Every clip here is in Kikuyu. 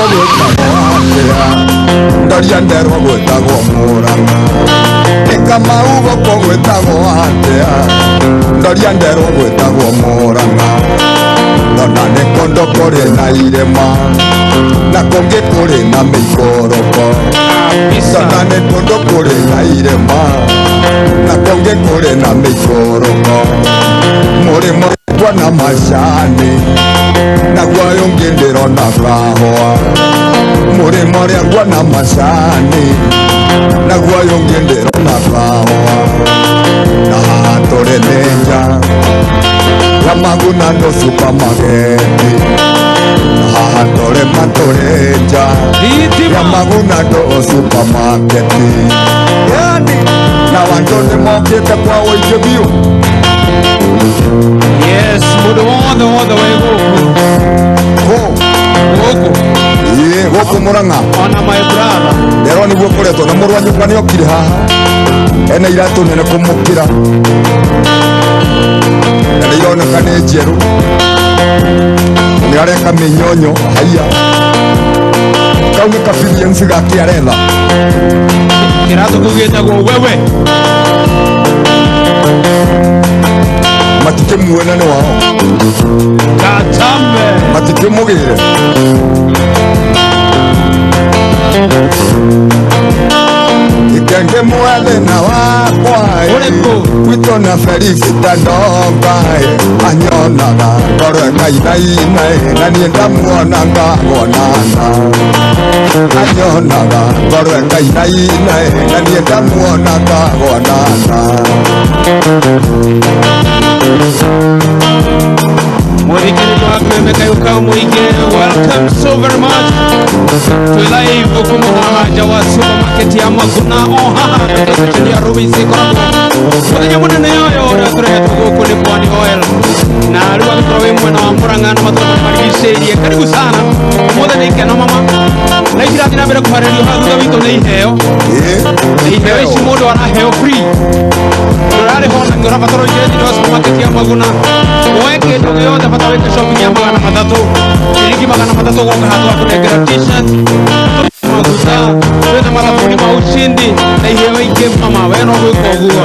Goko gwĩtagwo atĩa? Ndoria nderwo gwĩtagwo Mũrang'a. Nĩ Kamau goko gwĩtagwo atĩa? Ndoria nderwo gwĩtagwo Mũrang'a. Ndona nĩ kũndũ kũrĩ na irĩma na kũngĩ kũrĩ na mĩikũrũko. Ndona nĩ kũndũ kũrĩ na irĩma na kũngĩ kũrĩ na mĩikũrũko. Mũrĩmo nguona macani naguo ũyũ ũngĩ ndĩrona kahũa. Mũrĩmo ũrĩa nguona macani naguo ũyũ ũngĩ ndĩrona kahũa. Na haha tũrĩ nĩ nja ya Maguna no supermarket. Na haha tũrĩ matũrĩ nja ya Maguna no supermarket. Yani na andũ nĩ mokĩte kwa ũingĩ biũ. Yes, mũndũ wothe wothe wĩ gũkũ. Kũ? Gũkũ. Ĩĩ, gũkũ Mũrang'a. Ona my brother. Nderwo nĩguo kũretwo na mũrũ wa nyũkwa nĩ okire haha ena iratũ nene kũmũkĩra na nĩ ironeka nĩ njerũ, nĩ areka mĩnyonyo. Haiya, kau nĩ kabiriensi gake aretha. Kĩratũ kĩu gĩtagwo wewe. Matikĩmuona nĩ wao. Gatambe. Matikĩmũgĩre. Ikenge mwathe na wakwa. Ũrĩkũ? Gwitũ na Felicita ndonga anyonaga ngoro ĩkainaina, na niĩ ndamuona ngawonana. Anyonaga ngoro ĩkainaina, na niĩ ndamuona ngawonana. Mũthikĩrĩria wa Kwĩmeka yũka mũingĩ, welcome so very much. Twĩ live kuma haha nja wa supermarket ya Maguna o haha station ya Rubis ĩkoragwo. Mũthenya mũnene ũyũ ũrĩa tũrehetwo gũkũ nĩ Pwani Oil, na rĩu angĩkorwo wĩ mwena wa Murang'a na matũra marĩa marigicĩirie, karibu sana. Ũmũthĩ nĩ ikeno mama, na ici irathiĩ na mbere kũharĩrio haha thutha witũ nĩ iheo. Ĩĩ. Na iheo ici mũndũ araheo free, ndũrarĩha ona kĩ. Ũrabatara ũingĩre thĩinĩ wa supermarket ya Maguna, woe kĩndũ gĩothe, bata wĩke shopping ya 300, ciringi 300, goka haha twakũnengera T-shirt, maguta, twĩna mathabuni ma ushindi na iheo ingĩ mama. We no gwĩka ũguo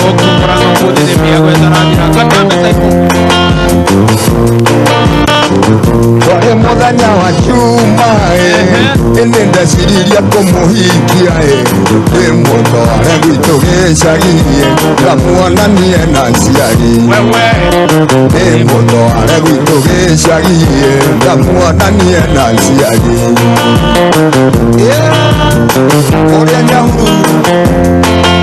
gũkũ Murang'a ũmũthĩ nĩ mĩago ĩtarathira. Katambe Saiko. Twarĩ mũthenya wa Juma ĩndĩ ndeciririe kũmũhikia, ndĩmũtware gwitũ gĩcagi ngamuonanie na aciari. Wewe. Ndĩmũtware gwitũ gĩcagi ngamuonanie na aciari. Kũrĩa Nyahururu.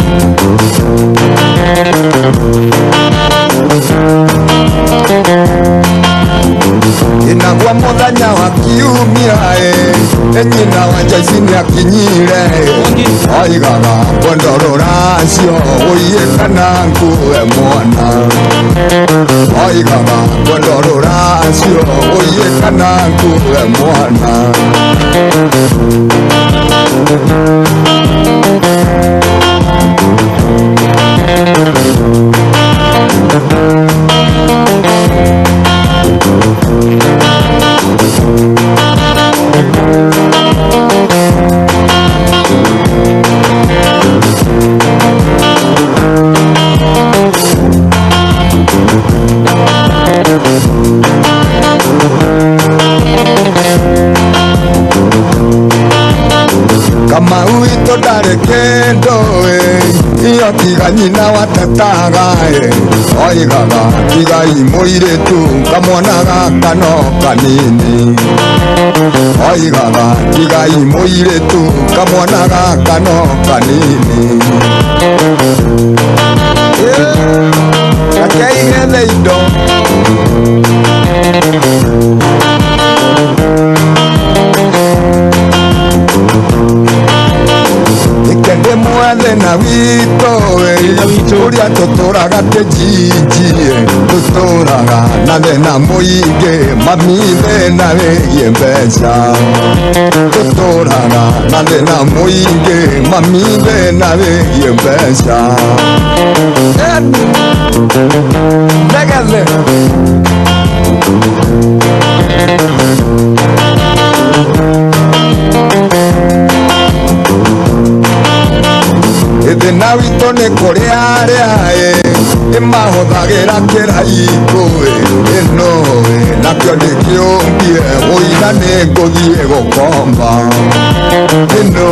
Inagwa mũthenya wa kiumia, nyina wa Joyce nĩ akinyire, oigaga kwendo rũracio ũiye kana ngue mwana. Oigaga kwendo rũracio ũiye kana ngue mwana. Kamau witũ ndarĩ kĩndũ iyo tiga nyina watetaga, oigaga tigai mũirĩtu kamwana gaka no kanini. Oigaga tigai mũirĩtu kamwana gaka no kanini. Rekei gethe indo. Ikende mwathe na witũ ũrĩa tũtũraga kĩjiji, tũtũraga na thĩna mũingĩ mami, thĩna wĩgiĩ mbeca. Tũtũraga na thĩna mũingĩ mami, thĩna wĩgiĩ mbeca. Negethe. Kũrĩ arĩa ĩ mahũthagĩra kĩraikũ ĩno nakĩo ndĩkĩũmbie ũina nĩ ngũthiĩ gũkomba ĩno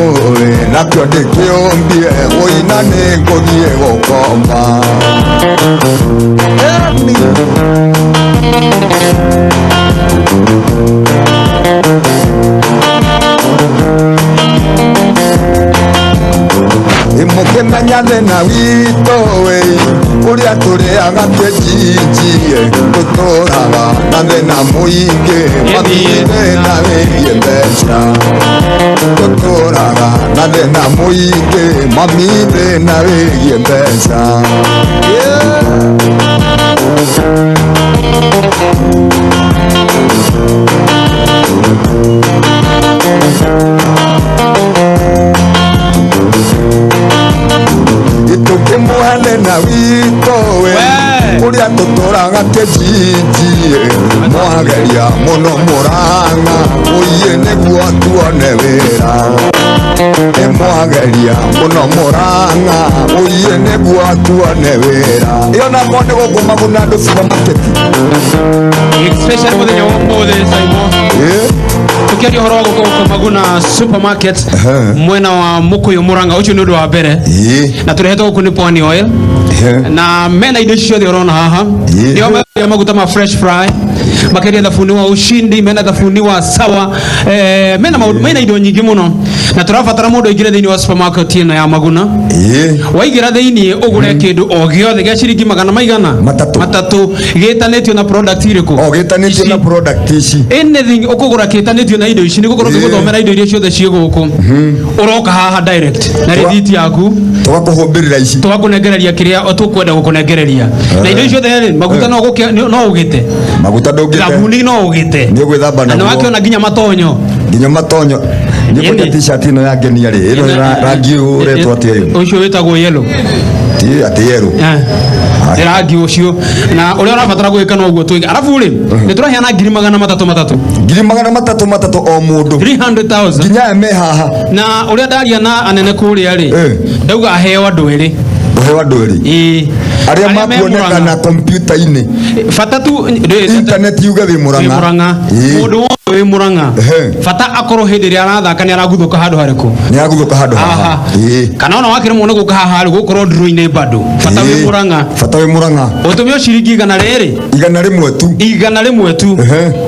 nakĩo ndĩkĩũmbie ũina nĩ ngũthiĩ gũkomba. Imũkĩmenya thĩna witũ ĩ ũrĩa tũrĩaga kĩnjinji tũtũraga na thĩna mũingĩ mathiĩ thĩna wĩgiĩ mbeca tũtũraga na thĩna mũingĩ mami thĩna wĩgiĩ mbeca. Tukĩmũhe na witũ ũrĩa tũtũraga kĩnjinji mwageria mũno mũrang'a ũiye nĩguo tuone wĩra mwageria mũno mũrang'a ũiye nĩguo tuone wĩra. Ĩyo nakwa nĩ gũkũ Maguna andũ supermarket especially muthenya wa ũmũthĩ Simon tukiaria ũhoro wa gũkũ Maguna supermarket mwena wa Mukuyu Murang'a ũcio nĩ ũndũ wa mbere na tũrehetwo gũkũ nĩ Pwani Oil na mena indo ici ciothe ũrona haha nĩo mendia maguta ma fresh fry makendia thabuni wa ushindi mena thabuni wa sawa mena maũndũ mena indo nyingĩ mũno na tũrabatara mũndũ aingĩre thĩinĩ wa supermarket ĩno ya Maguna waingĩra thĩinĩ ũgũre kĩndũ o gĩothe gĩa ciringi magana maigana matatũ gĩtanĩtio na product irĩkũ o gĩtanĩtio na product ici anything ũkũgũra kĩtanĩtio na indo ici nĩ gũkorwo ngĩgũthomera indo iria ciothe ciĩ gũkũ ũroka haha direct na rĩthiti yaku tũgakũhũmbĩrĩra ici tũgakũnengereria kĩrĩa tũkwenda gũkũnengereria na indo icio ciothe rĩ maguta no no ũgĩte maguta ndũngĩte thabuni no ũgĩte nĩ ũgwĩthamba na nĩwakĩona nginya matonyo nginya matonyo nĩkũnja t-shirt ĩno yangenia rĩ ĩno rangi ũyũ ũretwo atĩa ũyũ ũcio wĩtagwo yellow ti atĩ yellow nĩ rangi ũcio na ũrĩa ũrabatara gwĩka noguo twĩke arabu rĩ nĩ tũraheana ngiri magana matatũ matatũ ngiri magana matatũ matatũ o mũndũ 300,000 nginya aya me haha na ũrĩa ndaria na anene kũrĩa rĩ ndauga aheo andũ erĩ ũheo andũ erĩ ĩĩ arĩa makuonekana kompiuta-inĩ bata tu internet yuge wĩ Murang'a mũndũ wothe wĩ Murang'a bata akorwo hĩndĩ ĩrĩa arathaka nĩ araguthũka handũ harĩkũ nĩ araguthũka handũ haha kana ona wakĩremwo nĩ gũka haha rĩ gũkorwo nduro-inĩ bado bata wĩ Murang'a bata wĩ Murang'a ũtũmie ciringi igana rĩrĩ igana rĩmwe tu igana rĩmwe tu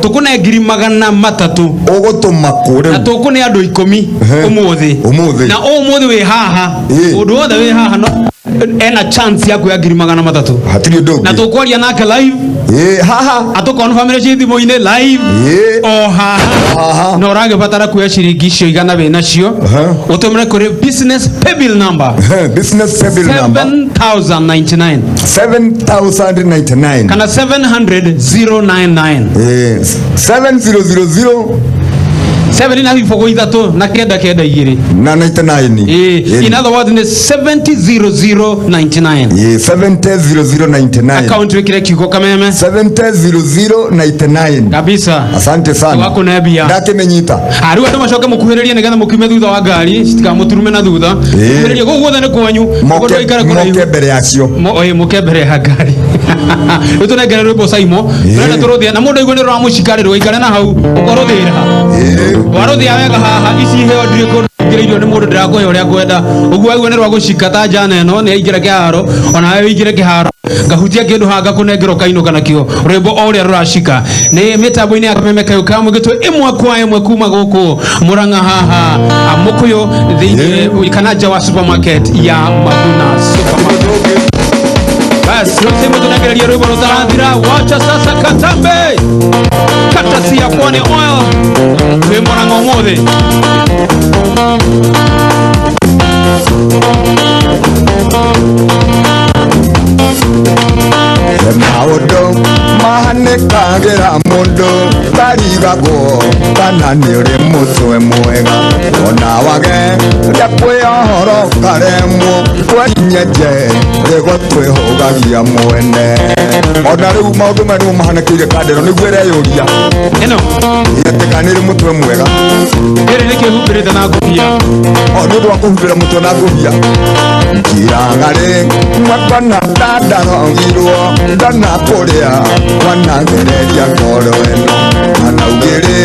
tũkũne ngiri magana matatũ ũgũtũma kũ rĩu na tũkũne andũ ikũmi ũmũthĩ ũmũthĩ na ũmũthĩ wĩ haha ũndũ wothe wĩ haha no ena chance yaku ya ngiri magana matatũ hatirĩ ũndũ na tũkwaria nake live haha atũkonfamĩre ci thimũ-inĩ live o haha na ũragĩbatara kuoya ciringi icio igana wĩ nacio ũtũmĩre kũrĩ business paybill number business paybill number 7099 7099 kana 700,099 7000 7 na ibũgũ ithatũ na kenda kenda igĩrĩ na 99 in other words ni 700099 700099 account wikire kiugo kameme 700099 kabisa asante sana wakunebia ndakimenyita riu andũ macoke mũkuhĩrĩrie nĩgetha mũkiume thutha wa ngari citikamũturume na thutha mũkuhĩrĩrie gũkũ guothe nĩ kwanyu moke mbere yacio mũke mbere ya ngari rĩu tũnengere rwĩmbo Saimo tũrenda tũrũthĩa na mũndũ aigua nĩ rũramũcika rĩ ndũgaikare na hau ũkorũthĩra warũthĩa wega haha ici iheo ndirĩ kũndũ ingĩrĩirio nĩ mũndũ ndĩrakũhe ũrĩa ngwenda ũguo aigua nĩ rwa gũcika ta njana ĩno nĩ aingĩra kĩharo onawe wĩingĩre kĩharo ngahutia kĩndũ haha ngakũnengera ũkainũka nakĩo rwĩmbo o ũrĩa rũracika nĩ mĩtambo-inĩ ya kameme kayũ ka mũgĩtwe ĩmwe kwa ĩmwe kuma gũkũ Murang'a haha Mũkũyũ thĩinĩ kana nja wa supermarket ya Maguna supermarket. Basi rĩu tũnengereria rwĩmbo rũtarathira wacha sasa katambe kata ya Pwani Oil twĩ Murang'a ũmũthĩ. Maũndũ mahanĩkagĩra mũndũ tarigagwo kana nĩ ũrĩ mũtwe mwega ona wage rĩa kwĩohoro karemwo kwenyenje rĩgo twĩhũgagia mwene ona rĩu maũndũ maya nĩmo mahanĩkĩire kandero nĩguo ĩreyũria ĩno atĩ kana nĩ ĩrĩ mũtwe mwega ĩrĩ nĩkĩhumbĩrĩte na ngũbia o nĩ ũndũ wa kũhumbĩra mũtwe na ngũbia. Kiragarĩ mwakona ndandarogirwo ndona kũrĩa wanagereria ngoro ĩno anaugĩrĩ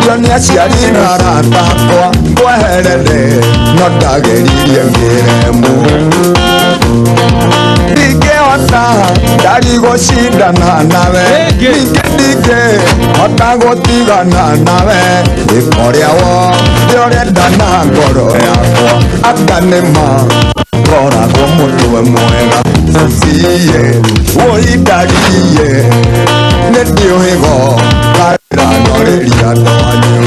rio nĩ aciari na arata akwa ngweherere no ndageririe ngĩremwo ndingĩhota ndarigũcindana nawe Rĩngĩ. ningĩ ndingĩhota gũtigana nawe ĩkorĩa wothe ũrenda na ngoro yakwa anga nĩma ngoragwo mũtwe mwega ciĩ wũindariĩ nĩ ndiũhĩgo karĩranorĩria ndwanyu.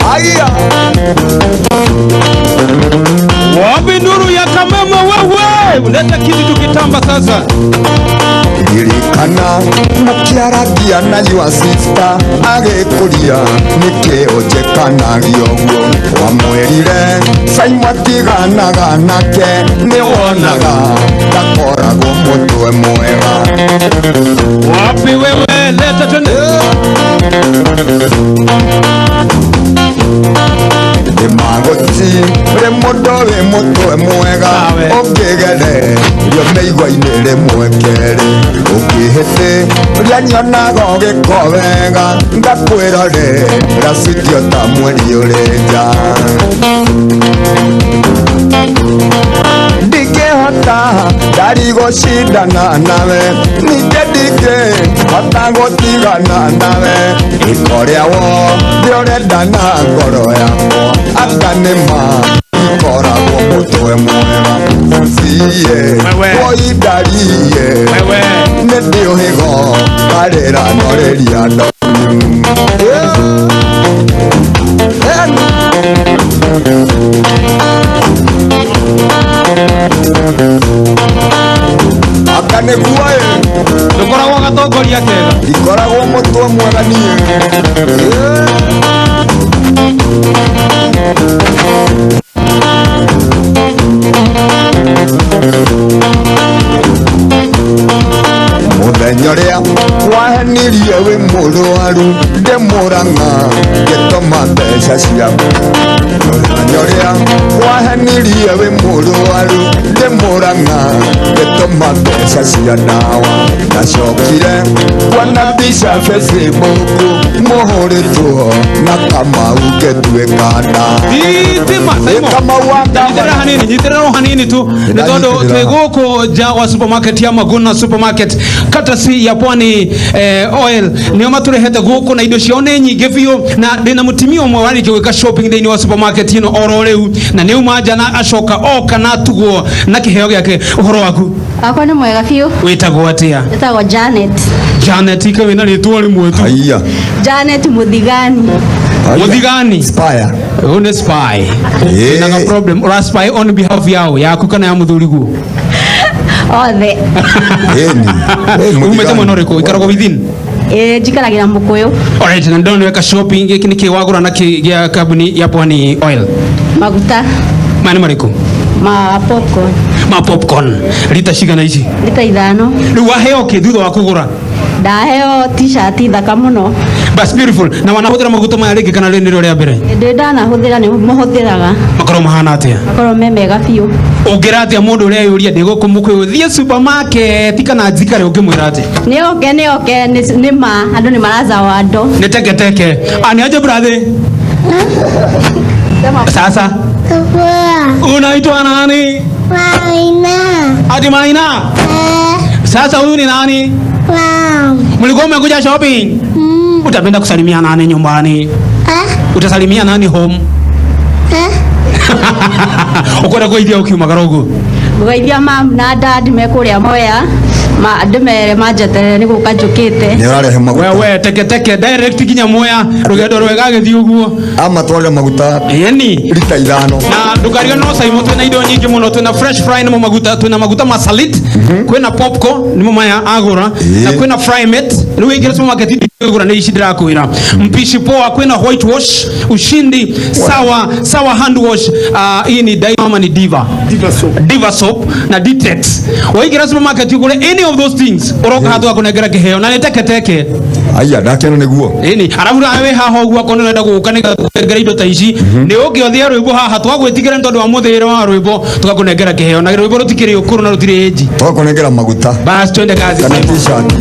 Haya. Wapi nuru ya Kameme wewe? Leta kitu tukitamba sasa. Ririkana mũkĩaragia na your sister agĩkũria nĩkĩ ũnjĩkanagia ũguo wamwĩrire Simon tiganaga nake nĩwonaga ndakoragwo mũtwe mwega. Wapi wewe? Leta twende. Nĩmagũti rĩ mũndũ wĩ mũtwe mwega Sawe. ũngĩgererio mĩigua-inĩ rĩmwe kerĩ ũngĩhĩtĩ rĩa nyonaga ũgĩko wega ngakwĩra rĩ racitio ta mweri ũrĩ nja ndingĩhota ndarigũcindana nawe ningĩ ndingĩhota gũtigana nawe ĩkorĩa wothe ũrenda na ngoro yakwa anga nĩma ikoragwo mũtwe mwega ciĩ Wewe. woindariĩ Wewe. nĩ ndĩũhĩgo karĩra norĩria ndonyu. Anga nĩguo ĩ Ndũkoragwo gatongoria kega. Ndikoragwo mũtwe mwega niĩ. Mũthenya ũrĩa wahenirie wĩ mũrwaru ndĩmũrang'a ngĩtũma mbeca ciaku mũthenya ũrĩa wahenirie wĩ mũrwaru ndĩmũrang'a ngĩtũma mbeca cia ndawa ndacokire kuona mbica Facebook mũhũrĩtwo na Kamau ngĩtuĩka nda. Thitima Simon. Kamau wa Nyitĩrĩra hanini, nyitĩrĩra o hanini tu nĩ tondũ Ndanyitĩrĩra. twĩ gũkũ nja wa supermarket ya Maguna Supermarket katasi ya Pwani Oil nĩo matũrehete gũkũ na indo ciao nĩ nyingĩ biũ na ndĩna mũtumia ũmwe warĩkia gwĩka shopping thĩinĩ wa supermarket ĩno oro rĩu na nĩ auma nja na acoka oka na atugwo na kĩheo gĩake. Ũhoro waku? Wakwa nĩ mwega biũ. Wĩtagwo atĩa? Njĩtagwo Janet. Janet ike wĩna rĩtwa rĩmwe tu. Haiya. Janet Mũthigani. Haiya. Mũthigani. Spire. Ũyũ nĩ spy. Ĩĩ. Wĩna ga problem ũra spy on behalf yao yaku kana ya mũthuri guo? Othe. Ĩni. Umĩte mwena ũrĩkũ? Ikaragwo within? Ĩĩ njikaragĩra Mũkũyũ. Alright, na ndona weka shopping gĩkĩ nĩkĩ wagũra na kĩ gĩa kambuni ya Pwani Oil? Maguta. Maya nĩ marĩkũ? Ma popcorn. Ma popcorn. Rita cigana ici? Rita 5. Rĩu waheo kĩ thutha wa kũgũra? Ndaheo t-shirt thaka mũno. Bas beautiful. Na wanahũthĩra maguta maya rĩngĩ kana rĩrĩ nĩrĩo rĩa mbere? Ndĩ ndanahũthĩra nĩ mũhũthĩraga. Makorwo mahana atĩa? Makorwo me mega biũ. Ũngĩra atĩa mũndũ ũrĩa eyũria ndĩ gũkũ Mũkũyũ thiĩ supermarket kana njikare ũngĩmwĩra atĩa? Nĩ oke nĩ oke nĩ ma andũ nĩ marazawando. Nĩ teke teke. Ah, ni aje brother? Sasa Poa. unaitwa nani? Maina. Ati Maina. Sasa huyu ni nani? Mam. Mlikuwa mmekuja shopping? Utapenda kusalimia nani nyumbani? Utasalimia nani home? Ukwenda kuithia ukiumagara ũguo? Ngũgeithia mam na dad me kũrĩa Mwea ma ndĩmere manjeterere nĩ gũka njũkĩte. Nĩ ũrarehe maguta. Wewe teke teke direct nginya Mwea rũgendo rwega agĩthiĩ ũguo. Amatwarĩre maguta Ĩni. rita 5. Na ndũkariganĩrwo Simon twĩna indo nyingĩ mũno twĩna fresh fry nĩmo maguta twĩna maguta ma salit kwĩna popcorn nĩmo maya agũra Ĩĩ. na kwĩna fry mate rĩu ingĩra supermarket igũra nĩ ici ndĩrakwĩra mpishi poa kwĩna white wash ushindi sawa sawa hand wash hii ni Daima ama ni Diva Diva soap. Diva soap na Ditex waingĩra supermarket ũgũre any of those things ũroka handũ wa kũnengera kĩheo na nĩ teke teke. Aya ndakena nĩguo. Ĩni arabu nawe wĩ haha ũguo akorwo nĩũrenda gũka nĩgetha tũkũnengere indo ta ici, nĩ ũke ũthĩe rwĩmbo haha twagwĩtigĩra nĩ tondũ wa mũthĩĩre wa rwĩmbo, tũgakũnengera kĩheo, na rwĩmbo rũtikĩrĩ ũkũrũ na rũtirĩ ĩnji. Tũgakũnengera maguta. Bas, twende kazi. Kana t-shirt.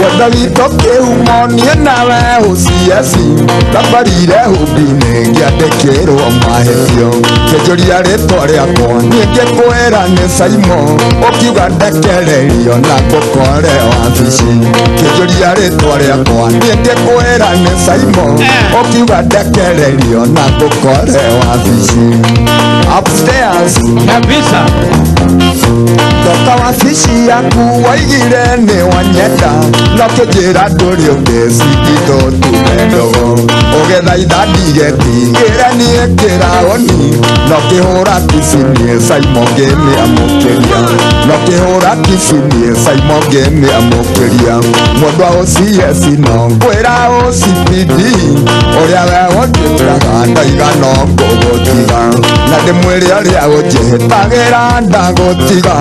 Wenda witũ kĩhumo niĩ nawe ũcieci thabarire hũmbi-inĩ ngĩandĩkĩrwo mahĩtio, kĩnjũria rĩtwa rĩakwa niĩ ngĩkwĩra nĩ Simon, ũkiuga ndekererio na ngũkore wabici. Kĩnjũria rĩtwa rĩakwa niĩ ngĩkwĩra nĩ Simon, ũkiuga ndekererio na ngũkore wabici. Upstairs kabisa. Ndoka wabici yaku waigire nĩ wanyenda, no kĩnjĩra ndũrĩ ũngĩ citito tume ndogo, ũgĩthaitha ndigetigĩre niĩ kĩraũni, no kĩhũra kici niĩ Simon ngĩmĩamũkĩria, no kĩhũra kici niĩ Simon ngĩmĩamũkĩria. Mwendwa OCS no ngwĩra OCPD, ũrĩa we ũnjĩtaga ndaiga no ngũgũtiga, na ndĩmwĩre ũrĩa ũnjĩtagĩra ndagũtiga,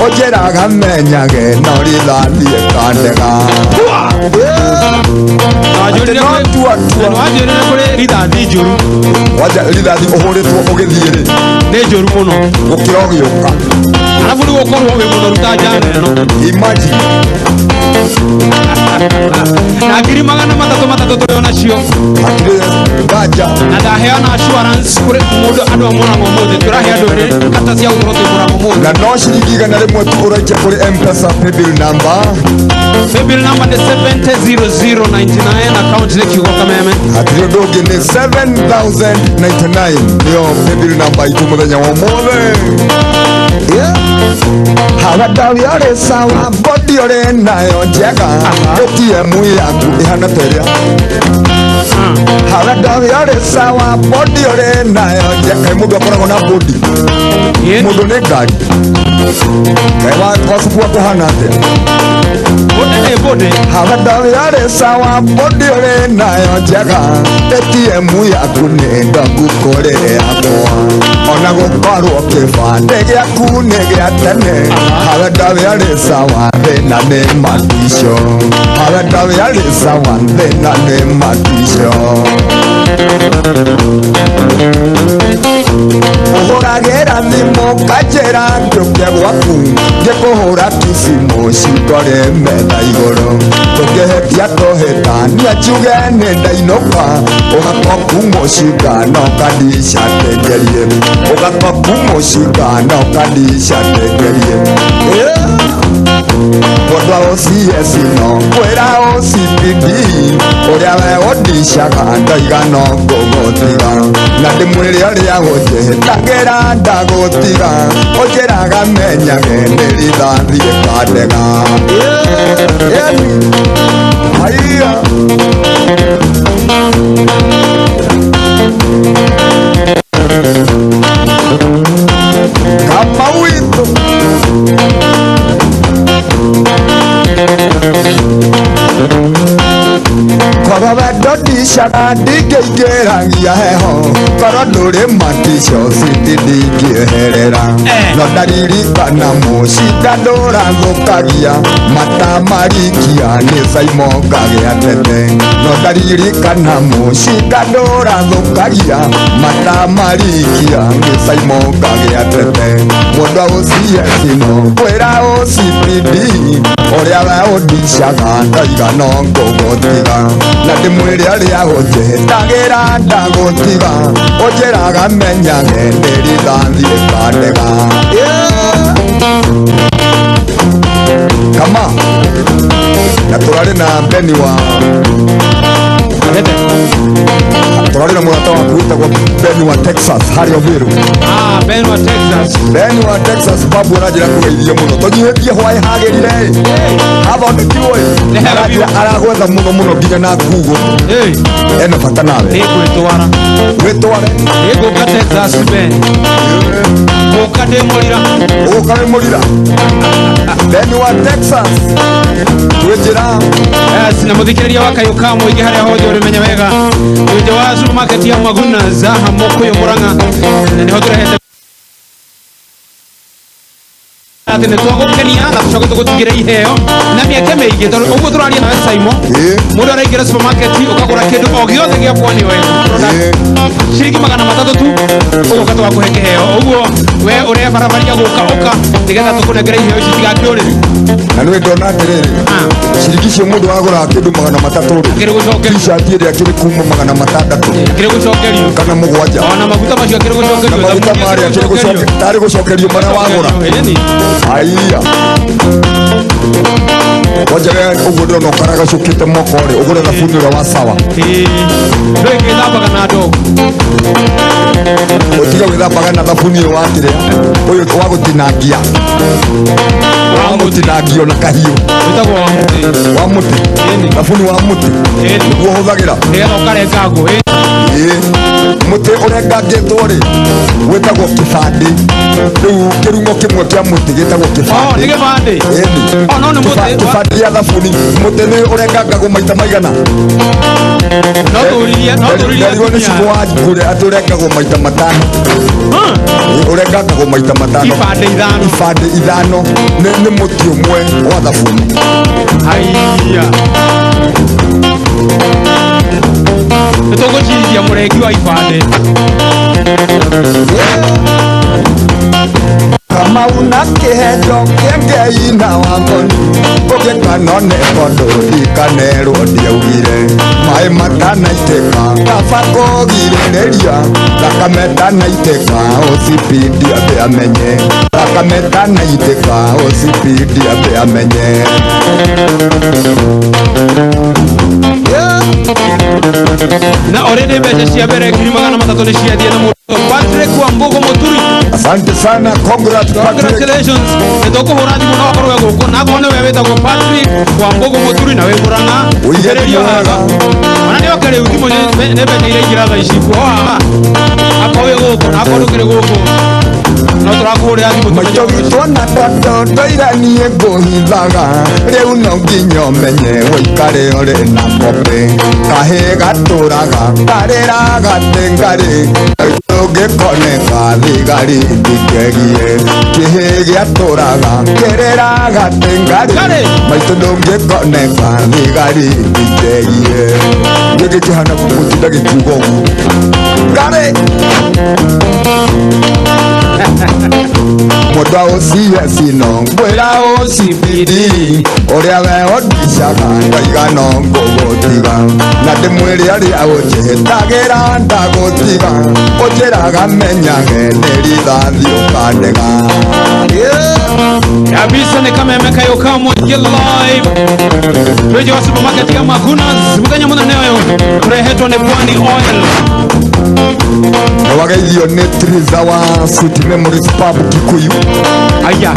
ũnjĩraga menyage no rithathi ĩkandega. Wanjũrire kũrĩ rithathi njũru. Wanja rithathi ũhũrĩtwo ũgĩthiĩ rĩ, nĩ njũru mũno gũkĩra ũgĩũka. Arabu rĩu ũkorwo wĩ mũnoru ta njana ĩno. Imagine. Na 300,000 matatũ tũrĩ onacio. Hatirĩ nganja. Na ndaheana assurance kũrĩ mũndũ andũ a Mũrang'o ũmũthĩ, tũrahe andũ erĩ kata cia gũkorwo twĩ Mũrang'o ũmũthĩ. Na no ciringi 100 tu ũraikia kũrĩ M-Pesa paybill number. Paybill number nĩ 700099, account nĩ kiugo Kameme. Hatirĩ ũndũ ũngĩ nĩ 7099 nĩyo paybill number itũ mũthenya wa ũmũthĩ. Hawa ndawi ũrĩ sawa, body ũrĩ nayo njega, ATM yaku ĩhana ta ĩrĩa. Hawa ndawi ũrĩ sawa, body ũrĩ nayo njega. Kaĩ mũndũ akoragwo na body? Mũndũ nĩ ngari. Kaĩ wacuku akũhana atĩa? Body nĩ body. Hawa ndawi ũrĩ sawa, body ũrĩ nayo njega, ATM yaku nĩ ndogu kũrĩ yakwa. Ona gũkorwo kĩbandĩ gĩaku nĩ gĩa tene. Hawa ndawi ũrĩ sawa, thĩna nĩ maticio. Hawa ndawi ũrĩ sawa, thĩna nĩ maticio. Ũhũragĩra thimũ ũkanjĩra njũke gwaku, ngĩkũhũra kici mũcingore metha igũrũ. Tũngĩhĩtia tũhĩtania njuge nĩ ndainũka, ũgakoku mũcinga na ũkandica ndengerie, ũgakoku mũcinga na ũkandica ndengerie. Mwendwa OCS no ngwĩra OCPD, ũrĩa we ũndicaga ndaiga no ngũgũtiga, na ndĩmwĩre ũrĩa ũnjĩtagĩra ndagũtiga, ũnjĩraga menyage nĩ rithathi ĩkandega. Haiya. Kama witũ. Korwo wendo ndicaga ndingĩingĩragia heho, korwo ndũrĩ maticio citi ndingĩeherera. No ndaririkana mũcinga ndũrathũkagia, matamarikia nĩ Simon ngagĩa tete. No ndaririkana mũcinga ndũrathũkagia, matamarikia nĩ Simon ngagĩa tete. Mwendwa OCS no ngwĩra OCPD, ũrĩa we ũndicaga ndaiga no ngũgũtiga, na ndĩmwĩre ũrĩa ũnjĩtagĩra ndagũtiga, ũnjĩraga menyage nĩ rithathi ĩkandega. Kama na tũrarĩ na Beni wa tũrarĩ na mũrata waku wĩtagwo Beni wa Texas harĩa Ũmĩrũ. Ben wa Texas. Beni wa Texas babu aranjĩra kũgeithio mũno, tũnyihĩtie hwaĩ hagĩrire hathondekirwo Nĩ hega biũ. Aragwetha mũno mũno nginya na Google. Ena bata nawe. Nĩngwĩtwara. Wĩtware. Nĩngũka Texas Ben. Guka ndĩ mũrira. Guka wĩ mũrira. Beni wa Texas twĩ njĩra. Yes, na muthikiriria wa kayũ ka mũingĩ harĩa hothe ũrĩmenya wega twĩ nja wa supermarket ya Maguna Zaha Mũkũyũ Mũrang'a, na nĩho tũrehete atĩ nĩ twagũkenia na tũcoke tũgũtigĩre iheo na mĩeke mĩingĩ, tondũ ũguo tũraria nawe Saimo, mũndũ araingĩra supermarket ũkagũra kĩndũ o gĩothe gĩa Pwani Oil product ciringi 300 tu, ũgoka tũgakũhe kĩheo. Ũguo we ũrebarabaria gũka ũka nĩgetha tũkũnengere iheo ici tigakĩũrĩre. Na nĩ ndona atĩrĩrĩ, ciringi icio mũndũ agũraga kĩndũ 300 rĩ, Akĩrĩ gũcokerio. T-shirt ĩrĩa akĩrĩ kuma 600 Akĩrĩ gũcokerio. kana 7. Ona maguta macio akĩrĩ gũcokerio. Na maguta marĩa akĩrĩ gũcokerio, tarĩ gũcokerio marĩa wagũra. Ĩni. Aiya, kwanja we ũguo ndĩrona ũkaragacũkĩte moko rĩ, ũgũre thabuni ũrĩa wa sawa. Ĩĩ. Ndũĩ ngĩthambaga na ndogo. Ũtige gwĩthambaga na thabuni ũyũ wa kĩrĩa, ũyũ wa gũtinangia, wa gũtinangio na kahiũ. Wĩtagwo wa mũtĩ. Wa mũtĩ. Ĩni. Thabuni wa mũtĩ. Ĩni. Nĩguo ũhũthagĩra. Nĩgetha ũkarengangwo. Ĩni. Ĩĩ, mũtĩ ũrengangĩtwo rĩ wĩtagwo kĩbandĩ. Rĩu kĩrung'o kĩmwe kĩa mũtĩ gĩtagwo Oh, nĩ kĩbandĩ. gĩbandĩ. Ĩni. Oh, no nĩ mũtĩ. Kĩbandĩ gĩa thabuni. Mũtĩ nĩ ũrengangagwo maita maigana? No tũririe, no tũririe Nderirwo nĩ atumia. cibũ wa ngũrĩ atĩ ũrengagwo maita 5. Huh? Ũrengangagwo maita 5. Ibandĩ 5. Ibandĩ 5 nĩ mũtĩ ũmwe wa thabuni. Aiya. Nĩ tũgũcirithia mũrengi wa ibandĩ. Kama una kĩheo kĩa Ngai na wathoni ũngĩkano nĩ tondũ ndikanerwo ndiaugire maĩ matanaitĩka kaba kũgirĩrĩria thakame tanaitĩka ũcipindi atĩ amenye thakame tanaitĩka ũcipindi atĩ amenye. Na already mbeca cia mbere 300,000 nĩ ciathiĩ na mũndũ Patrick Wambugu Muturi. Asante sana, congrats Patrick. Congratulations. Nĩ tũkũhũra thimũ na ũkorwo wĩ gũkũ, na akorwo nĩwe wĩtagwo Patrick Wambugu Muturi na wĩ Mũrang'a. Ũige Thikĩrĩria thimũ haha. wega. Ona nĩ oke rĩu thimũ nĩ mbeca iraingĩra thaa ici kuo haha. Akorwo wĩ gũkũ na akorwo ndũkĩrĩ gũkũ, no tũrakũhũrĩra thimũ tũmenye. Maitũ witũ na toto ndoira niĩ ngũhithaga rĩu no nginya ũmenye ũikare ũrĩ na kobĩ kahĩ gatũraga karĩra gatĩngarĩ ũngĩkoneka thigari ndikegie kĩhĩ gĩatũraga kĩrĩra gatĩngarĩ Ngarĩ. maitũ ndũngĩkoneka thigari ndikegie gĩkĩ kĩhana gũtinda gĩkiuga ũguo ngarĩ. Mũndũ ũciye cino ngwĩra ũcibidi ũrĩa we ũndicaga ndaiga no ngũgũtiga na ndĩmwĩre arĩa ũnjĩtagĩra ndagũtiga ũnjĩraga menyage nĩ rithathi ũkandega. Kabisa ni kameme kayo ka Mũingĩ live. Twĩ wa supermarket ya Magunas mũthenya mũnene ũyũ tũrehetwo nĩ Pwani Oil. Na wageithio nĩ Triza wa Sweet Memories Pub Kikuyu. Aya.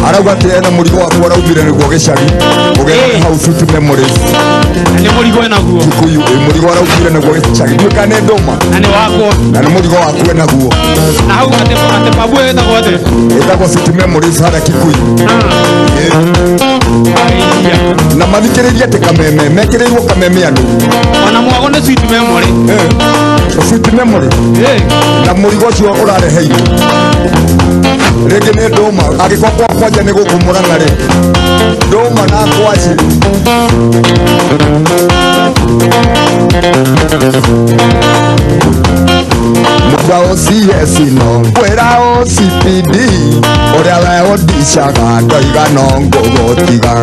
Arauga atĩ ena mũrigo waku araumire nĩguo gĩcagi ũgera hau Sweet Memories. Na nĩ mũrigo enaguo. Kikuyu, ĩ, mũrigo araumire nĩguo gĩcagi ndiũĩ kana nĩ ndũma. Na nĩ wakwa. Na nĩ mũrigo waku enaguo. Na hau atĩ pub ĩyo ĩtagwo atĩa? Ĩtagwo Sweet Memories harĩa Kikuyu. Aya. Na mathikĩrĩrie atĩ kameme mekĩrĩirwo kameme andũ. Ona mwago nĩ Sweet Memory. Sweet Memory. Na mũrigo ũcio ũrareheirwo rĩngĩ nĩ ndũma, angĩkorwo kwa kwanja nĩ gũkũ Mũrang'a rĩ, ndũma na ngwacĩ. Mũndũ ũciye cino ngwĩra ũcipidi ũrĩa we ũndicaga ndoiga no ngũgũtiga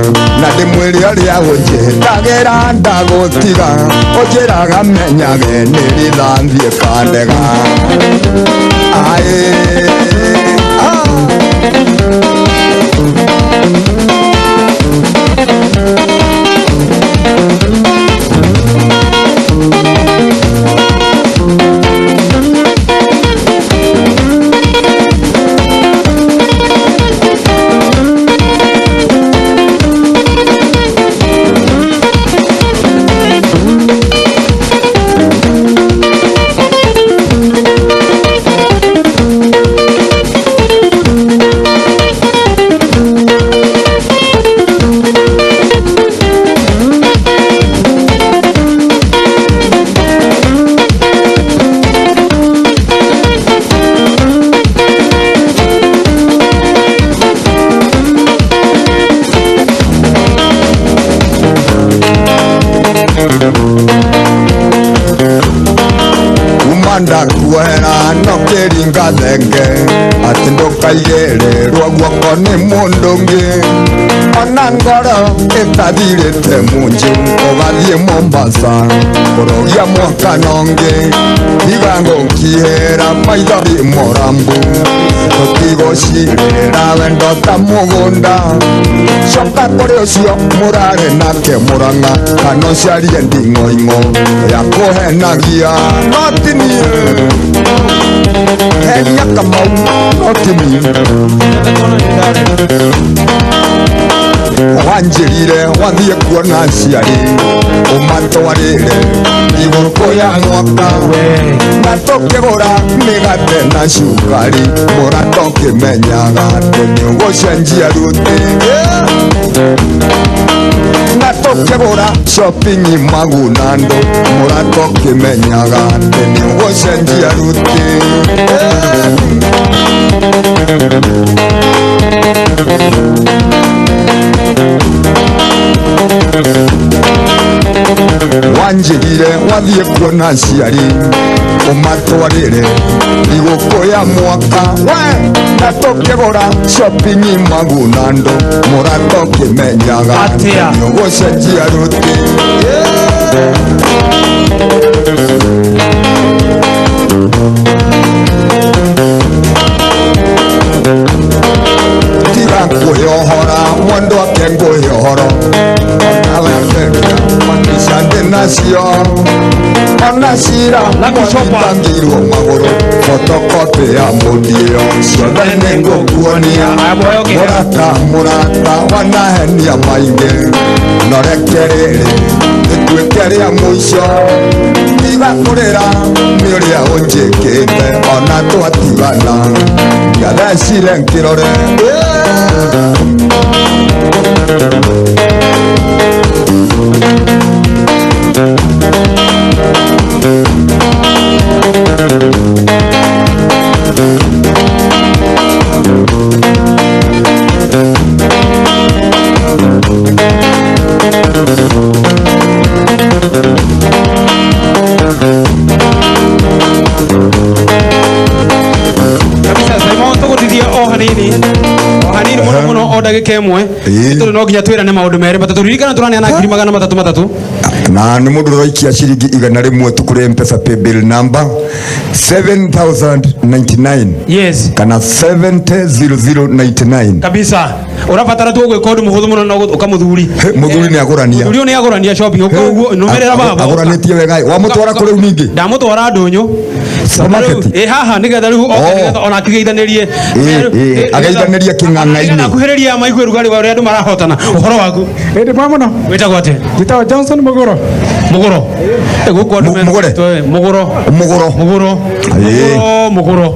na ndĩmwĩre ũrĩa ũnjĩtagĩra ndagũtiga ũnjĩraga menyage nĩ rithathi ĩkandega. Aĩ, ah. Kuma ndakuohera no kĩringa thenge atĩ ndũkaigĩrĩrwo guoko nĩ mũndũ ũngĩ ona ngoro ĩtathirĩte munju ũgathiĩ Mombasa kũrogia mwaka nongĩ tiga ngũkihĩra maithori mũrambu tũtigũcirĩra wendo ta mũgũnda coka kũrĩ ũcio mũrarĩ nake mũrang'a kana ũcarie nding'oing'o ya kũhenagia no ti niĩ henia Kamau no ti niĩ wanjĩrire wathiĩ kuona aciari ũmatwarĩre igũkũ ya mwaka na tũkĩgũra mĩgate na cukari mũrata ũkĩmenyaga atĩ nĩũgũcenjia ruti na tũkĩgũra shopping magunando mũrata ũkĩmenyaga atĩ nĩũgũcenjia ruti. Wanjĩrire wathiĩ kuona aciari ũmatwarĩre igũkũ ya mwaka we na tũkĩgũra shopping magunando mũrata ũkĩmenyaga Atĩa? nĩũgũcenjia ruti. Tiga kwĩyohora mũndũ ake ngwĩyohoro onawe akĩria matisha ndĩ nacio ona cira Lucky Shopper. mwatangĩirwo magũrũ photocopy ya mũndi ĩyo ciothe nĩngũkuonia Aya, mũheo kĩheo. mũrata mũrata wanahenia maingĩ no reke rĩrĩ rĩtuĩke rĩa mũico tiga kũrĩra nĩ ũrĩa ũnjĩkĩte ona twatigana ndiathecire nkĩrore. Kabisa Simon tũgũtithia o hanini o hanini mũno mũno o ndagĩka ĩmwe. Ĩĩ. Tondũ no nginya twĩrane maũndũ merĩ matatũ ririkana tũraneana 300,000 na nĩ mũndũ ũraikia ciringi 100 tu kũrĩ Mpesa paybill number 7099 yes kana 700099. Kabisa ũrabatara tu gwĩka ũndũ mũhũthũ mũno no ũkamũthuri. He, mũthuri nĩ agũrania. Mũthuri ũyũ nĩ agũrania shopping ũka ũguo nũmĩrĩra baba Agũranĩtie wega wamũtwara kũrĩ u ningĩ ndamũtwara ndũnyũ Supermarket? Ĩ haha nĩgetha rĩu oke Oh. nĩgetha ona akĩgeithanĩrie. Ĩ, ageithanĩrie kĩng'ang'a-inĩ. Nĩgetha akuhĩrĩrie maigue rugarĩ wa ũrĩa andũ marahotana ũhoro waku. Ĩndĩ mwa mũno. Wĩtagwo atĩa? Njĩtagwo Johnson Mũgũro. Mũgũro. Gũkũ andũ Mũgũre? Mũgũro. Mũgũro. Mũgũro. Ĩ. Mũgũro mũgũro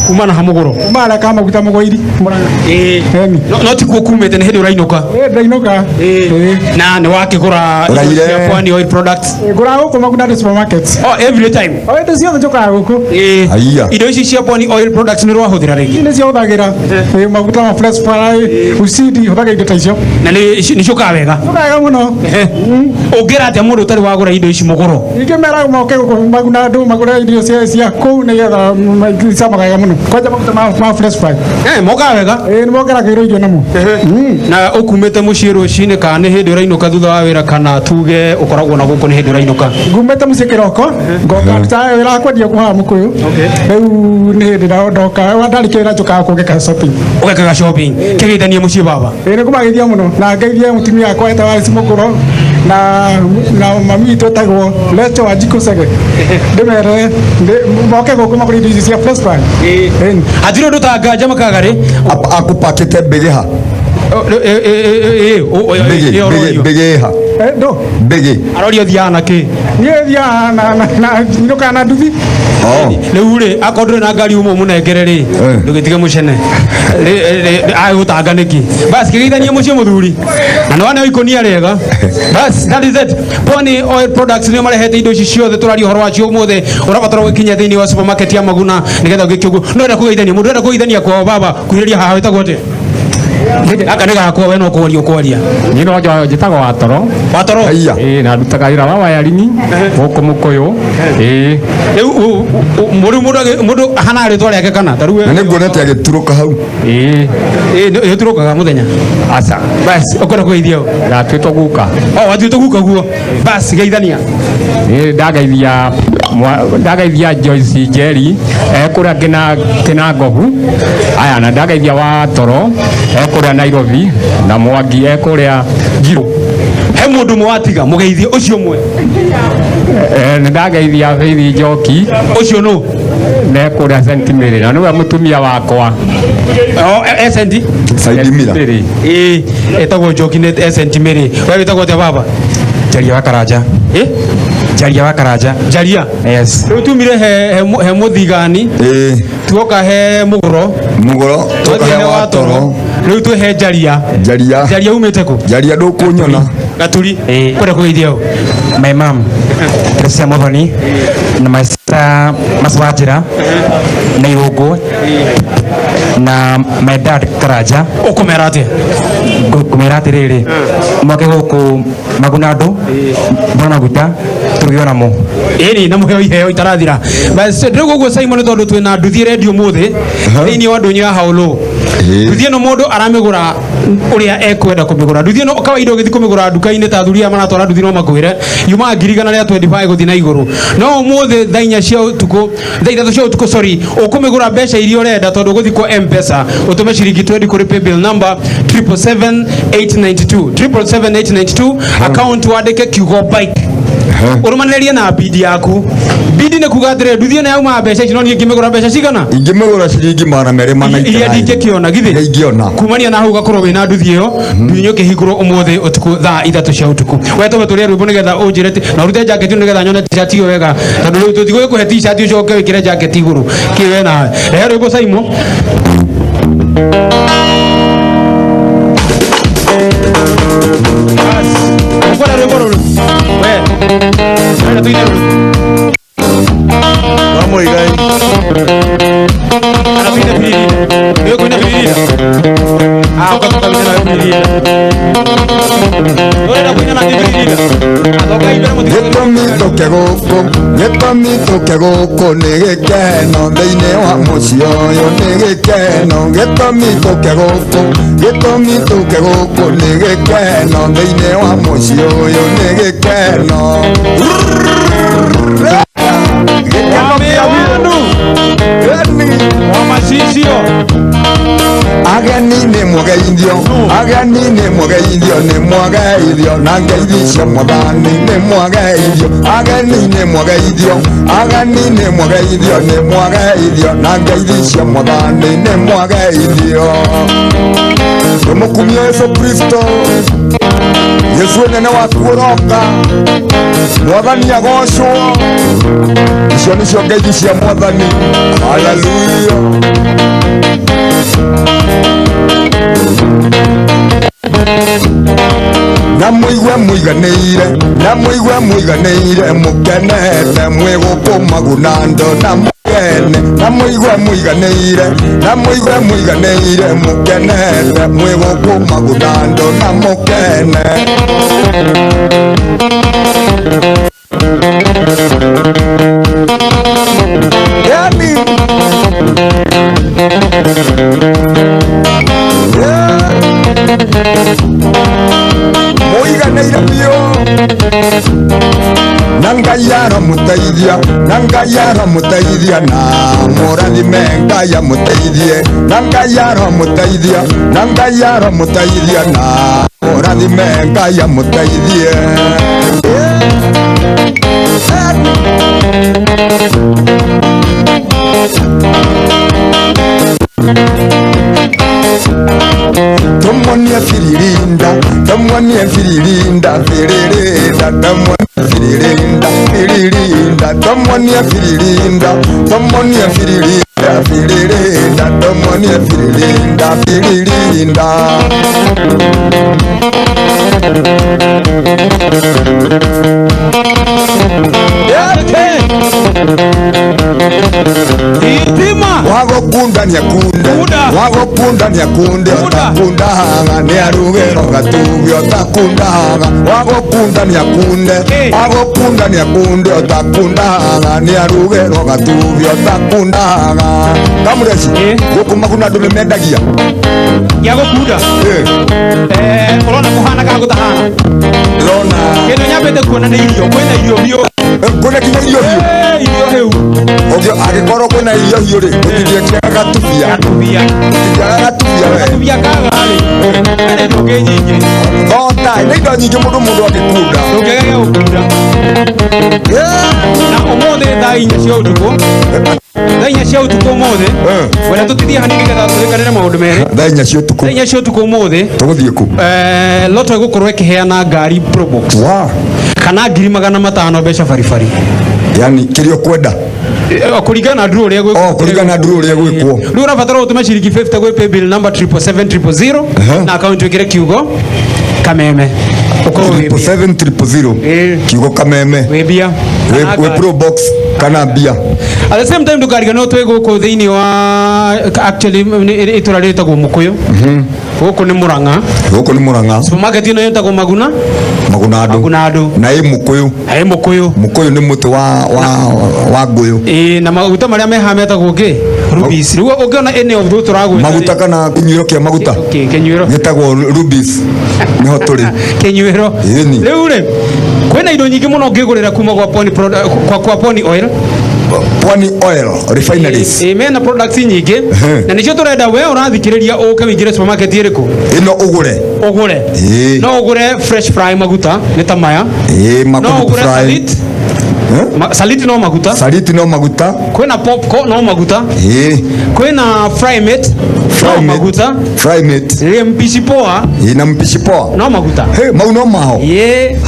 kuma na ha mũgũro. Mara ka maguta mũgũiri Mũrang'a. Ĩ. Ĩni. No tikuo kumĩte nĩ hĩndĩ ũrainũka. Ĩ ndainũka. Ĩ. Na nĩ wakĩgũra indo Ũraire. cia Pwani Oil Products? Ngũraga gũkũ Maguna supermarket. Oh, every time. O hĩndĩ ciothe njũkaga gũkũ. Ĩ. Aiya. Indo ici cia Pwani Oil Products nĩ ũrahũthĩra rĩngĩ? Nĩ cio hũthagĩra. Ĩ maguta ma fresh fry, ushindi hũthagĩra indo ta icio. Na nĩ ciũkaga wega? Njũkaga wega mũno. Ũngĩra atĩa mũndũ ũtarĩ wagũra indo ici mũgũro? Ingĩmera moke gũkũ Maguna andũ magũre irio cia kũu nĩgetha camaga wega mũno. Kwanja maguta ma fresh fry. Eh, mokaga wega. Ĩ nĩ mongeragĩrwo irio namo. Na ũkumĩte mũciĩ rũcinĩ kana nĩ hĩndĩ ũrainũka thutha wa wĩra kana tuge ũkoragwo na gũkũ nĩ hĩndĩ ũrainũka? Ngumĩte mũciĩ kĩroko ngoka ndutaga wĩra wa kwendia kũ haha Mũkũyũ. Rĩu nĩ hĩndĩ ndoka ndarĩkia wĩra njũkaga gũkũ ngeka shopping. Ũgekaga shopping kĩgeithanie mũciĩ baba. Ĩ nĩ kũmageithia mũno na ngeithie mũtumia wakwa etagwo Alice Mũkũro na mami witũ etagwo Lecho Wanjikũ Chege ndĩmere moke gũkũ magũre indo ici cia fresh fry. Ĩni. Hatirĩ ũndũ ta nganja makagarĩ. Akũpakĩte mbĩgĩ ha? Mbĩgĩ mbĩgĩ ha? Ndũ Mbĩgĩ. Arorio thiaga na kĩ? Niĩ thiaga na nyinũkaga na nduthi. Oh. Rĩu rĩ akorwo ndũrĩ na ngari uma ũmũnengere rĩ ndũgĩtige mũcene agũtanga nĩkĩ bas kĩgeithanie mũciĩ mũthuri na nĩwaneo ikũnia rĩega bas that is it. Pwani Oil Products nĩo marehete indo ici ciothe tũraria ũhoro wacio ũmũthĩ ũrabatara gũkinya thĩinĩ wa supermarket ya Maguna nĩgetha ũgĩke ũguo no enda kũgeithania mũndũ enda kũgeithania kwao baba kuhĩrĩria haha wĩtagwo atĩa? Gaka nĩ gakwa we no kwaria ũkwaria. Niĩ no njĩtagwo Watoro. Watoro? Ĩĩ, na ndutaga wĩra wa wayarini gũkũ Mũkũyũ. Ĩĩ. Rĩu rĩu mũndũ ahana rĩtwa rĩake kana ta rĩu Na nĩ nguonete agĩturũka hau. Ĩĩ. Ĩĩ, nĩ ũturũkaga mũthenya? Aca. Bas, ũkwenda kũgeithia ũ? Ndatuĩtwo guka. O, watuĩtwo guka guo. Bas, geithania. Ĩĩ, ndageithia ndageithia Joyce Njeri ekũrĩa Kĩnangobu. Aya, na ndageithia Watoro ekũrĩa Nairobi, na Mwangi ekũrĩa Njirũ. He mũndũ ũmwe watiga mũgeithie ũcio ũmwe. Nĩ ndageithia Faith Njoki. Ũcio nũ? Ne kũrĩa St Mary, na nĩwe mũtumia wakwa. O, St Saidi Mira. Mary. Ĩĩ, etagwo Njoki nĩ St Mary. We wĩtagwo atĩa baba? Njaria wa Karanja. Ĩ? Njaria wa Karanja. Njaria. Yes. Rĩu tumire he mũthigani. Ĩĩ. Tuoka he mũgũro. Mũgũro, tuoka he Watoro. Rĩu twĩ he Njaria. Njaria. Njaria umĩte kũ? Njaria ndũkũnyona. Gaturi. Kwenda kũgeithia ũ? My mom, Teresia Muthoni, na my sister Maswanjira, na Irũngũ, na my dad Karanja. Ũkũmera atĩa? Ngũmera atĩrĩrĩ, moke gũkũ Magunandu, mbona maguta, tũrugĩo namo. Ĩni, na mũheo iheo itarathira. Bas, rĩu ũguo Simon, tondũ twĩna nduthi redio mũthĩ thĩinĩ wa ndũnyũ ya Haũlũ. Nduthi ĩno mũndũ aramĩgũra ũrĩa ekwenda kũmĩgũra. Nduthi ĩno kawaida ũgĩthiĩ kũmĩgũra nduka-inĩ ta athuri aya maratwara nduthi no makwĩre yumaga 125,000 gũthiĩ na igũrũ. No ũmũthĩ thaa inya cia ũtukũ, thaa ithatũ cia ũtukũ, sorry, ũkũmĩgũra mbeca iria ũrenda tondũ ũgũthiĩ kwa M-Pesa ũtũme ciringi 20 kũrĩ paybill number 777 892, 777 892, account wandĩke kiugo bike, ũrũmanĩrĩrie na bidi yaku. Bidi nĩ kuga atĩrĩrĩ, nduthi ĩno yauma mbeca ici, no niĩ ngĩmĩgũra mbeca cigana? Ingĩmĩgũra ciringi 200 iria ndingĩkĩona githĩ ingĩona. Kumania na hau ũgakorwo wĩna nduthi ĩyo. Nduthi ũkĩhingũrwo ũmũthĩ ũtukũ thaa 3 cia ũtukũ. We tũme tũrĩe rwĩmbo nĩgetha ũnjĩre na ũrute jacket nĩgetha nyone t-shirt ĩyo wega, tondũ rĩu tũtigũgĩkũhe t-shirt ũcoke wĩkĩre jacket igũrũ kĩ we nawe. Rehe rwĩmbo, Simon. Bas, ũkwenda rwĩmbo rũrũ we wenda tũine rũrũ? Wa Muigai. Kana tuine Biririnda? Nĩ ũkũina Biririnda? Ah, ũka tũkaine nawe Biririnda. Ũrenda kũina na Biririnda? Athoka imbere mũtige. Gĩtũmi tũke gũkũ, gĩtũmi tũke gũkũ nĩ gĩkeno thĩinĩ wa mũciĩ ũyũ, nĩ gĩkeno. Gĩtũmi tũke gũkũ, gĩtũmi tũke gũkũ nĩ gĩkeno thĩinĩ wa mũciĩ ũyũ, nĩ gĩkeno. Gĩkeno kĩa wanu wa macicio. Ageni nĩ mũgeithio, ageni nĩ mũgeithio, nĩ mwageithio na ngeithi cia mwathani, nĩ mwageithio. Ageni nĩ mũgeithio, ageni nĩ mũgeithio, nĩ mwageithio na ngeithi cia mwathani, nĩ mwageithio. Tũmũkumie Yesu Kristo, Yesu nene waku ũroka, mwathani agocwo. Icio nĩcio ngeithi cia mwathani. Haleluya. Na mũigue mũiganĩire, na mũigue mũiganĩire, mũkenete mwĩ gũkũ Magunando, na mũkene. Na mũigue mũiganĩire, na mũigue mũiganĩire, mũkenete mwĩ gũkũ Magunando, na mũkene. Yani. Yeah. Mũiganĩire biũ na Ngai aramũteithia, na Ngai aramũteithia, na mũrathime, Ngai amũteithie, na Ngai aramũteithia, na Ngai aramũteithia, na mũrathime, Ngai amũteithie. Tũmuonie biririnda, tũmuonie biririnda, biririnda, tũmuonie biririnda, biririnda, tũmuonie biririnda, tũmuonie biririnda, biririnda, tũmuonie biririnda, biririnda. Thitima. Wago Wagũkunda nĩakunde. Kunda. Wagũkunda nĩakunde. Kunda. Ũtakundaga nĩarugĩrwo gatumbĩ. Ũtakundaga. Wagũkunda nĩakunde. Eh. Wagũkunda nĩakunde. Ũtakundaga nĩarugĩrwo gatumbĩ. Ũtakundaga. Kamũreci. Eh. Gũkũ Maguna andũ nĩmendagia. Gĩa gũkunda. Eh. Ũrona kũhana kana gũtahana? Ndĩrona. Kĩndũ nyambĩte kuona nĩ irio, kwĩna irio biũ. Kwĩna nginya irio hiũ. Irio hĩu. Ũngĩ angĩkorwo kwĩna irio hiũ rĩ, gũtingĩkĩaga gatubia. Gatubia. Gũtingĩaga gatubia we. Gatubia kaga rĩ, kwĩna indo ingĩ nyingĩ. Thota, nĩ indo nyingĩ mũndũ angĩkunda. Ndũngĩaga gĩa gũkunda. Na ũmũthĩ thaa 4 cia ũtukũ, thaa 4 cia ũtukũ ũmũthĩ, wenda tũtithie hanini nĩgetha tũrĩkanĩre maũndũ merĩ. Thaa 4 cia ũtukũ. Thaa 4 cia ũtukũ ũmũthĩ. Tũgũthiĩ kũ? Lotto ĩgũkorwo ĩkĩheana ngari Probox. Wa. Kana 500,000 mbeca baribari. Yani kĩrĩa ũkwenda. Kũringana na draw ũrĩa gwĩkwo. Oh, kũringana na draw ũrĩa gwĩkwo. Rĩu ũrabatara gũtũma ciringi 50 gwĩ paybill number 777 000 na account wĩkĩre kiugo Kameme. Ũkorwo wĩ mbia. 777 000. Kiugo Kameme. Wĩ mbia. Wĩ Probox kana mbia. At the same time ndũkariganĩrwo twĩ gũkũ thĩinĩ wa actually nĩ itũra rĩtagwo Mũkũyũ. Gũkũ nĩ Mũrang'a. Gũkũ nĩ Mũrang'a. Supermarket ĩno ĩtagwo Maguna. Maguna andũ. Maguna andũ. Na ĩ Mũkũyũ. Na ĩ Mũkũyũ. Mũkũyũ nĩ mũtĩ wa ngũyũ. Ĩ, na maguta marĩa me haha metagwo kĩ? Rubies. Rĩu ũngĩona any of those tũragwĩta rĩ. Maguta kana kĩnyuĩro kĩa maguta. Kĩnyuĩro. Gĩtagwo Rubies. Nĩho tũrĩ. Kĩnyuĩro. Ĩni. Rĩu rĩ, kwĩna indo nyingĩ mũno ũngĩgũrĩra kuma gwa Pwani product, kwa Pwani Oil. Pwani Oil Refineries. Mena products nyingĩ na nĩcio tũrenda we ũrathikĩrĩria ũke ũingĩre supermarket ĩrĩkũ ĩno ũgũre. Ũgũre. No ũgũre fresh fry maguta nĩ ta maya. No ũgũre Salit. Salit no maguta. Salit no maguta. Kwĩna Popcorn no maguta. Kwĩna Frymate no maguta. Frymate. Mpishi poa. Na mpishi poa. No maguta. He, mau no maho.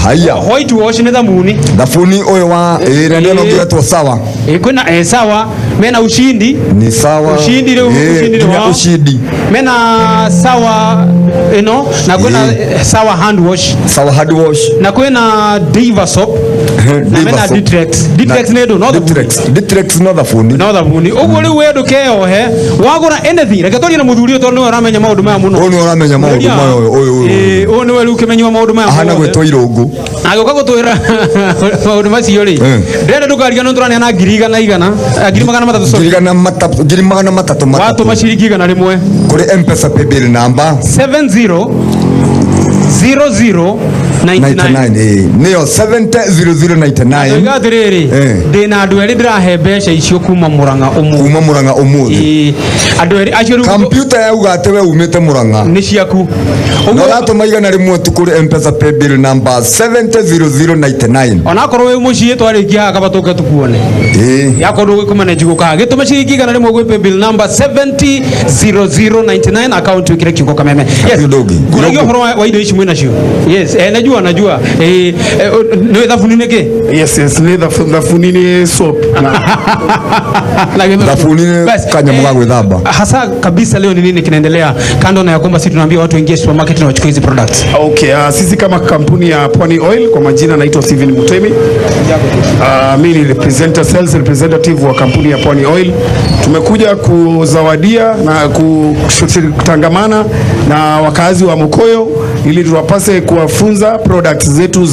Haya. White wash nĩ thamuni. Thabuni ũyũ wa na nĩ ũngĩetwo sawa. Kwĩna sawa, mena Ushindi. Ni sawa. Ushindi rĩu Ushindi nginya wao. Ushindi. Mena sawa ĩno na kwĩna sawa hand wash. Sawa hand wash. Na kwĩna Diva soap. Na mena Ditrex. Ditrex nĩ ndũ no thabuni. Ditrex. Ditrex no thabuni. No thabuni. Ũguo rĩu we ndũkeyohe wagũra anything. Reke twarie na mũthuri ũyũ tondũ nĩwe ũramenya maũndũ maya mũno. Ũyũ nĩwe ũramenya maũndũ maya ũyũ. Ũyũ nĩwe rĩu kĩmenyi wa maũndũ maya. Ahana gwĩtwo Irũngũ. Agĩũka gũtwĩra maũndũ macio rĩ. Ndĩrenda ndũkariganĩrwo tũraneana ngiri igana igana, 300,000 sorry. 300,000 matatũ. Watũma ciringi 100 Kũrĩ M-Pesa paybill number 70 00 99. 99, nĩyo 70 00 99. Ndoiga atĩrĩrĩ, ndĩna andũ erĩ ndĩrahe mbeca icio kuma Mũrang'a ũmũthĩ. Kuma Mũrang'a ũmũthĩ. Andũ erĩ acio rĩu Kambyuta yauga atĩ we umĩte Mũrang'a. Nĩ ciaku. Na ũratũma 100 tu kũrĩ M-Pesa paybill number 70 00 99. Onakorwo wĩ mũciĩ twarĩkia haha kaba tũke tũkuone. Yakorwo ndũgũkũmanage gũka haha. Gĩtũme ciringi 100 gwĩ paybill number 70 00 99 account wĩkĩre kiugo Kameme. Yes. Ngũragia ũhoro wa indo ici mwĩnacio. Yes, najua najua. Nĩ thabuni nĩ kĩ? Yes, nĩ thabuni nĩ soap. Thabuni nĩ kanyamũ ga gwĩthamba. Hasa kabisa leo ni nini kinaendelea kando na ya kwamba sisi tunaambia watu waingie supermarket na wachukue hizi products? Okay, sisi kama kampuni ya Pwani Oil, kwa majina naitwa Steven Mutemi. Mimi ni representative, sales representative wa kampuni ya Pwani Oil. Tumekuja kuzawadia na kutangamana na wakazi wa Mukoyo ili tuwapase kuwafunza products zetu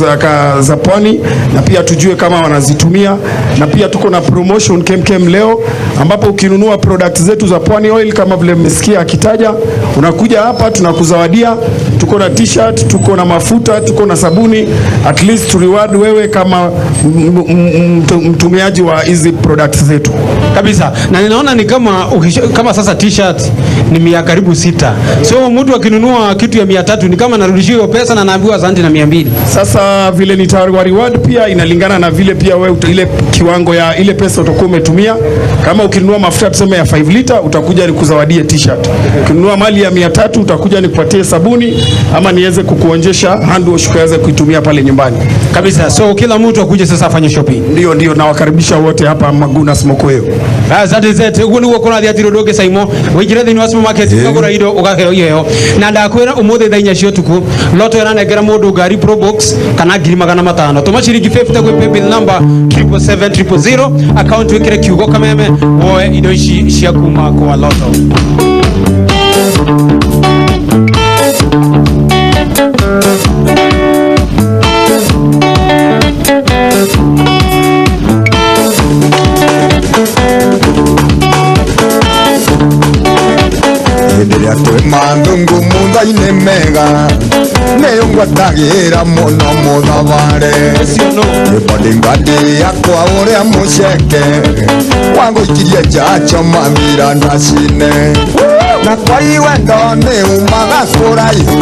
za Pwani na pia tujue kama wanazitumia, na pia tuko na promotion kemkem leo ambapo ukinunua products zetu za Pwani Oil kama vile mmesikia akitaja, unakuja hapa tunakuzawadia. Tuko na t-shirt, tuko na mafuta, tuko na sabuni, at least to reward wewe kama mtumiaji wa hizi products zetu kabisa. Na ninaona ni kama kama sasa t-shirt ni 600, so mtu akinunua kitu ya 300 ni kama narudishiwa hiyo pesa na naambiwa asante na 200. Sasa vile nita reward pia inalingana na vile pia wewe ile kiwango ya ile pesa utakuwa umetumia. Kama ukinunua mafuta tuseme ya 5 liter, utakuja nikuzawadie t-shirt. Ukinunua mali ya 300 utakuja nikupatie sabuni. ama niweze kukuonjesha hand wash ukaweze kuitumia pale nyumbani. Kabisa. So kila mtu akuje sasa afanye shopping. Ndio, ndio, nawakaribisha wote hapa Magunas Mokoyo. Bas, that is it. Uguo niguo kũrathiĩ hatirĩ ũndũ ũngĩ Saimo. Wĩingĩre thĩinĩ wa supermarket ũkagũra indo ũkaheo iheo. Na ndakwĩra ũmũthĩ thaa 4 cia ũtukũ Lotto ĩranengera mũndũ ngari Probox kana 500,000. Tũma ciringi 50 gwĩ paybill number 777 000, account wĩkĩre kiugo Kameme, woe indo ici cia kuma kwa Lotto. Hĩndĩ ĩrĩa twĩ mathungu mutha-inĩ mega nĩyo ngwatagĩra mũno mũthabarĩ bodyguard yakwa ũrĩa mũceke wagũikirie njacho mamira ndacine na kwari wendo nĩ umaga kũraihu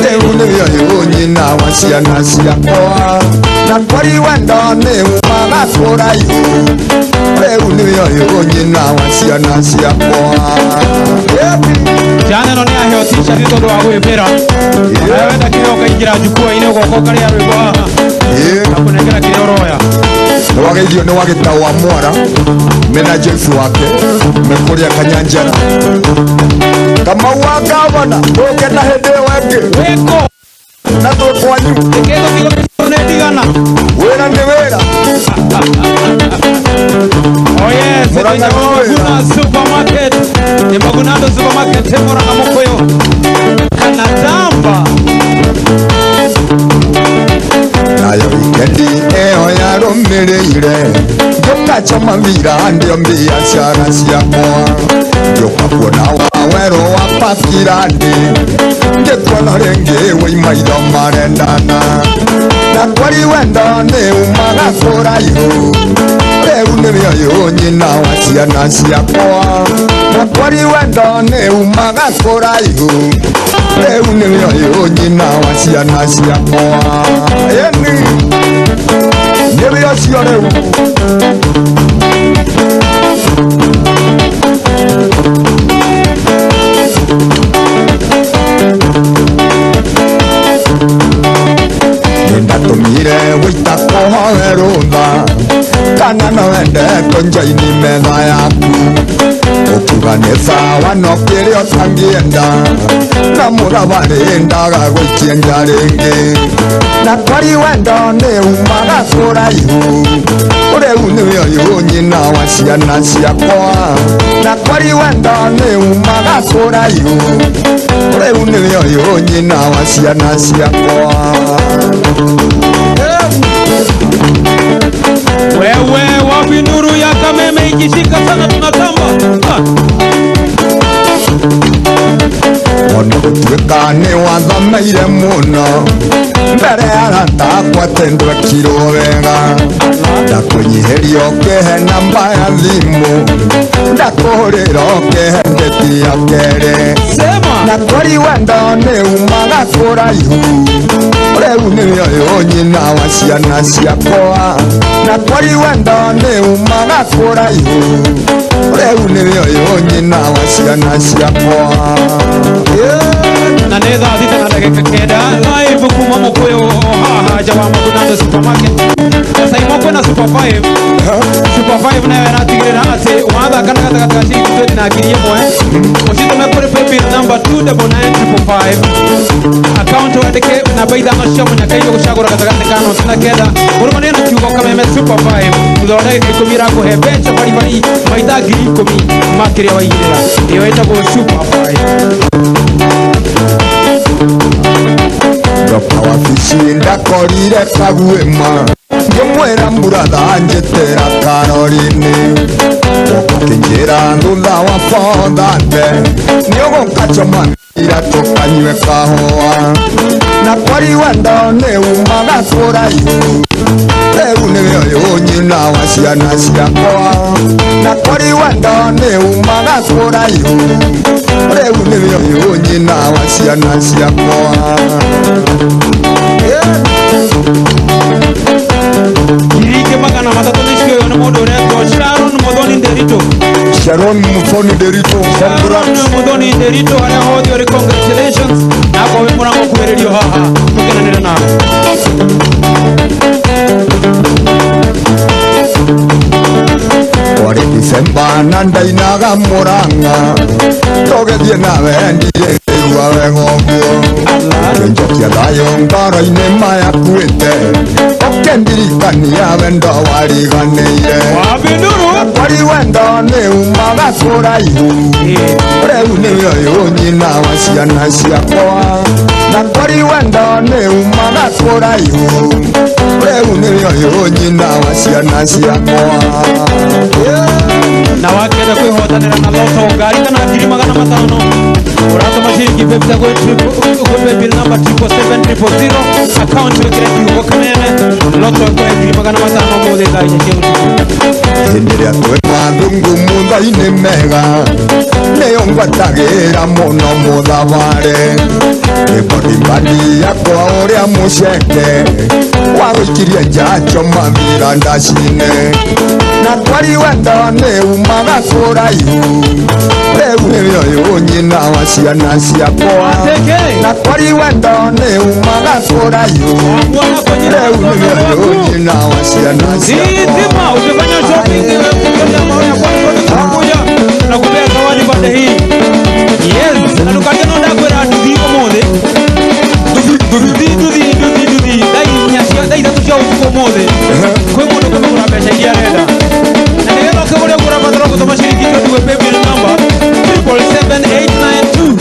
rĩu nĩwe ũyũ nyina wa ciana ciakwa na kwari wendo nĩ umaga kũraihu rĩu nĩwe ũyũ nyina wa ciana ciakwa. Jana ĩno nĩ aheo t-shirt nĩ tondũ wa gwĩbĩra. Nawe wenda kĩheo ũkaingĩra njukua-inĩ ũgoka ũkarĩa rwĩmbo haha na kũnengera kĩrĩa ũroya. Nĩwageithio nĩ wagĩtau wa mwara mena Joyce wake mekũrĩa kanyanjara Kamau wa gavana tũke na hĩndĩ ĩyo ĩngĩ wĩko na twĩ kwanyu ĩkĩtwo kiugo nĩ ndigana. Wĩra nĩ wĩra. Oh yes, Murang'a ĩtagwo nĩ wĩra. Maguna Supermarket. Nĩ Magunando Supermarket Murang'a Mukuyu. Kana tamba. Nayo wikendi ĩyo yarũmĩrĩire ngĩũka mira ndio biacara ciakwa ngĩũka kuona wawerũ wa pakirandi ngĩkuona rĩngĩ wĩ maitho marendana na kwari wendo nĩ umaga kũraihu rĩu nĩwe ũyũ nyina wa ciana ciakwa na kwari wendo nĩ umaga kũraihu rĩu nĩwe ũyũ nyina wa ciana ciakwa ĩni nĩwe ũcio rĩu. Nĩndatũmire wĩita kũhoe rũtha kana no wende kũnjoini metha yaku ũkiuga nĩ sawa no kĩrĩa ũtangĩenda na mũthabarĩ ndaga gũikia nja rĩngĩ na kwari wendo nĩ umaga kũraihu rĩu nĩwe ũyũ nyina wa ciana ciakwa na kwari wendo nĩ umaga kũraihu rĩu nĩwe ũyũ nyina wa ciana ciakwa. Wewe wapi nuru ya Kameme ikishika sana tunatamba. Ah. Ona gũtuĩka nĩ wathomeire mũno mbere ya arata akwa atĩ ndwekirwo wega ndakũnyihĩria ũkĩhe namba ya thimũ ndakũhũrĩra ũkĩhe ndĩti ya kerĩ Sema. Na kwari wendo nĩ umaga kũraihu rĩu nĩwe ũyũ nyina wa ciana ciakwa na kwari wendo nĩ umaga kũraihu rĩu nĩwe ũyũ nyina wa ciana ciakwa. Na nĩ thaa 6:09 live kuma Mukuyu haha nja wa Magunando Supermarket. Na Saimo kwĩna Super 5. Super 5 nayo ĩratigĩrĩra atĩ wathaka na gatagatĩ ka ciringi 20 na 1,000 ũcitũme kũrĩ paybill number 299555, account wandĩke namba 5 cia mũnyaka iria ũgũcagũra gatagatĩ ka noti na kenda ũrũmanie na kiugo Kameme Super 5 thutha wa ndagĩka 10 ĩrakũhe mbeca baribari maita 10,000 ma kĩrĩa waigĩrĩra. Ĩyo ĩtagwo Super 5. Ndoka wabici ndakorire kaguĩma ngĩmwĩra mburatha njĩtĩra karori-inĩ ũkĩnjĩra thutha wa bothate nĩũgũkachoma ira tũkanyue kahũa na kwari wendo nĩ umaga kũraihu rĩu nĩwe ũyũ nyina wa ciana ciakwa na kwari wendo nĩ umaga kũraihu rĩu nĩwe ũyũ nyina wa ciana ciakwa. 300,000 nĩcio nĩ mũndũ ũretwo Sharon Muthoni Nderito. Sharon Muthoni Nderito, Sharon congrats. Muthoni Nderito harĩa hothe ũrĩ, congratulations. Na akorwo Murang'a ũkuhĩrĩrio haha tũkenanĩre nawe. Kwarĩ Disemba na ndainaga Murang'a tũgĩthiĩ nawe ndiĩigua wega ũguo kĩnjokia thayũ ngoro-inĩ mayakuĩte ũkĩndirikania wendo wariganĩire kwari wendo nĩ umaga kũraihu rĩu nĩwe ũyũ nyina wa ciana ciakwa na kwari wendo nĩ umaga kũraihu rĩu nĩwe ũyũ nyina wa ciana ciakwa. Na wakenda kwihotanira na loto ngari kana 500,000 uratuma ciringi 50 gwĩ bill number 77700 account wikire kiugo Kameme loto ĩkũhe 500,000 ũmũthĩ thaa inya cia ũtukũ. Hĩndĩ ĩrĩa twĩ mathungu mutha-inĩ mega nĩyo ngwatagĩra mũno mũthabarĩ nĩbodibadi yakwa ũrĩa mũceke wagũikirie njanjo mawĩra ndacinĩ na twari wendo nĩ umaga kũraihu rĩu nĩwe ũyũ nyina wa ciana ciakwa na twari wendo nĩ umaga kũraihu rĩu nĩwe ũyũ nyina wa ciana ciakwa. Ukifanya shopping tunakuja na kupea zawadi pande hii. Yes, na tukatena ndakwira nduthi umuthi. Nduthi nduthi nduthi nduthi thaa inya cia thaa ithatũ cia ũtukũ ũmũthĩ kwĩ mũndũ ũkũmĩgũra mbeca iria arenda na nĩgetha ũkĩgũre ũguo ũrabatara gũtũma ciringi 20 gwĩ paybill number 777892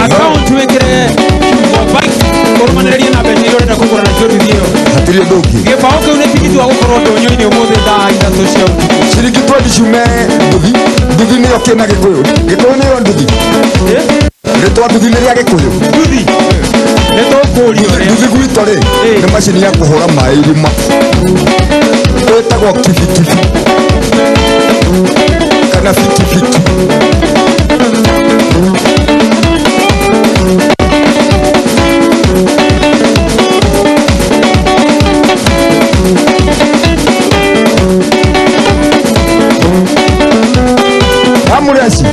account wĩkĩre kiugo bike ũrũmanĩrĩrie na mbeca iria ũrenda kũgũra nacio nduthi ĩyo. Hatirĩ ũndũ ũngĩ. Gĩbaũ kĩu nĩ tigiti wa gũkorwo ndũnyũ-inĩ ũmũthĩ thaa ithatũ cia ũtukũ. Ciringi 20 ciume nduthi nduthi nĩyo kĩna Gĩkũyũ Gĩkũyũ nĩyo nduthi rĩtwa nduthi nĩ rĩa Gĩkũyũ nduthi nĩ tũkũrio ũrĩa nduthi gwitũ rĩ nĩ macini ya kũhũra maĩ irima ĩtagwo kibikibi kana bikibiki. Amurasi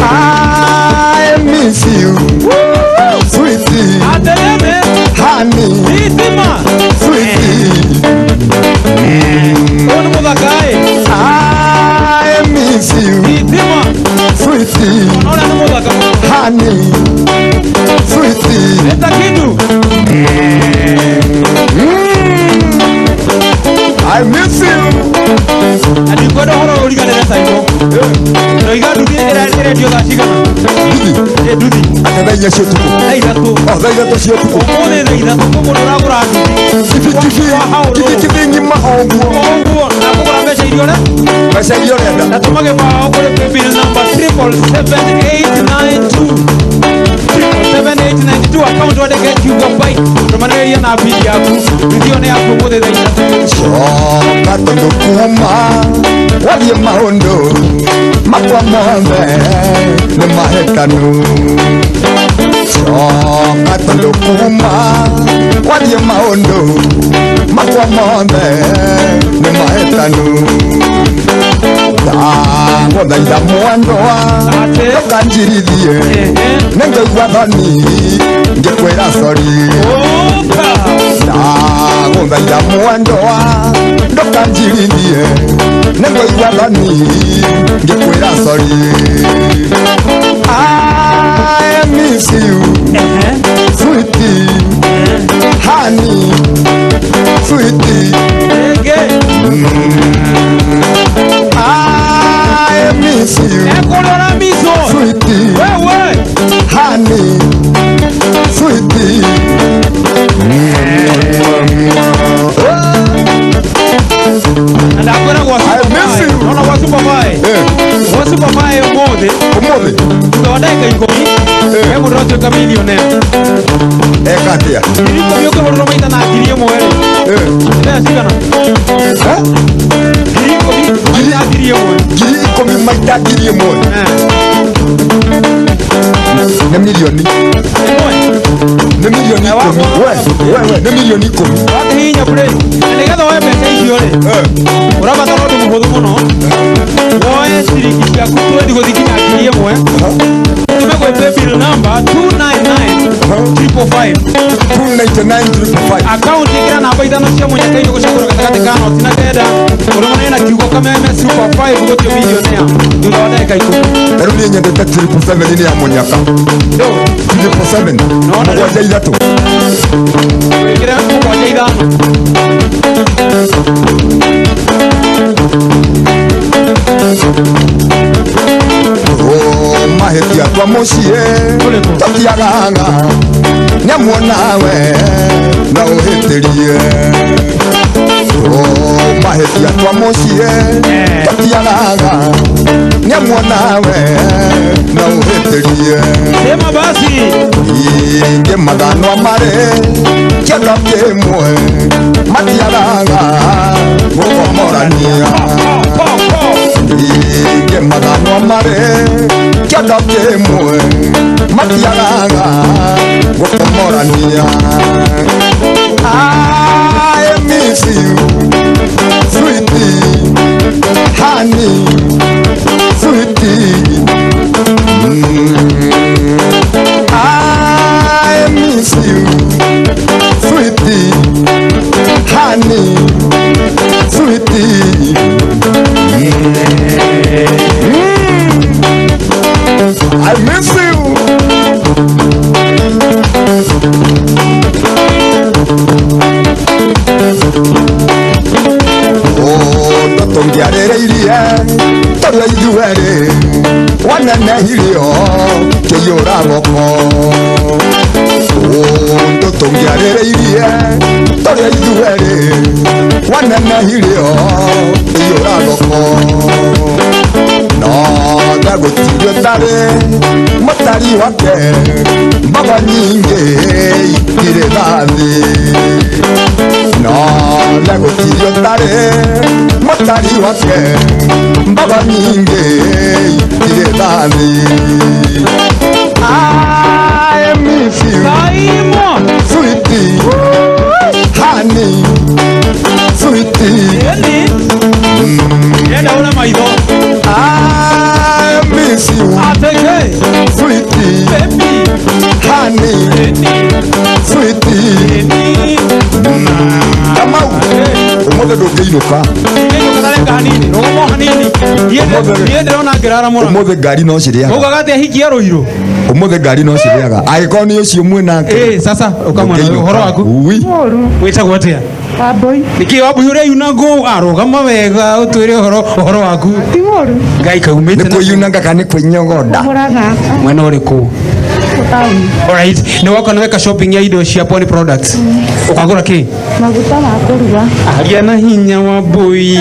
I miss you, sweetie, honey, sweetie. I miss you, sweetie, honey, sweetie. I miss you. Na ndikwenda ũhoro ũyũ ũriganĩre Saimo. Ndoiga nduthi ĩrendio thaa cigana? Nduthi. Nduthi. Ate thaa inya cia ũtukũ. Thaa ithatũ. O thaa ithatũ cia ũtukũ. Ũmũthĩ thaa ithatũ kwĩ mũndũ ũragũra nduthi. Kibikibi kibikibi ng'ima o ũguo. O ũguo na kũgũra mbeca iria ũrenda. Mbeca iria ũrenda. Na tũma gĩbaũ kũrĩ paybill number 777892. 77892 account wandĩke kiugo bike rũmanĩrĩria na bidi yaku nduthi ĩyo nĩ yaku ũmũthĩ thaa ithatũ. Coka tondũ kuma wathiĩ maũndũ makwa mothe nĩ mahĩtanu. Coka tondũ kuma wathiĩ maũndũ makwa mothe nĩ mahĩtanu. Ndagũthaitha mwendwa ndũkanjirithie nĩngũigua thoni ngĩkwĩra sori. Ndagũthaitha mwendwa ndũkanjirithie nĩngũigua thoni ngĩkwĩra sori. I miss you, sweetie, honey, sweetie. I miss you, sweetie, honey, sweetie. Ndakwĩra gwa Super gwa Super Buy. Gwa Super Buy ũmũthĩ. Ũmũthĩ. Thutha wa ndagĩka ikũmi he mũndũ ũratuĩka millionaire. Eka atĩa? 10,000 ũkĩhũrĩrwo maita na 1,000 rĩ. Mbeca cigana? 10,000 maita 1,000. 10,000 maita 1,000. Nĩ mirioni. Ĩmwe. Nĩ milioni 10. We nĩ milioni 10. Wakihihinya play na nĩgetha woe mbeca icio rĩ, ũrabatara ũndũ mũhũthũ mũno. Woe ciringi ciaku 20 gũthiĩ nginya 1,000, ũtũme gwĩ paybill number 299555. 299555. Akaunti ĩkĩra namba ithano cia mũnyaka-inĩ gũcagũra gatagatĩ ka noti na kenda, ũrũmanĩre na kiugo Kameme Super 5 gũtio millionaire thutha wa ndagĩka 10. Rĩu niĩ nyendete 777 nĩ ya mũnyaka. 777 773. Wĩkĩre 75. Oh, mahĩtia twa mũciĩ tũtiagaga nĩamuonawe no ũhĩtĩrie. Oh, mahĩtia twa mũciĩ tũtiagaga nĩamuonawe no ũhĩtĩrie. Sema basi. Ingĩ mathanwa marĩ kĩanda kĩmwe matiagaga gũkomorania. Ingĩ mathanwa marĩ kĩanda kĩmwe matiagaga gũkomorania. I miss you, sweetie, honey, sweetie. I miss you, sweetie, honey, sweetie. I miss you. Oh, tũngĩarĩrĩirie tũrĩ ithuerĩ wanenehirio kĩiyũra goko. Ũndũ tũngĩarĩrĩirie tũrĩ ithuerĩ wanenehirio kĩiyũra goko. No ndagũtirio ũtarĩ mũtari wake mbago nyingĩ itirĩ thathi. No ndagũtirio ũtarĩ mũtari wake mbago nyingĩ itirĩ thathi. I miss you, sweetie, honey, sweetie. Enda ule maitho. I miss you, sweetie, honey, sweetie. Kamau, ũmũthĩ ndũngĩinũka. Ndũngĩinũka hanini, rũgama hanini. Niĩ ndĩrona ngĩraramũra. Ũmũthĩ ngari no cirĩaga. Ugaga atĩa hiki ya Rũirũ? Ũmũthĩ ngari no cirĩaga. Angĩkorwo nĩ ũcio mwĩ nake. Sasa ũkamwona ũhoro waku. Wĩtagwo atĩa? Wambui. Nĩkĩ Wambui ũreyuna ngũ? Arũgama wega ũtwĩre ũhoro waku. Ti mũru. Ngai kaumĩte. Nĩ kwĩyunanga kana nĩ kwĩnyogonda? Mũrang'a. Mwena ũrĩkũ? Taũni. Alright, nĩ woka nĩ weka shopping ya indo cia Pwani Products. Ũkagũra kĩ? Maguta ma kũruga. Aria na hinya Wambui.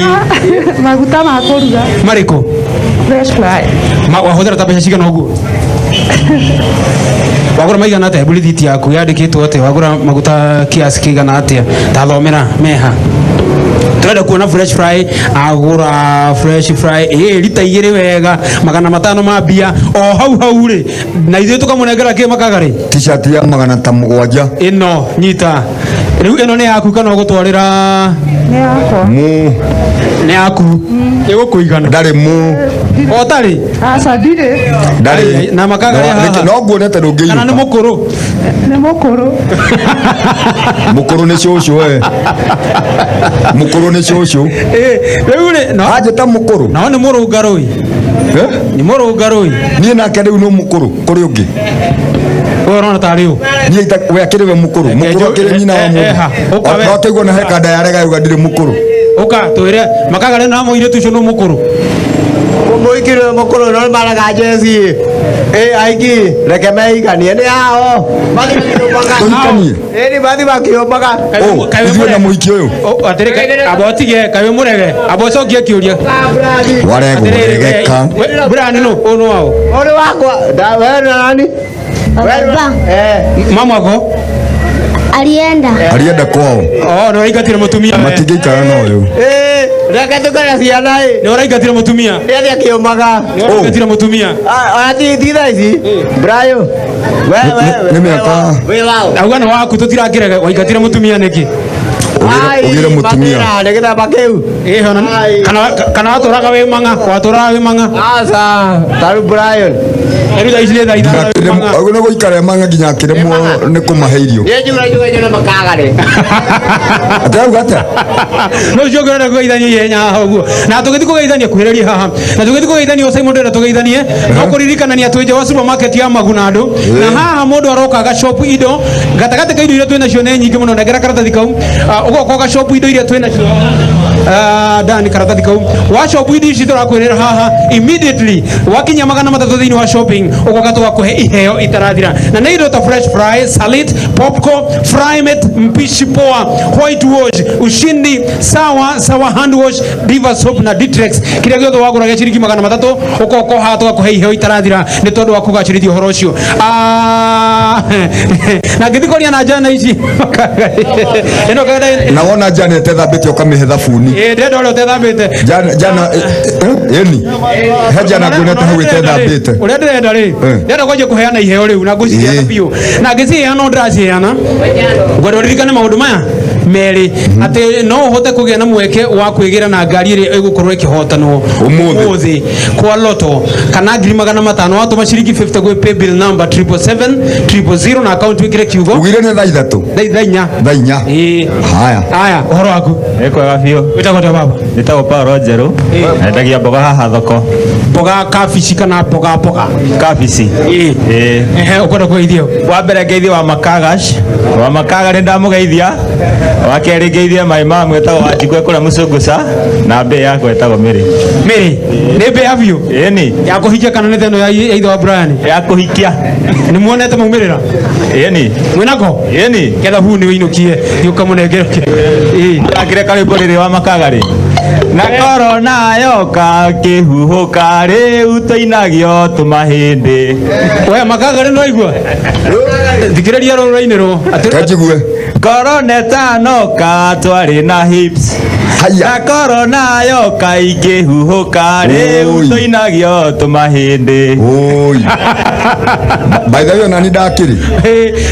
Maguta ma kũruga. Marĩkũ? Fresh fry. Wahũthĩra ta mbeca cigana ũguo? Wagũra maigana atĩa? Hebu rithiti yaku yandĩkĩtwo atĩa? Wagũra maguta kiasi kĩigana atĩa? Tathomera meha. Turenda kuona fresh fry, agũra fresh fry rita 2 wega 500 ma mbia o hau hau rĩ, na ithuĩ tũkamũnengera kĩ makaga rĩ? T-shirt ya 700. Ĩno nyita rĩu, ĩno nĩ yaku kana ũgũtwarĩra? Nĩ yakwa. Mu. Nĩ yaku. Ĩgũkũigana. Ndarĩ mu. O tarĩ? Aca ndirĩ. Ndarĩ. Na makaga rĩ haha. No nguonete ndũngĩinũka. Kana nĩ mũkũrũ? Nĩ mũkũrũ. Mũkũrũ nĩ cũcũ we. Mũkũrũ nĩ cũcũ. Rĩu rĩ, no. Anjĩta mũkũrũ. Nao nĩ mũrũngarũi. Nĩ mũrũngarũi. Niĩ nake rĩu nĩ mũkũrũ kũrĩ ũngĩ. We ũrona tarĩ ũ? Niĩ we akĩrĩ we mũkũrũ. Mũkũrũ akĩrĩ nyina wa mũndũ. No akĩigua na he kanda yarega yuga ndirĩ mũkũrũ. Ũka twĩre makaga na mũirĩtu ũcio nĩ mũkũrũ. Mũikiri mũkũrũ no maraga jezi. Aiki reke meiganie nĩ ao. Mathiĩ makĩũmbaga. Tũhikanie. Ĩni mathiĩ makĩũmbaga. Ithuĩ na mũhiki ũyũ. Atĩrĩ amba ũtige kaĩ wĩ mũrege. Amba ũcokie kĩũria. Waregwo regeka. Brand nũ? Ũyũ nĩ waũ? Ũyũ nĩ wakwa. We na nani? Baba. Mama wako? Alienda. Alienda kwao. Oh, nĩ ũraingatire mũtumia we. Matingĩikara na ũyũ. Ĩĩ, reke tũkare ciana ĩ. Nĩ ũraingatire mũtumia. Nĩ athiĩ akĩũmaga. Nĩ ũraingatire mũtumia. Ona ti thaa ici. Brayo. We we. Nĩ mĩaka. Wĩ wao. Auga nĩ waku tũtirakĩrega waingatire mũtumia nĩkĩ? Ũgĩre mũtumia. Nĩ gĩthamba kĩu. Ĩĩ ona kana watũraga wĩ mang'a, watũraga wĩ mang'a. Aca, taru Brian. Rĩu thaa ici nĩ thaa ithano wĩ mang'a. Nĩ gũikara mang'a nginya akĩremwo nĩ kũmahe irio. Niĩ njugire njuge nyone makaga rĩ. Atĩ auga atĩa? No ũcio ũngĩ ũrenda kũgeithania ihenya haha ũguo na tũgĩthiĩ kũgeithania kuhĩrĩria haha na tũgĩthiĩ kũgeithania o Simon ndĩrenda tũgeithanie no kũririkanania twĩ nja wa supermarket ya Magunandu na haha mũndũ aroka agashop indo gatagatĩ ka indo iria twĩ nacio nĩ nyingĩ mũno nengera karatathi kau. Ah, ũgoka ũgashop indo iria twĩ nacio. Ah, dani karatathi kau wa shop indo ici tũrakwĩrĩra haha immediately wakinya 300 thĩinĩ wa shopping ũgoka tũgakũhe iheo itarathira na nĩ indo ta fresh fry, salit, popcorn, frymet, mpishi poa, white wash, ushindi, sawa sawa, hand wash, diva soap na ditrex. Kĩrĩa gĩothe wagũra gĩa ciringi 300 ũgoka haha tũgakũhe iheo itarathira nĩ tondũ wa kũgacĩrithia ũhoro ũcio. Ah, na ngĩthiĩ kũria na njana ici ĩno kagenda. Na wona jana ĩtethambĩte ũkamĩhe thabuni. Ĩĩ, ndĩrenda ũrĩa ũtethambĩte. Jana jana ĩni he jana nguonete hau ĩtethambĩte. Ũrĩa ndĩrenda rĩ, ndĩrenda kwanjia kũheana iheo rĩu na ngũciheana biũ na ngĩciheana no ndĩraciheana ngwenda ũririkane maũndũ maya merĩ atĩ no ũhote kũgĩa na mweke wa kwĩgĩra na ngari ĩrĩa ĩgũkorwo ĩkĩhotanwo ũmũthĩ kwa loto kana 500,000 watũma ciringi 50 gwĩ paybill number 777 000 na account wĩkĩre kiugo. Ugire nĩ thaa 3? Thaa 4. Thaa 4. Ĩĩ. Haya. Haya, ũhoro waku? Nĩ kwega biũ. Wĩtagwo atĩa baba? Njĩtagwo Paul Njerũ. Nendagia mboga haha thoko. Mboga kabici kana mboga mboga? Kabici. Ĩĩ. Ehe, ũkwenda kũgeithio? Wa mbere ngeithie wa Makagash. Wa Makaga nĩ ndamũgeithia. Wa kerĩ ngeithie my mom wĩtagwo Wanjikũ kũrĩa Mũcũngũca na mbĩ yakwa ĩtagwo Mĩrĩ. Mĩrĩ? Nĩ mbĩ ya biũ? Ĩni. Ya kũhikia kana nĩ theno ya ithe wa Brian? Ya kũhikia. Nĩ muonete maumĩrĩra? Ĩni. Mwĩnako? Ĩni. Ketha buni wĩinũkie thiĩ ũkamũnengere. Ĩĩ. Akire karwĩmbo rĩrĩ wa Makaga rĩ. Na korona yoka kĩhuhũka rĩu tũinagio tũmahĩndĩ. We Makaga rĩ nĩwaigua? Thikĩrĩria rũrainĩrwo. Kanjigue. Korona ĩtanoka twarĩ na hips. Na korona yoka ikĩhuhũka rĩu tũinagio tũmahĩndĩ. Oi. By the way ona ni ndakĩrĩ.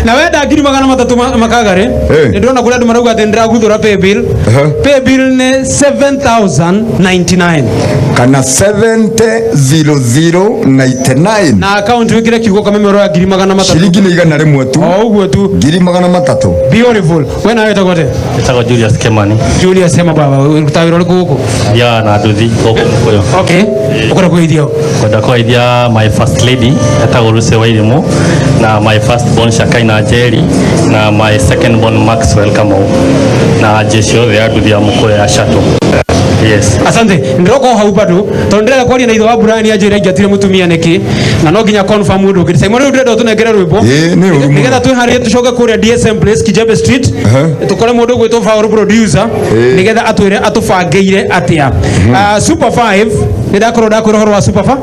Na wenda 300,000 Makaga rĩ nĩ ndĩrona kũrĩa andũ marauga atĩ nĩndĩraguthũra paybill. Paybill nĩ 7099 kana 700099 na account wĩkĩre kiugo kamemero ya 300,000. Ciringi nĩ 100 tu. O ũguo tu. 300,000. Beautiful. We nawe wĩtagwo atĩa? Njĩtagwo Julius Kimani. Julius sema baba, ũrutaga wĩra ũrĩkũ gũkũ? Thiaga na nduthi gũkũ Mũkũyũ. Okay. Ũkwenda kũgeithio? Kwenda kũgeithia my first lady etagwo Lucy Wairimu na my first born Shakaina Njeri na my second born Maxwell Kamau na jeshi yothe ya nduthi ya Mũkũyũ ya Shuttle. Yes. Asante. Ndĩroka o hau bado tondũ ndĩrenda kwaria na ithe wa Brian anjĩre aingatire mũtumia nĩkĩ na no nginya confirm ũndũ ũngĩ. Simon rĩu ndĩrenda ũtũnengere rwĩmbo. Ĩĩ, nĩ ũru mũno. Nĩgetha twĩharĩrie tũcoke kũrĩa DSM Place Kijabe Street tũkore mũndũ ũgwĩtwo Faũrũ producer nĩgetha atwĩre atũbangĩire atĩa. Ah, Super 5 nĩ ndakorwo ndakwĩra ũhoro wa Super 5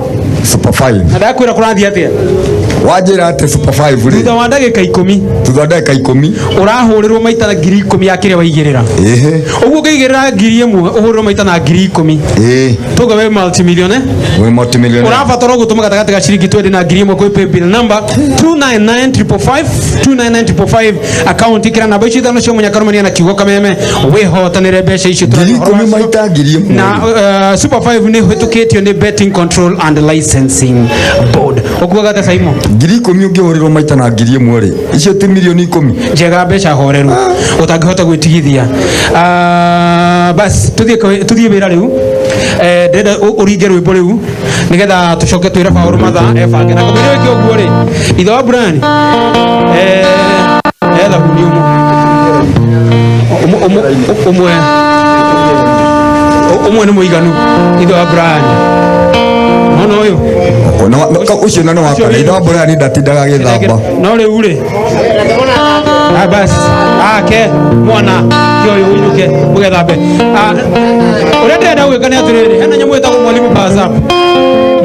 Super 5 na ndakwĩra kũrathiĩ atĩa. Wanjĩra atĩ Super 5 rĩ thutha wa ndagĩka 10 thutha wa ndagĩka 10 ũrahũrĩrwo maita 10,000 ya kĩrĩa waigĩrĩra. Ĩhĩ. Ũguo ũngĩigĩrĩra 1,000 ũhũrĩrwo maita na 10,000. Ĩĩ. Tuge we multimillionaire. Wĩ multimillionaire. Ũrabatara gũtũma gatagatĩ ga ciringi 20 na 1,000 kwĩ paybill number 299555 299555 account ĩkĩra namba icio ithano cia mũnyakarũmania na kiugo kameme wĩhotanĩre mbeca icio. 10,000 maita 1,000. Na Super 5 nĩ hĩtũkĩtio nĩ Betting Control and Licensing Board. Ũkuaga atĩa Simon? 10,000 ũngĩhũrĩrwo maita na 1,000 rĩ icio ti milioni 10. Njega mbeca horeru ũtangĩhota gwĩtigithia. Ah, bas tũthiĩ wĩra rĩu. Ndĩrenda ũringe rwĩmbo rĩu nĩgetha tũcoke twĩre Paũlũ mathaa ebange na kũmĩrĩ wĩke ũguo rĩ ithe wa Brian thabuni ũmwe ũmwe nĩ mũiganu ithe wa Brian nona ũyũ. Ũcio na nĩ wakana ithe wa Brian ndatindaga agĩthamba. No rĩu rĩ ah, bas ake mwana kĩ ũyũ ũinũke mũgethambe. Ah, ũrĩa ndĩrenda gwĩka nĩ atĩrĩrĩ hena nyamũ ĩtagwo mwalimu pasap.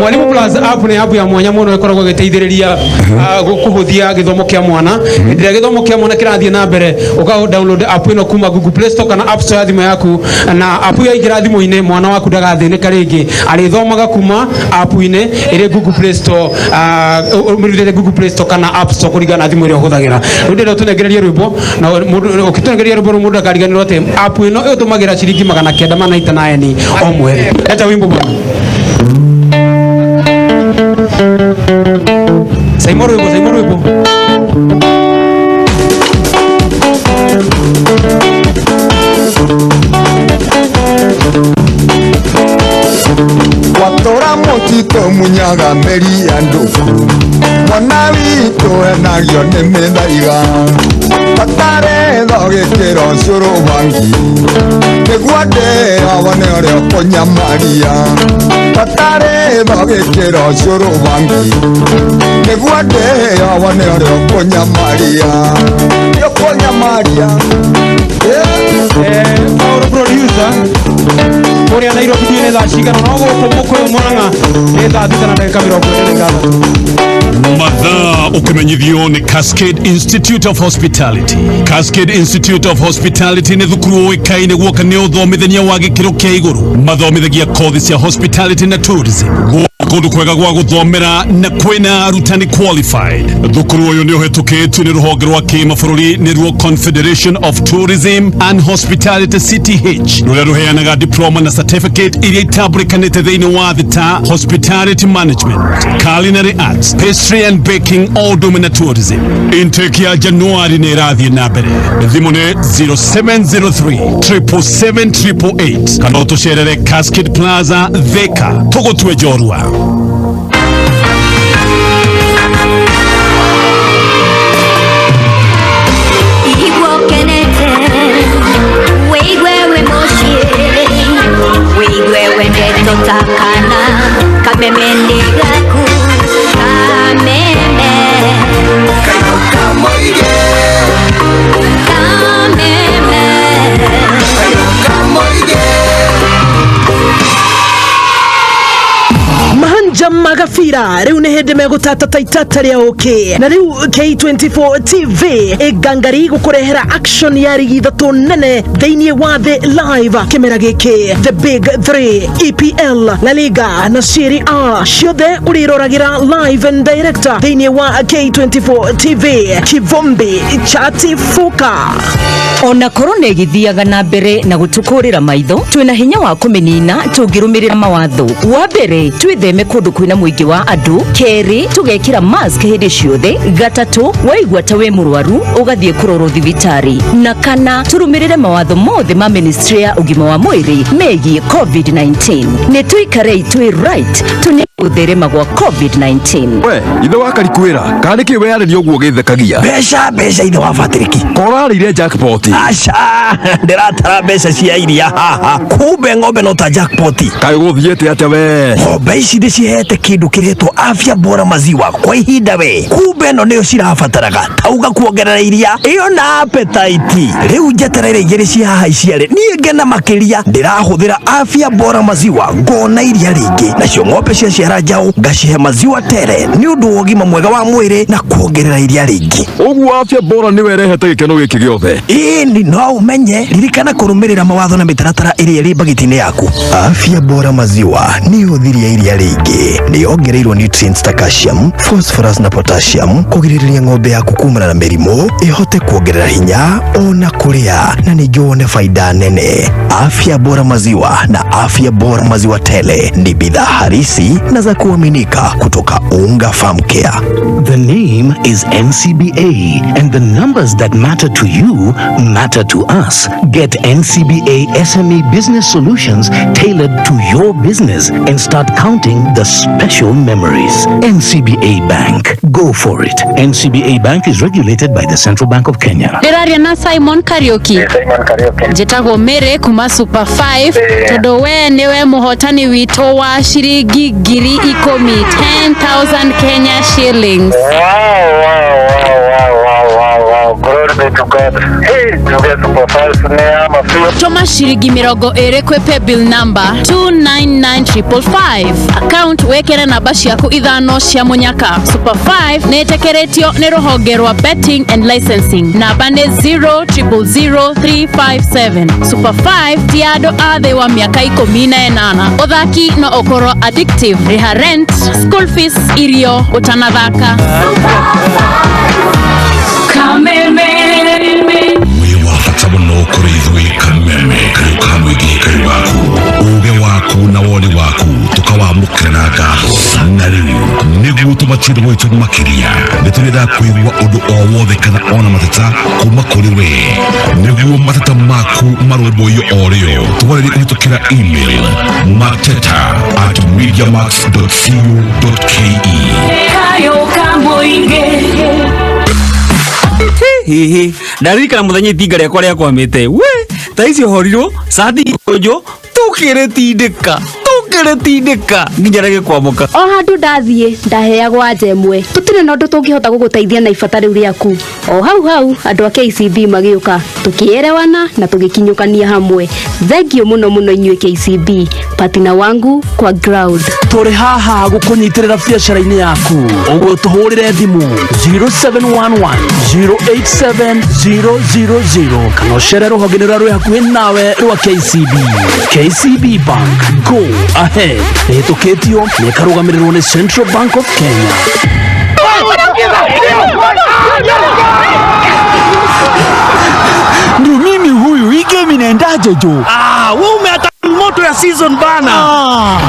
Mwalimu Plus app nĩ app ya mwanya mũno ĩkoragwo ĩgĩteithĩrĩria kũhũthia gĩthomo kĩa mwana. Hĩndĩ ĩrĩa gĩthomo kĩa mwana kĩrathiĩ na mbere, ũka download app ĩno kuma Google Play Store kana App Store ya thimũ yaku, na app yaingĩra thimũ-inĩ mwana waku ndagathĩnĩka rĩngĩ, arĩthomaga kuma app-inĩ ĩrĩ Google Play Store, ũmĩrutĩte Google Play Store kana App Store kũringana na thimũ ĩrĩa ũhũthagĩra. Rĩu ndĩrenda ũtũnengererie rwĩmbo, na mũndũ ũkĩtũnengereria rwĩmbo rũu mũndũ akariganĩrwo atĩ app ĩno ĩtũmagĩra ciringi 999 o mweri. Leta wimbo bwana. Saimo rwĩmbo, saimo rwĩmbo. Watora mũtitũ munyaga mĩri ya ndũku, mwana witũ enagio nĩ mĩthaiga, bataretho gĩkĩro cũrũ bangi, nĩguo ndĩo wone ũrĩa ũkũnyamaria, bataretho gĩkĩro cũrũ bangi, nĩguo ndĩo wone ũrĩa ũkũnyamaria, nĩ ũkũnyamaria. Paul producer kũrĩa Nairobi nĩ thaa cigana, no gũkũ Mũkũyũ Mũrang'a nĩ thaa 6:46. Mathaa ũkĩmenyithio nĩ Cascade Institute of Hospitality. Cascade Institute of Hospitality nĩ thukuru ũĩkaine guoka nĩ ũthomithania wa gĩkĩro kĩa igũrũ. Mathomithagia kothi cia hospitality na tourism, kũndũ kwega gwa gũthomera na kwĩna arutani qualified. Thukuru ũyũ nĩ ũhetũkĩtio nĩ rũhonge rwa kĩmabũrũri, nĩruo Confederation of Tourism and Hospitality, CTH, rũrĩa rũheanaga diploma na certificate iria itambũrĩkanĩte thĩinĩ wa thĩ ta hospitality management, culinary arts, pastry and baking, o ũndũ ũmwe na tourism. Intake ya Januari nĩ ĩrathiĩ na mbere. Thimũ nĩ 0703 777 888 kana ũtũcerere Cascade Plaza, Thika. Tũgũtue njorua. Igua ũkenete, wĩigue wĩ mũciĩ, wĩigue wendetwo ta kana kameme nĩ gaku kameme kameme. Mahanja magabira rĩu nĩ hĩndĩ megũtata ta itata rĩa ũkĩ, na rĩu K24 TV ĩngangari gũkũrehera action ya rigi ithatũ nene thĩinĩ wa thĩ live kĩmera gĩkĩ: the big 3, EPL, La Liga na Serie A, ciothe ũrĩroragĩra live and direct thĩinĩ wa K24 TV. Kivumbi chatifuka. Ona korona ĩgĩthiaga na mbere na gũtũkũrĩra maitho, twĩna hinya wa kũmĩnina tũngĩrũmĩrĩra mawatho. Wa mbere, twĩtheme kũndũ kwĩna mũingĩ wa andũ. Kerĩ, tũgekĩra mask hĩndĩ ciothe. Gatatũ, waigua ta wĩ mũrwaru ũgathiĩ kũrorwo thibitarĩ. Na kana, tũrũmĩrĩre mawatho mothe ma ministry ya ũgima wa mwĩrĩ megiĩ COVID-19. Nĩ tũikarei twĩ right tũnye gũtherema gwa COVID-19. We ithe wa karikwĩra kana nĩkĩ weyarĩria ũguo gĩthekagia? Mbeca, mbeca, ithe wa Patrick. Korarĩire jackpot? Aca, ndĩratara mbeca cia iria haha, kumbe ng'ombe no ta jackpot. Kaĩ gũthiĩte atĩa we? Ng'ombe ici ndĩcihete kĩndũ kĩretwo Afya Bora maziwa kwa ihinda, we kumbe ĩno nĩyo cirabataraga tauga kuongerera iria ĩyo na appetite. Rĩu njetereire igĩrĩ cia haha iciare, niĩ ngena makĩria. Ndĩrahũthĩra Afya Bora maziwa ngona iria rĩingĩ, nacio ng'ombe ciaciara njaũ ngacihe maziwa tere nĩ ũndũ wa ũgima mwega wa mwĩrĩ na kuongerera iria rĩingĩ. Ũguo Afya Bora nĩwe ĩrehete gĩkeno gĩkĩ gĩothe? Ĩni, no ũmenye, ririkana kũrũmĩrĩra mawatho na mĩtaratara ĩrĩa ĩrĩ mbagiti-inĩ yaku. Afya Bora maziwa nĩyo thiria iria rĩingĩ, nĩ yongereirwo nutrients ta calcium, phosphorus na potassium kũgirĩrĩria ng'ombe yaku kumana na mĩrimũ, ĩhote kuongerera hinya ona kũrĩa na ningĩ wone faida nene. Afya Bora maziwa na Afya Bora maziwa tele ni bidhaa halisi na za kuaminika kutoka Unga Farm Care. The name is NCBA, and the numbers that matter to you matter to us. Get NCBA SME business solutions tailored to your business and start counting the special memories. NCBA Bank. Go for it. NCBA Bank is regulated by the Central Bank of Kenya. Ndĩraria na Simon Kariuki? Njĩtagwo Mary kuma Super 5, tondũ we nĩwe mũhotani witũ wa ciringi 10,000, 10,000 Kenya shillings. Wow, glory be to God. Hey, tuge Super 5 nĩ ya mabiũ. Tũma ciringi 20 kwĩ paybill number 299555, account wĩkĩre namba ciaku ithano cia mũnyaka. Super 5 nĩ ĩtĩkĩrĩtio nĩ rũhonge rwa betting and licensing, namba nĩ 0000357. Super 5 ti ya andũ a thĩ wa mĩaka 18. Ũthaki no ũkorwo addictive. Rĩha rent, school fees, irio ũtanathaka. Kameme. Wĩ wa bata mũno kũrĩ ithuĩ. Kameme kayũ ka mũingĩ, kayũ gaku, uge waku na woni waku tũkawamũkĩra na ngatho. Na rĩu nĩguo tũmatiĩ gwitũ makĩria, nĩ tũrenda kũigua ũndũ o wothe kana ona mateta kuma kũrĩ we, nĩguo mateta maku marũmbũiyo o rĩo. Twarĩrie kũhĩtũkĩra email mateta@mediamax.co.ke. Kayo ka mũingĩ. Hihi ndaririkana muthenya itinga rĩakwa rĩakwamĩte we ta icio horirwo cati ikũnjwo tukĩrĩtindĩka tukĩrĩtindĩka nginya rĩgĩkwamũka. O handũ ndathiĩ ndaheagwo anja ĩmwe, tũtirĩ na ũndũ tũngĩhota gũgũteithia na ibata rĩu rĩaku. O hau hau andũ a KCB magĩũka, tũkĩerewana na tũgĩkinyũkania hamwe. Thengiũ mũno mũno inyuĩ KCB, patina wangu kwa ground. Tũrĩ haha gũkũnyitĩrĩra biacara-inĩ yaku, ũguo tũhũrĩre thimũ 0711 087 000 kana ũcere rũhonge-inĩ rũrĩa rwĩ hakuhĩ nawe rwa KCB. KCB Bank, go ahead. Ĩhĩtũkĩtio na ĩkarũgamĩrĩrwo nĩ Central Bank of Kenya. Ndio mimi huyu, hii game inaendaje jo? Ah, wewe umeata moto ya season bana. Ah.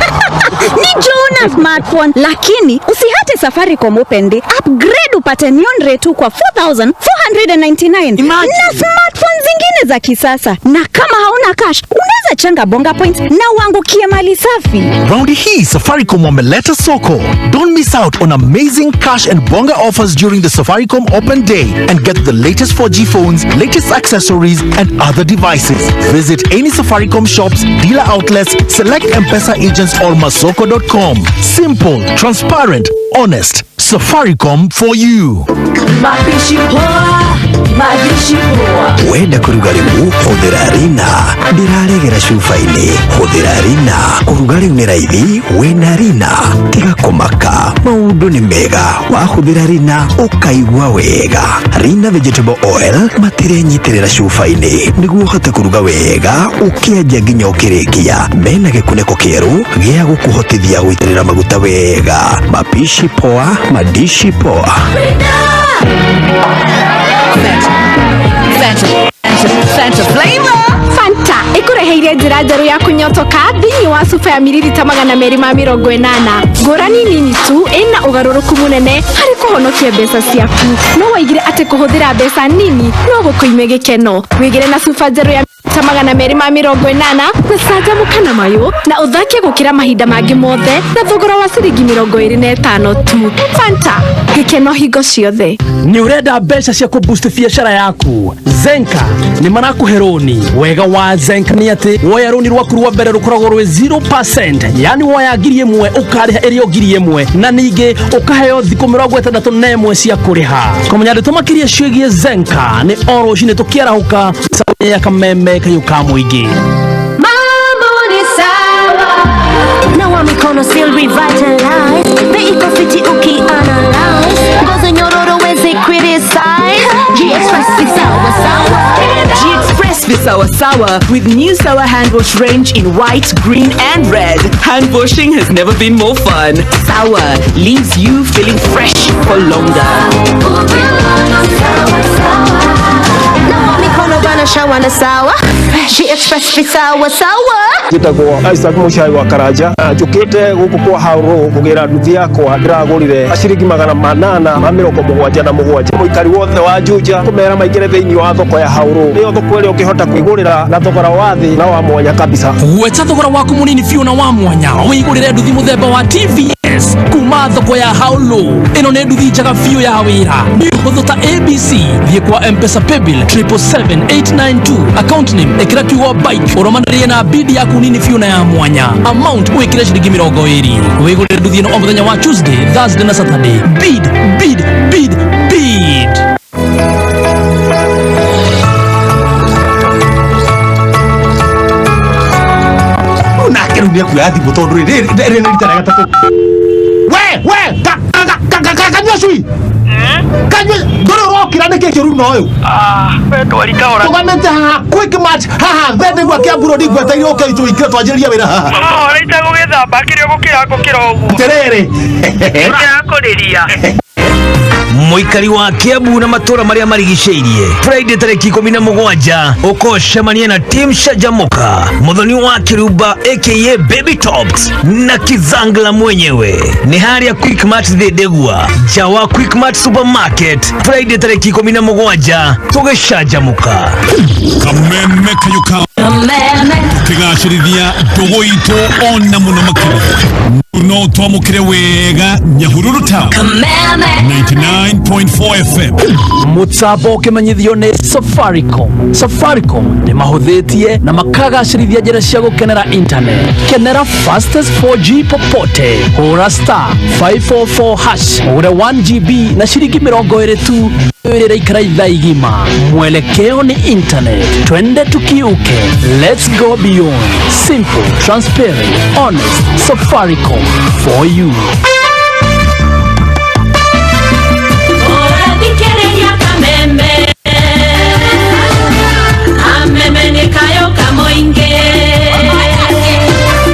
Ni juu smartphone, lakini usihate Safaricom Open Day, upgrade upate Neon Ray 2 kwa 4499 na smartphone zingine za kisasa. Na kama hauna cash, unaweza changa bonga points na uangukie mali safi. Raundi hii Safaricom wameleta soko. Don't miss out on amazing cash and bonga offers during the Safaricom Open Day and get the latest 4G phones, latest accessories and other devices. Visit any Safaricom shops, dealer outlets, select M-Pesa agents or masoko.com. Simple, transparent, honest. Safaricom for you. Mapishi poa, mapishi poa. Wenda kũruga rĩu, hũthĩra Rina. Ndĩraregera cuba-inĩ, hũthĩra Rina. Kũruga rĩu nĩ raithi wĩna Rina. Tiga kũmaka, maũndũ nĩ mega. Wahũthĩra Rina ũkaigua wega. Rina vegetable oil matirenyitĩrĩra cuba-inĩ nĩguo ũhote kũruga wega ũkĩanjia nginya ũkĩrĩkia. Mena gĩkunĩko kĩerũ gĩa gũkũhotithia gũitĩrĩra maguta wega. Mapishi poa, madishi poa. Fanta, Fanta flavor. Fanta ĩkũreheire njĩra njerũ ya kũnyotoka thĩinĩ wa cuba ya mililita 280. Ngũrani nini tu ĩna ũgarũrũku mũnene harĩ kũhonokia mbeca ciaku. No waigire atĩ kũhũthĩra mbeca nini no gũkũime gĩkeno. Wĩgĩre na cuba njerũ ya ta 280 na canjamũka na mayũ na ũthake gũkĩra mahinda mangĩ mothe na thogora wa ciringi 25 tu. Fanta, gĩkeno hingo ciothe. Nĩ ũrenda mbeca cia kũboost biacara yaku? Zenka nĩ marakũhe rũni. Wega wa Zenka nĩ atĩ woya rũni rwaku rwa mbere rũkoragwo rwĩ 0%, yani woya 1000 ũkarĩha ĩrĩ o 1000, na ningĩ ũkaheo thikũ 61 cia kũrĩha. Kũmenya ndeto makĩria ciĩgiĩ Zenka nĩ o rũcinĩ tũkĩarahũka ya Kameme kayũ ka mũingĩ. Mambo ni sawa. Nawa mikono still revitalized. Bei iko fiti ukianalyze. Ngozi nyororo wezi criticize. G-Express ni sawa sawa. G-Express Visawa Sawa with new Sawa hand wash range in white, green and red. Hand washing has never been more fun. Sawa leaves you feeling fresh for longer. Nawa mikono bana shawa na sawa. G-Express Visawa Sawa. Njĩtagwo Isaac Mũcai wa Karanja. Njũkĩte gũkũ kwa Hauro kũgĩra nduthi yakwa ndĩragũrire ciringi 877. Mũikari wothe wa Juja kũmera maingĩre thĩinĩ wa thoko ya Hauro, nĩyo thoko ĩrĩa ũngĩhota kwĩgũrĩra na thogora wa thĩ na wa mwanya kabisa. Gweta thogora waku mũnini biũ na wa mwanya wĩigũrĩre nduthi mũthemba wa TVS kuma thoko ya Haulu. Ĩno nĩ nduthi njega biũ ya wĩra, nĩ hũthũ ta ABC. Thiĩ kwa M-Pesa paybill 777892, account name ĩkĩra kiugo bike, ũrũmanĩrĩrie na bid yaku nini biũ na ya mwanya, amount wĩkĩre ciringi 20. Wĩgũrĩre nduthi ĩno o mũthenya wa Tuesday, Thursday na Saturday. Bid, bid, bid, bid. Rĩu nĩ ekuoya thimũ tondũ rĩrĩ rĩrĩ nĩ rita rĩa gatatũ. We kanyua cui. Kanyua ndũrĩ ũrokĩra nĩkĩ kĩũru na ũyũ? Tũgamĩte haha quick match haha thende gwa Kiambu Road ngweteire ũke itũingĩre twanjĩrĩrie wĩra haha. Ũraita gũgĩthamba kĩrĩa ũgũkĩra ngũkĩra ũguo. Atĩrĩrĩ. Ndĩrakũrĩria. Mũikari wa Kiambu na matũra marĩa marigicĩirie, Friday tarĩki 17 ũkocemania na Team Shajamoka, Mũthoni wa Kĩrumba aka Baby Tops na Kizangla mwenyewe. Nĩ harĩa Quickmart Thĩndĩgua, nja wa Quickmart Supermarket, Friday tarĩki 17 tũgĩcanjamũka. Kameme kayuka tukigacĩrithia ndũgũ itũ ona mũno makĩria no twamũkĩre wega Nyahururu Town 99.4 FM. Mũtambo ũkĩmenyithio nĩ Safaricom. Safaricom nĩ mahũthĩtie na makagacĩrithia njĩra cia gũkenera internet. Kenera fastest 4G popote. Hũra *544# ũgũre 1 GB na ciringi 20 tu ĩrĩraikara ithaa igima. Mwelekeo ni internet. Twende tukiuke. Let's go beyond. Simple, transparent, honest. Safaricom for you. Ũrathikĩrĩria kameme. Kameme nĩ kayo kamoingĩ.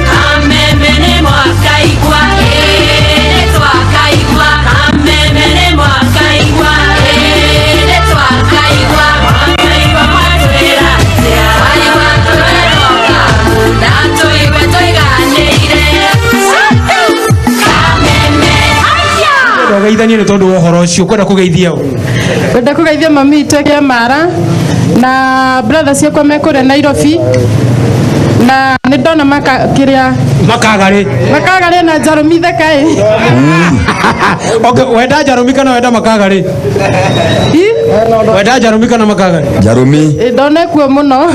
Kameme nĩ mwakaigua, ĩ, twakaigua. Kameme nĩ mwakaigua, ĩ, twakaigua. Mwakaigua mwatwĩra atĩa? Twaigua tũreroka, na tũigue tũiganĩire. Kameme, haya! Ũgeithanie nĩ tondũ wa ũhoro ũcio kwenda kũgeithia ũ? Ngwenda kũgeithia mami witũ e Mara na brother ciakwa me kũrĩa Nairobi na nĩ ndona maka kĩrĩa Makagarĩ. Makagarĩ na Njarũmi theka ĩ. Okay, wenda Njarũmi kana wenda Makagarĩ? Wenda Njarũmi kana Makagarĩ? Njarũmi. Ĩ, ndona kuo mũno.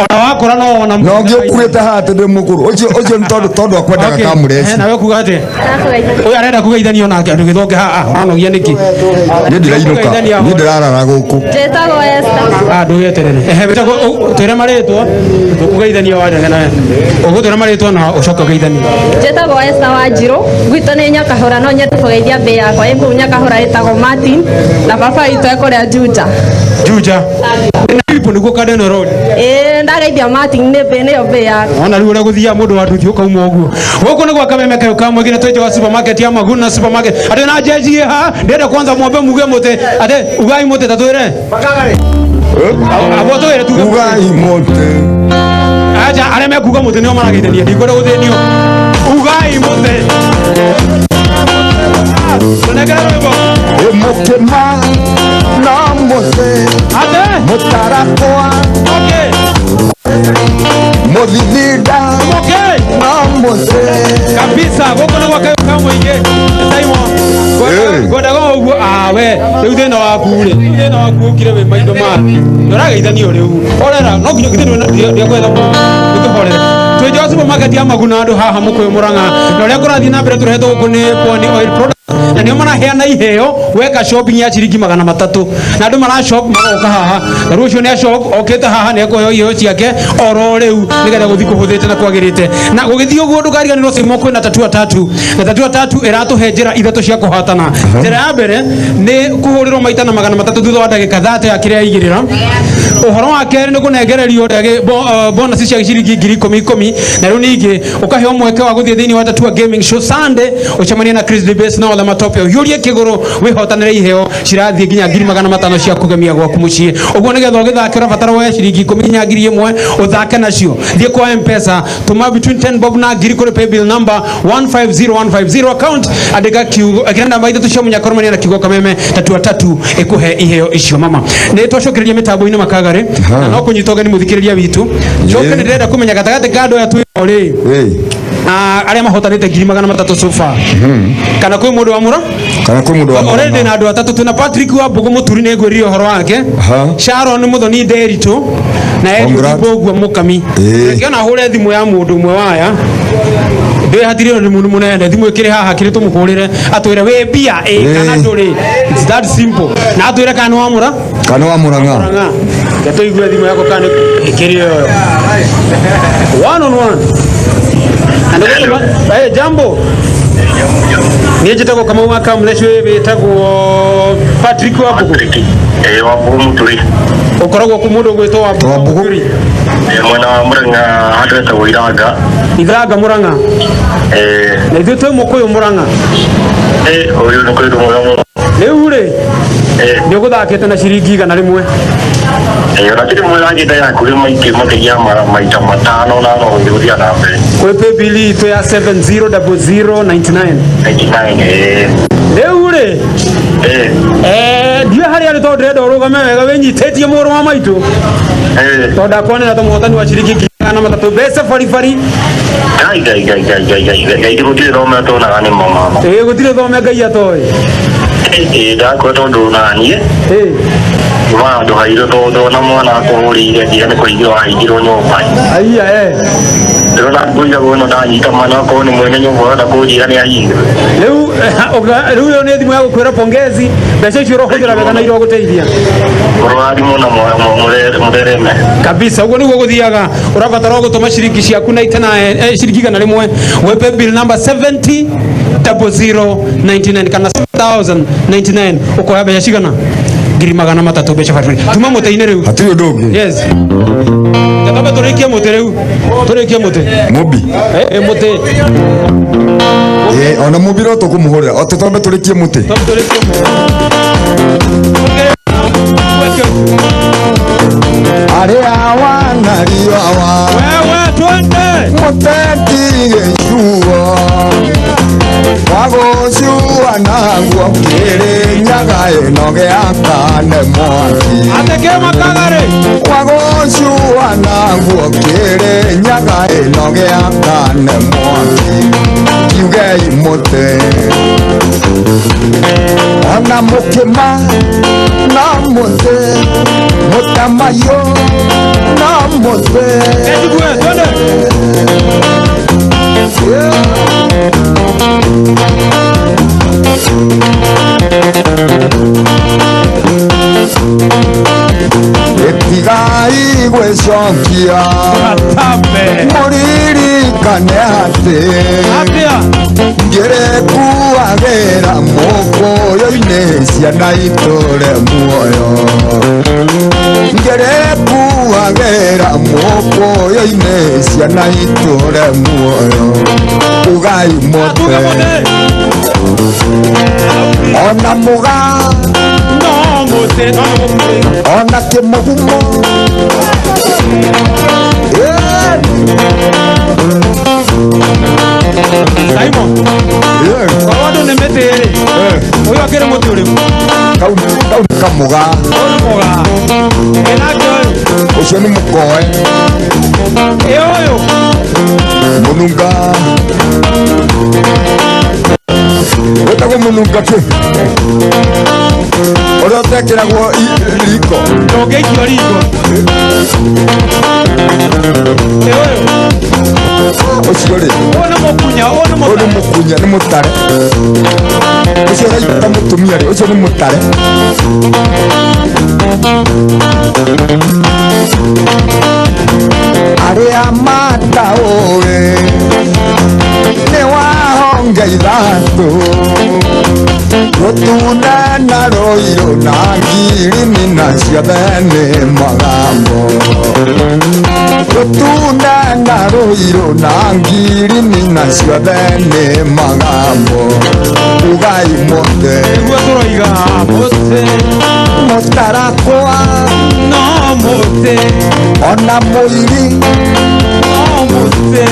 Ona wakũra no wona. No ngĩ ũkuĩte haha atĩ ndĩ mũkũrũ ũcio nĩ tondũ akwendaga Okay. kamũreci. Eh, nawe kuga atĩa? Ũyũ arenda kũgeithanio nake andũ gĩthonge haha ũranogia nĩkĩ? Niĩ ndirainũka, niĩ ndĩrarara gũkũ. Njĩtagwo Esther. Ah, ndũgeterere. Ehe, wĩtagwo twĩre marĩtwa tũkũgeithania wanene nawe. Ũgũtwĩra marĩtwa na ũcoke ũgeithanie. Njĩtagwo Esther Wanjirũ, gwitũ nĩ Nyakahũra no nyende kũgeithia mbĩ yakwa ĩ kũu Nyakahũra ĩtagwo Martin na baba witũ e kũrĩa Juja. Juja. Nĩ nĩguo Kandeno Road. Ĩĩ ndageithia Martin nĩ mbĩ nĩyo mbĩ yakwa. Ona rĩu ũrĩa gũthiaga mũndũ wa nduthi ũkauma ũguo. Gũkũ nĩ gwa kameme kayũ ka mũingĩ na twĩ wa supermarket ya Maguna supermarket. Atĩ na jeji ha ndĩrenda kwanza mwambe muge mũtĩ atĩ ugai mũtĩ ta twĩre. Abo twĩre tuge. Ugai mũtĩ. Acha arĩa mekuga mũtĩ nĩo marageithania ndikwenda gũthĩnio. Ugai mũtĩ. Tũnengere rwĩmbo. Ĩ mũkĩma na mũtĩ. Mũtarakwa. Mũthithinda. Na mũtĩ. Kabisa gũkũ nĩ gwa kayũ ka mũingĩ. Simon. Ngwendaga o ũguo awe rĩu thĩna waku rĩ thĩna waku ũkire wĩ maitho ma ndũrageithanio rĩu horera no nginya githĩ ndiakwetha ndũkĩhorere twĩ nja wa supermarket ya Maguna andũ haha Mũkũyũ Mũrang'a na ũrĩa kũrathiĩ na mbere tũrehetwo gũkũ nĩ Pwani Oil Product na nĩo maraheana iheo weka shopping ya ciringi 300 na andũ mara shop magoka haha na rĩu ũcio nĩ ashop okĩte haha nĩ ekũheo iheo ciake oro rĩu nĩgetha gũthiĩ kũhũthĩte na kwagĩrĩte na gũgĩthiĩ ũguo ndũkariganĩrwo Simo kwĩna tatua tatu na tatua tatu ĩratũhe njĩra ithatũ cia kũhotana. Njĩra ya mbere nĩ kũhũrĩrwo maita na 300 thutha wa ndagĩka 30 ya kĩrĩa aigĩrĩra. Ũhoro wa kerĩ nĩ kũnengererio bonus cia ciringi ngiri ikũmi ikũmi na rĩu ningĩ ũkaheo mweke wa gũthiĩ thĩinĩ wa Tatua Gaming Show Sunday ũcemanie na Chris Debes na othe matope ũhiũrie kĩgũrũ wĩhotanĩre iheo cirathiĩ nginya ngiri 500 cia kũgemia gwaku mũciĩ. Ũguo nĩgetha ũgĩthake ũrabatara woe ciringi 10 nginya 1000 ũthake nacio. Thiĩ kwa M-Pesa tũma between 10 bob na ngiri kũrĩ paybill number 150150 account andĩka kiugo ĩkĩra namba ithatũ cia mũnyakoromania na kiugo kameme tatua tatu ĩkũhe iheo icio mama. Nĩ twacokereria mĩtambo-inĩ Makagarĩ na no kũnyita ũgeni mũthikĩrĩria witũ. Njoke nĩ ndĩrenda kũmenya gatagatĩ ka andũ aya twĩ rĩ arĩa mahotanĩte ngiri 300 so far kana kwĩ mũndũ wa mũra Kana kwĩ mũndũ wa mũra. Already na andũ atatũ twĩna Patrick wa Mbũgũ Mũturi nĩ ngwĩrire ũhoro wake. Sharon Mũthoni Nderitu na Eliud Mbũgua Mũkami. Reke ona hũre thimũ ya mũndũ ũmwe waya ndĩ hatirĩ nĩ mũndũ mũnene thimũ ĩkĩrĩ haha kĩrĩ tũmũhũrĩre atwĩre wĩ mbia ĩ kana ndũrĩ. It's that simple. Na atwĩre kana nĩ wa mũra Kana wa Mũrang'a. Reke tũigue thimũ yako kana ĩkĩrĩ yoyo. One on one. Andũ jambo. Niĩ njĩtagwo Kamau wa Kamlesh, wĩtagwo Patrick wa Mbugu. Ĩĩ, wa Mbugu Mũturi. Ũkoragwo kũ mũndũ ũgwĩtwo wa Mbugu Mũturi? Ĩĩ, mwena wa Murang'a handũ hetagwo Iranga. Ithanga Murang'a. Ĩĩ. Na ithuĩ twĩ Mũkũyũ Murang'a. Ĩĩ, ũyũ nĩ kũndũ mwega mũno. Rĩu rĩ, nĩ ũgũthakĩte na ciringi 100. Ĩĩ, ona ti rĩmwe ranjĩta yaku rĩ maingĩ makĩria ya maita 5 na no gũthiĩ na mbere. Kwĩ paybill itũ ya 700099. 99, ĩĩ. Rĩu rĩ, Ĩĩ. Ndiũĩ harĩa arĩ tondũ ndĩrenda ũrũgame wega wĩnyitĩtie mũrũ wa maitũ. Tondũ ndakwanĩra ta mũhotani wa ciringi 300,000 mbeca baribari. Ngai ngai ngai ngai ngai ngai ngai gũtirĩ thome atonaga nĩ mama. Ĩĩ, gũtirĩ thome Ngai atoĩ. Ĩĩ, ndakwa tondũ naniĩ nyuma handũ hairũ tondũ ona mwana akũhũrĩire nginya nĩ kũhingĩrwo wahingĩrwo nyũmba. Aiya eh. Ndĩrona ngũiragwo ĩno ndanyita mwana okorwo nĩ mwene nyũmba ũrenda kũnjĩra nĩ ahingĩrwo. Rĩu rĩu ĩyo nĩ thimũ ya gũkwĩra pongezi, mbeca icio ũrohũthĩra wega na irogũteithia. Mũrathimwo na mũthereme. Kabisa, ũguo nĩguo gũthiaga. Ũrabatara o gũtũma ciringi ciaku na itana ciringi 100 wĩpe bill number 70 0099 kana 7099 ũkoya mbeca cigana? 300,000 mbeca baribari. Tuma mũtĩ-inĩ rĩu. Hatirĩ ũndũ ũngĩ. Yes. Twambe tũrĩkie mũtĩ rĩu. Tũrĩkie mũtĩ. Mũmbi. Mũtĩ. Ĩĩ, ona mũmbi no tũkũmũhũrĩra. O tũtambe tũrĩkie mũtĩ. Twambe tũrĩkie mũtĩ. Arĩa wanariawa. Wewe twende. Mũteti gĩcuo. Wagũcua naguo kĩrĩ nyaga ĩno gĩakane mwaki. Ateke makagare. Wagũcua naguo kĩrĩ nyaga ĩno gĩakane mwaki. Kiugei mũtĩ. Ona mũkĩma na mũtĩ. Mũtamaiyũ na mũtĩ. Ĩtigai gwĩcokia mũririkane atĩ ngĩrĩkuagĩra mũkũyũ-inĩ ciana itũre muoyo. Ngĩrĩkuagĩra mũkũyũ-inĩ ciana itũre muoyo. Ugai mũtĩ ona mũga no mũtĩ ona kĩmũgumo. Simon, korwo andũ nĩ mĩtĩ rĩ, ũyũ akĩrĩ mũtĩ ũrĩkũ? Kau nĩ kamũga. Ũyũ nĩ mũga. Ĩ nake ũyũ? Ũcio nĩ mũkoe. Ĩ ũyũ? Mũnunga. Wĩtagwo mũnunga kĩ? Ũrĩa ũtekĩragwo riko. Ndũngĩikio riko. Ĩ ũyũ? Ũcio rĩ? Ũyũ nĩ mũkunya, ũyũ nĩ Ũyũ nĩ mũkunya, nĩ mũtare. Ũcio ũraita mũtumia rĩ, ũcio nĩ mũtare. Arĩa mataũĩ nĩ wahonge ithatũ, rũtune na rũirũ na ngirini na ciothe nĩ magambo. Rũtune na rũirũ na ngirini na ciothe nĩ magambo. Ugai mũtĩ. Nĩguo tũroiga mũtĩ. Mũtarakwa no mũtĩ. Ona mũiri no mũtĩ.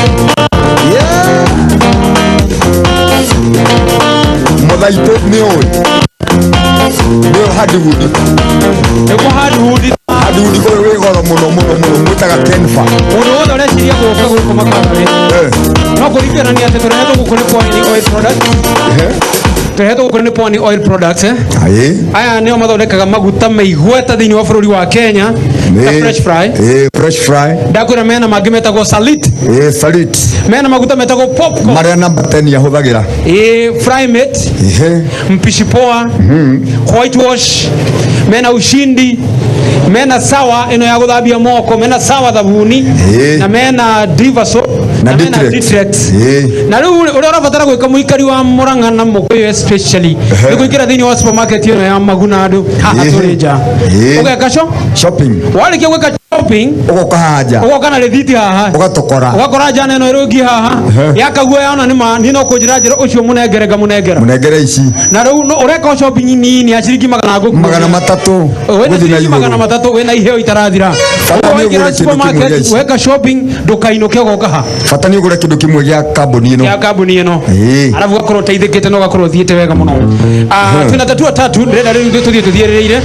Mũthaitũ nĩ ũĩ? Nĩ ũĩ hardwood? Nĩguo hardwood. Hardwood ũyũ wĩ goro mũno mũno mũno, mwĩtaga Kenfa. Mũndũ wothe ũreciria gũka gũkũ Makanga-rĩ, no kũringana atĩ tũrehetwo gũkũ nĩ Pwani Oil Products. Tũrehetwo gũkũ nĩ Pwani Oil Products, eh? Aya nĩo mathondekaga maguta meigweta thĩinĩ wa bũrũri wa Kenya, ta Fresh Fry. Fresh Fry. Ndakwĩra mena mangĩ metagwo Salit. Salit. Mena maguta metagwo Popcorn. Marĩa namba 10 ahũthagĩra. Frymate. Mpishi poa. White wash. Mena ushindi. Mena sawa ĩno ya gũthambia moko, mena sawa thabuni na mena diva soap. Na Na mena Ditrex. Ditrex. Ĩĩ. Na rĩu ũrĩa ũrabatara gwĩka mũikari wa Murang'a na Mũkũyũ especially nĩ kũingĩra thĩinĩ wa supermarket ĩno ya Maguna andũ haha Ĩĩ. tũrĩ nja. Ĩĩ. Ũgeka shopping. Warĩkia gwĩka shopping ũgoka haha nja. Ũgoka na rĩthiti haha. Ũgatũkora. Ũgakora njana ĩno ĩrũngi haha. Ehe. Yakaguoya ona nĩ ma niĩ no kũnjĩra njĩra ũcio mũnengere ngamũnengera. Mũnengere ici. Na rĩu ũreka shopping nini ya ciringi magana ngũkũ. 300. Wĩna Gũthiĩ na ciringi igũrũ. 300 wĩna iheo itarathira. Bata nĩ Waingĩra ũgũre kĩndũ kĩmwe gĩa supermarket ici. weka shopping ndũkainũke ũgoka ha. Bata nĩ ũgũre kĩndũ kĩmwe gĩa kambuni ĩno. Ya kambuni ĩno. Ĩĩ. Arabu ũgakorwo ũteithĩkĩte na ũgakorwo ũthiĩte wega mũno. Twĩna tatua tatu ndĩrenda rĩu tũthiĩ tũthiĩrĩrĩire.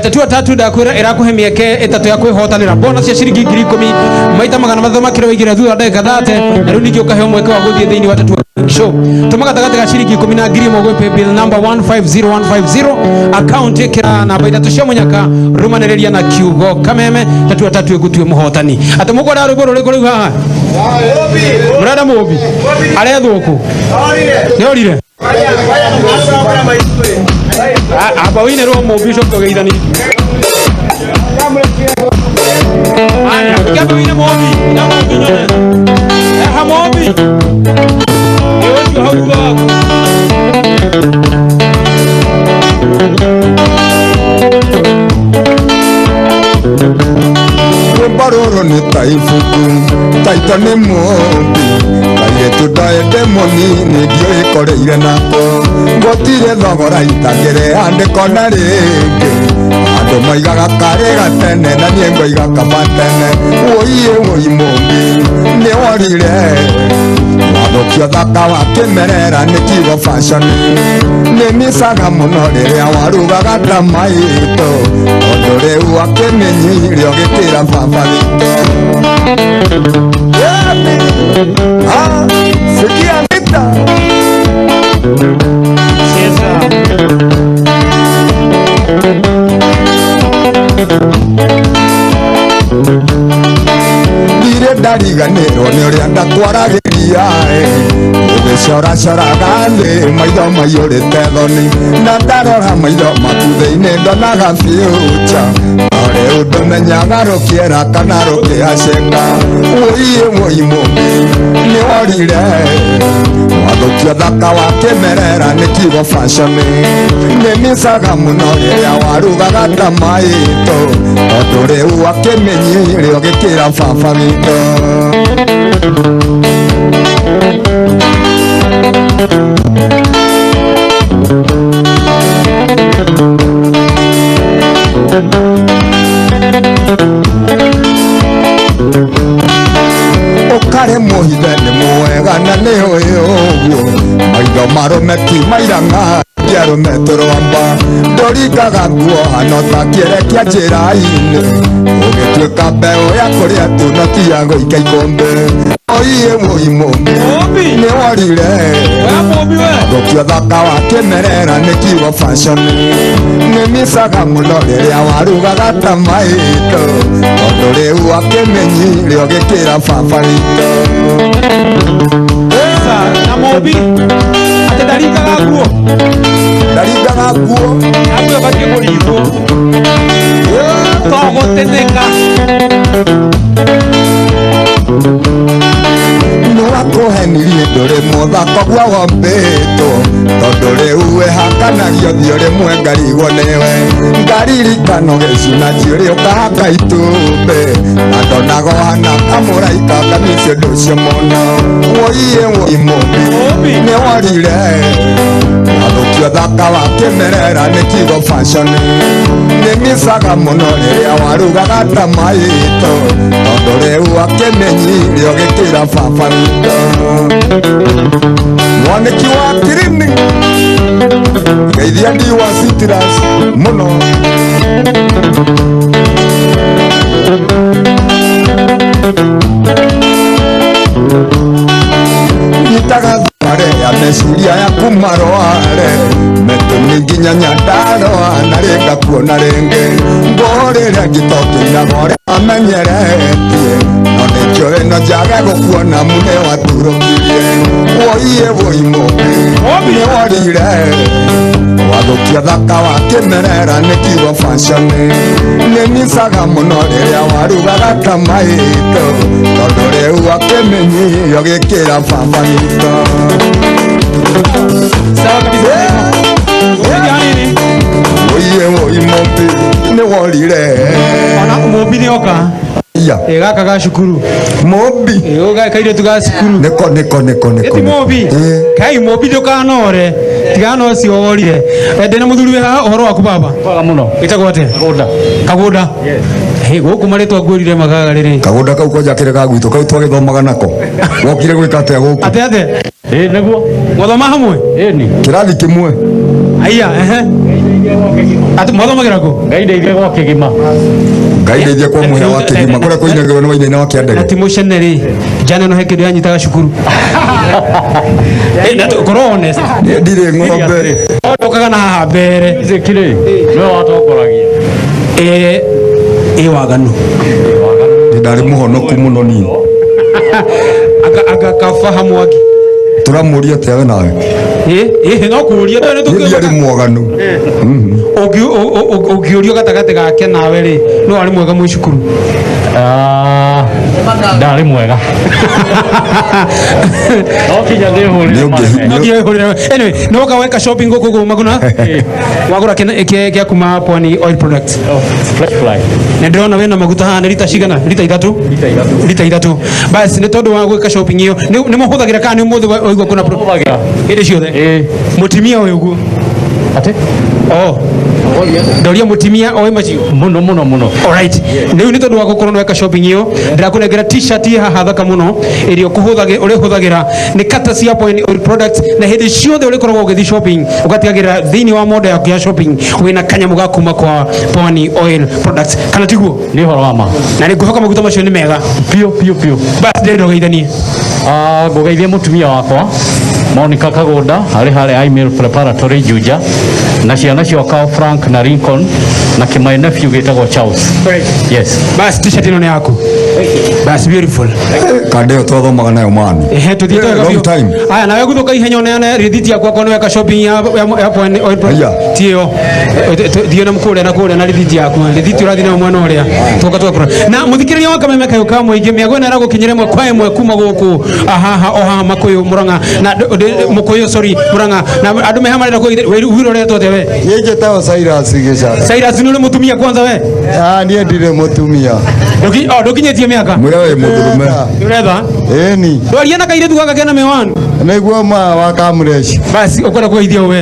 Tatua tatu ndakwĩra ĩrakũhe mĩeke ĩtatũ ya kwĩhotanĩra bonus ya ciringi 10,000 maita 300 makĩria waingĩra thutha wa ndagĩka 30 na rĩu ningĩ ũkaheo mweke wa gũthiĩ thĩinĩ wa tatua show. Tũma gatagatĩ ga ciringi 10 na 1,000 gwĩ paybill number 150150 account ĩkĩra namba ithatũ cia mũnyaka rũmanĩrĩria na kiugo kameme tatua tatu ĩgũtue mũhotani. Atĩ mũkwenda rwĩmbo rũrĩkũ rĩu haha? Mũrenda mũmbi arethwo kũ? Nĩorire? Amba wĩinĩrwo mũmbi ũcoke ũgeithanie. Aya, kĩambe wĩine mũmbi, ina mũmbi nyone. Eha mũmbi. Nĩ ũcio hau thutha waku. Rwĩmbo rũrũ nĩ ta ibuku taito nĩ mũmbi kairĩtu ndoĩ ndĩ mũnini ndiũĩ kũrĩire nako gũtirĩ thogora itangĩrĩandĩko na rĩngĩ andũ moigaga karĩ gatene na niĩ ngoiga kaba tene wũiĩ wũi mũmbi nĩ worire wathũkio thaka wa kĩmerera nĩ kiugo fashion nĩ micaga mũno rĩrĩa warugaga ta maitũ tondũ rĩu akĩmenyire ũgĩkĩra baba witũ. Sikia mita. Ndirĩ ndariganĩrwo nĩ ũrĩa ndakwaragĩria ũgĩcoracoraga thĩ maitho maiyũrĩte thoni na ndarora maitho maku thĩinĩ ndonaga future no rĩu ndũmenyaga rũkĩera kana rũkĩhacĩka wũiĩ wũi mũmbi nĩ worire wathũkio thaka wa kĩmerera nĩ kiugo fashion nĩ micaga mũno rĩrĩa warugaga ta maitũ tondũ rĩu akĩmenyire ũgĩkĩra baba witũ. Ũkarĩ mũhithe nĩ mwega na nĩ ũĩ ũguo maitho marũme ti mairang'a arũme tũrwamba ndũringaga nguo hano ta kĩere kĩa njĩra-inĩ ũgĩtuĩka mbeũ ya kũrĩa tu no ti ya gũikia ikũmbĩ oiĩ wũi mũmbi nĩ worire thũkio thaka wa kĩmerera nĩ kiugo fashion nĩ micaga mũno rĩrĩa warugaga ta maitũ tondũ rĩu akĩmenyire ũgĩkĩra baba witũ. Na mũmbi atĩ ndaringaga nguo. Ndaringaga nguo. Nguo ĩbatiĩ kũringwo. To gũtĩnĩka. Nĩwakũhenirie ndũrĩ mũthako guo wombĩtwo tondũ rĩu wĩhakanagio thiũ rĩmwe ngarigwo nĩwe ngaririkano gĩcuna njiũrĩ ũkahaka itumbĩ na ndonaga ũhana kamũraika kamici ũndũ ũcio mũno wũiĩ wũi mũmbi nĩ worire wathũkio thaka wa kĩmerera nĩ kiugo fashion nĩ micaga mũno rĩrĩa warugaga ta maitũ tondũ rĩu akĩmenyire ũgĩkĩra baba witũ. Mwanĩki wa Kirini geithia ndiwa Citrus mũno. Nyitaga thabarĩ ya meciria yaku marware metũ nginya Nyandarũa na rĩngakuona rĩngĩ ngũrĩre ngĩtokĩinaga ũrĩa amenyeretie no nĩnjũĩ no njage gũkuona mu nĩ waturũkirie wũiĩ wũi mũmbi nĩ worire wathũkia thaka wa kĩmerera nĩ kiugo fashion nĩ micaga mũno rĩrĩa warugaga ta maitũ tondũ rĩu akĩmenyire Agĩkĩra baba nĩta. Sawa kabisa. Oiye oi Mũmbi nĩ worire. Ona Mũmbi nĩ oka. Iya. Ĩ gaka ga cukuru. Mũmbi. Ĩ gaka kairĩtu ga cukuru. Nĩko nĩko nĩko nĩko. Ĩti Mũmbi. Kai Mũmbi ndũkanore. Tigana ũcio worire. Ndĩna mũthuri wĩ haha ũhoro waku baba. Mwega mũno. Wĩtagwo atĩa? Kagũnda. Kagũnda. Hĩ gũkũ marĩtwa ngwĩrire magaga rĩrĩ. Kagũnda kau kwanja kĩrĩ ga gwitũ kau twagĩthomaga nako. Wokire gwĩka atĩa gũkũ? Atĩa atĩa? Ĩ nĩguo. Mwathoma hamwe? Ĩni. Kĩrathi kĩmwe. Aya ehe. Atĩ mwathomagĩra kũ? Ngai ndeithie gwa kĩgima. Ngai ndeithie kwa mũhĩa wa kĩgima kũrĩa kũinagĩrwo nĩ wainaina wa kĩandege. Na ti mũcene rĩ. Jana no he kĩndũ yanyitaga cukuru. Na korwo honest. Niĩ ndirĩ ng'ombe. Ndokaga na haha mbere. Music rĩ, nĩwe watongoragia. Ĩ ĩ waganu. Nĩ ndarĩ mũhonoku mũno niĩ. Anga kafahamu waki. Tũramũria atĩa we nawe? Ĩ ĩ no kũũria nĩ Niĩ tũkĩũria. ndiarĩ mwaganu. Ũngĩũrio gatagatĩ gake nawe rĩ, no arĩ mwega mwĩ cukuru? Ndarĩ mwega. No kinya ndĩhũrĩre marebe. No nginya wĩhũrĩre. Anyway, nĩ woka weka shopping gũkũ gũkũ Maguna? Wagũra kĩa kuma Pwani Oil Products. Fresh fly. Na ndĩrona wĩna maguta haha nĩ rita cigana? Rita ithatũ? Rita ithatũ. Rita ithatũ. Bas nĩ tondũ wa gwĩka shopping ĩyo, nĩ mũhũthagĩra kana nĩ ũmũthĩ waigua kuna pro? Hũthagĩra. Hĩndĩ ciothe? Ĩ. Mũtumia ũyũ ũguo? Atĩ? Oh. Ndoria mũtumia oĩ macio? Mũno mũno mũno. Alright. Rĩu nĩ tondũ wa gũkorwo nĩ weka shopping ĩyo, ndĩrakũnengera t-shirt ĩ haha thaka mũno ĩrĩa ũrĩhũthagĩra nĩ kata cia Pwani Oil Products, na hĩndĩ ciothe ũrĩkoragwo ũgĩthiĩ shopping ũgatigagĩrĩra thĩinĩ wa mondo yaku ya shopping wĩna kanyamũ ga kuma kwa Pwani Oil Products, kana tiguo? Nĩ ũhoro wa ma. Na nĩ ngwĩhoka maguta macio nĩ mega. Biũ biũ biũ. Bas ndĩrenda ũgeithanie. Ngũgeithia mũtumia wakwa Monica Kagũnda arĩ harĩa Email Preparatory Juja, na ciana ciakwa Frank na Lincoln na kĩmaĩ nephew gĩtagwo Charles. Yes. Bas t-shirt ĩno nĩ yaku. Bas beautiful. Kanda ĩyo twathomaga nayo mani. Ehe tuthiĩte wega Long biũ. time. Aya nawe gũthũka ihenya ũneane rĩthiti yaku akorwo nĩ weka shopping ya Pwani Oil Products. Aya. Ti ĩyo. Thiĩ na kũrĩa na kũrĩa na rĩthiti yaku. Rĩthiti ũrathiĩ nayo mwena ũrĩa. Tũgoka tũgakũra. Na mũthikĩrĩria wa Kameme Kayũ ka Mũingĩ, mĩago ĩno ĩragũkinyĩra ĩmwe kwa ĩmwe kuma gũkũ haha o haha Makũyũ Mũrang'a na Mũkũyũ sorry Mũrang'a, na andũ meha marenda kũgeithia. We wĩroretwo atĩa we? Niĩ njĩtagwo Cyrus Gĩcara. Cyrus nĩ ũrĩ mũtumia kwanza we? Niĩ ndirĩ mũtumia. Ndũkinyĩtie mĩaka? Mwĩra wĩ mũndũrũme. Nĩ ũretha? Ĩni. Ndwaria na kairĩtu gaka kena mĩwani? Nĩguo ma wa Kamresh. Basi ũkwenda kũgeithia we?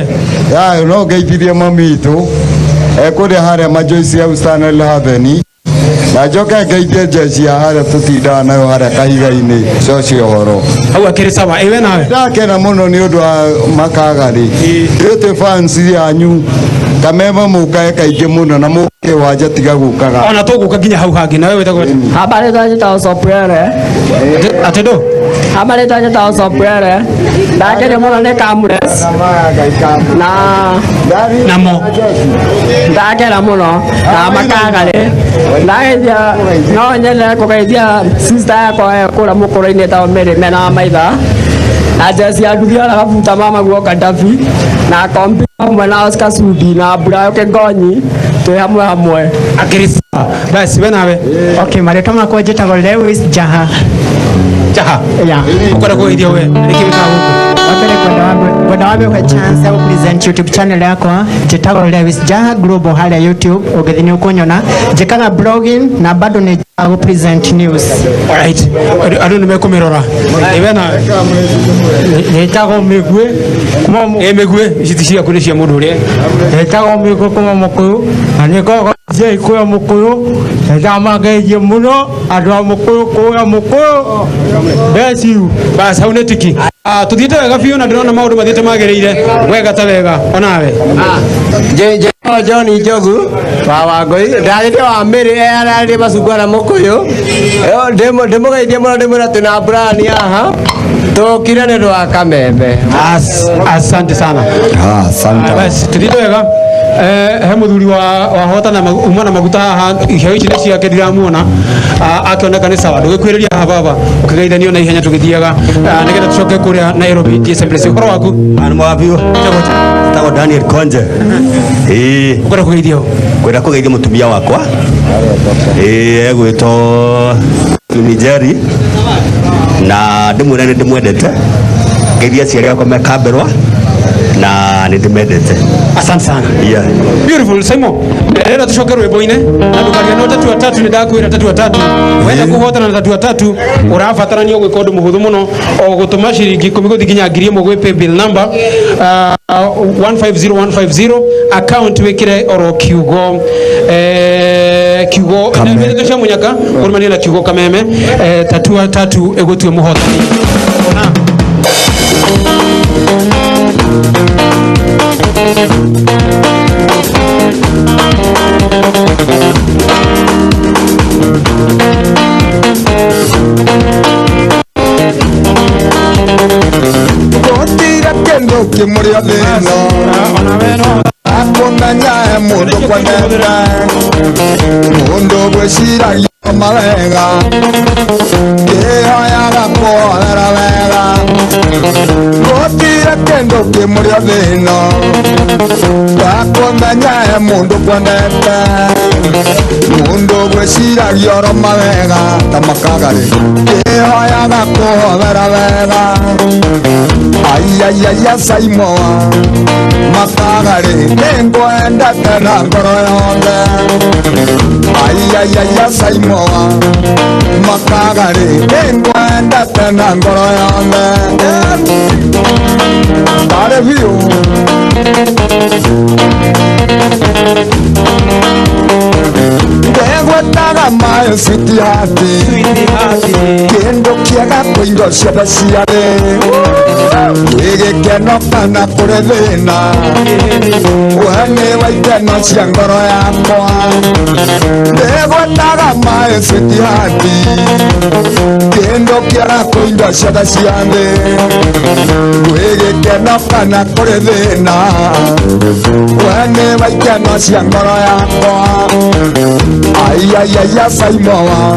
Ya, no ngeithirie mami witũ. Ekũrĩa harĩa Majoice ya Stanley Haven. Na njoke ngeithie jeshi ya harĩa tũtindaga nayo harĩa kahiga-inĩ coci ũhoro. Hau akĩrĩ sawa, ĩwe nawe? Ndakena mũno nĩ ũndũ wa Makagarĩ. Ithuĩ twĩ fans yanyu. Kameme mũkae kaingĩ mũno na mũke wanja tiga gũkaga. Ona tũgũka nginya hau hangĩ, nawe wĩtagwo atĩa? Habari za njĩtagwo Soprere. Atĩ ndũ? Habari za njĩtagwo Soprere. Ndakena mũno nĩ Kamures. Na Namo. Ndakena mũno na Makagarĩ. Ndageithia, no nyende kũgeithia sister yakwa ĩ kũrĩa mũkũrũ-inĩ ĩtagwo Mary mena wa Maitha. Na Jesse ya nduthi ona gabuta mama guoka Davi. Na kombi hamwe na Oscar Sudi na Burayo Kĩngonyi twĩ hamwe hamwe. Akĩrĩ sawa. Basi we nawe. Okay, marĩtwa makwa njĩtagwo Lewis Jaha. Jaha? Yeah. Ũkwenda kũgeithia we? Nĩkĩ wĩkaga gũkũ? Wa mbere ngwenda wambe ũhe chance ya gũ-present YouTube channel yakwa njĩtagwo Lewis Jaha Global harĩa YouTube, ũngĩthiĩ nĩ ũkũnyona. Njĩkaga blogging na bado nĩ njĩkaga gũ-present news. Alright. Andũ nĩ mekũmĩrora. Ĩ we nawe? Njĩtagwo Mĩguĩ. Ĩ Mĩguĩ, ici ti ciaku nĩ cia mũndũ ũrĩa. Njĩtagwo Mĩguĩ kuma Mũkũyũ na nĩ ngoragwo njĩi kũrĩa Mũkũyũ. Na ndamageithie mũno andũ a Mũkũyũ kũrĩa Mũkũyũ. Bless you. Bas hau nĩ tiki. Tuthiĩte wega biũ na ndĩrona maũndũ mathiĩte magĩrĩire wega ta wega onawe. Njĩtagwo John Njogu wa Wangũi, ndathiĩte wa Mĩrĩ ararĩ macungwa na Mũkũyũ. Ndĩmũgeithie mũno ndĩmwĩre twĩna Brian haha tũkire nĩ ũndũ wa Kameme. Asante sana. Asante. Bas tuthiĩte wega. He mũthuri wahotana uma na maguta haha, iheo ici nĩ ciake ndiramuona. Akĩoneka nĩ sawa. Ndũgĩkwĩrĩria haha baba, ũkĩgeithanio na ihenya tũgĩthiaga. Nĩgetha tũcoke kũrĩa Nairobi TSM Place. Ũhoro waku? Nĩ mwega biũ. Njĩtagwo Daniel Konje. Ĩĩ. Ũkwenda kũgeithia ũ? Ngwenda kũgeithia mũtumia wakwa. Ĩĩ, egwĩtwo Njeri. Na ndĩmwĩre nĩ ndĩmwendete, ngeithia aciari akwa me Kamberwa na nĩ ndĩmendete. Asante sana. Yeah. Beautiful Simon. Rero tucoke rwimbo-inĩ na ndũkaria no tatua tatu nĩ ndakwĩra tatua tatu wenda kũhotana na tatua tatu ũrabatarania gwĩka ũndũ mũhũthũ mũno o gũtũma ciringi 10 gũthiĩ nginya 1000 gwĩ paybill number 150150 account wĩkĩre oro kiugo kiugo ndeto cia munyaka ũrũmanie na kiugo kameme tatua tatu ĩgũtue mũhotani. Gũtirĩ kĩndũ kĩmũrĩa thĩna akũmenya he mũndũ kwendete mũndũ gwĩciragia mawega kĩhoyaga kuohera wega gũtirĩ kĩndũ kĩmũrĩa thĩna akũmenya he mũndũ kwendete mũndũ gwĩciragia oro mawega ta makagarĩ kĩhoyaga kuohera wega ayayaya Saimoa makagarĩ nĩngwendete na ngoro yothe ayayaya Saimoa makagarĩ nĩngwendete na ngoro yothe tarĩ biũ ndegwetaga mayo switihati kĩndũ kĩega kwĩ indo ciothe ciarĩ kwĩ gĩkeno kana kũrĩ thĩna we nĩwe ikeno cia ngoro yakwa ndegwetaga mayo switihati kĩndũ kĩega kwĩ indo ciothe cia thĩ kwĩ gĩkeno kana kũrĩ thĩna we nĩwe ikeno cia ngoro yakwa ayayaya Saimoa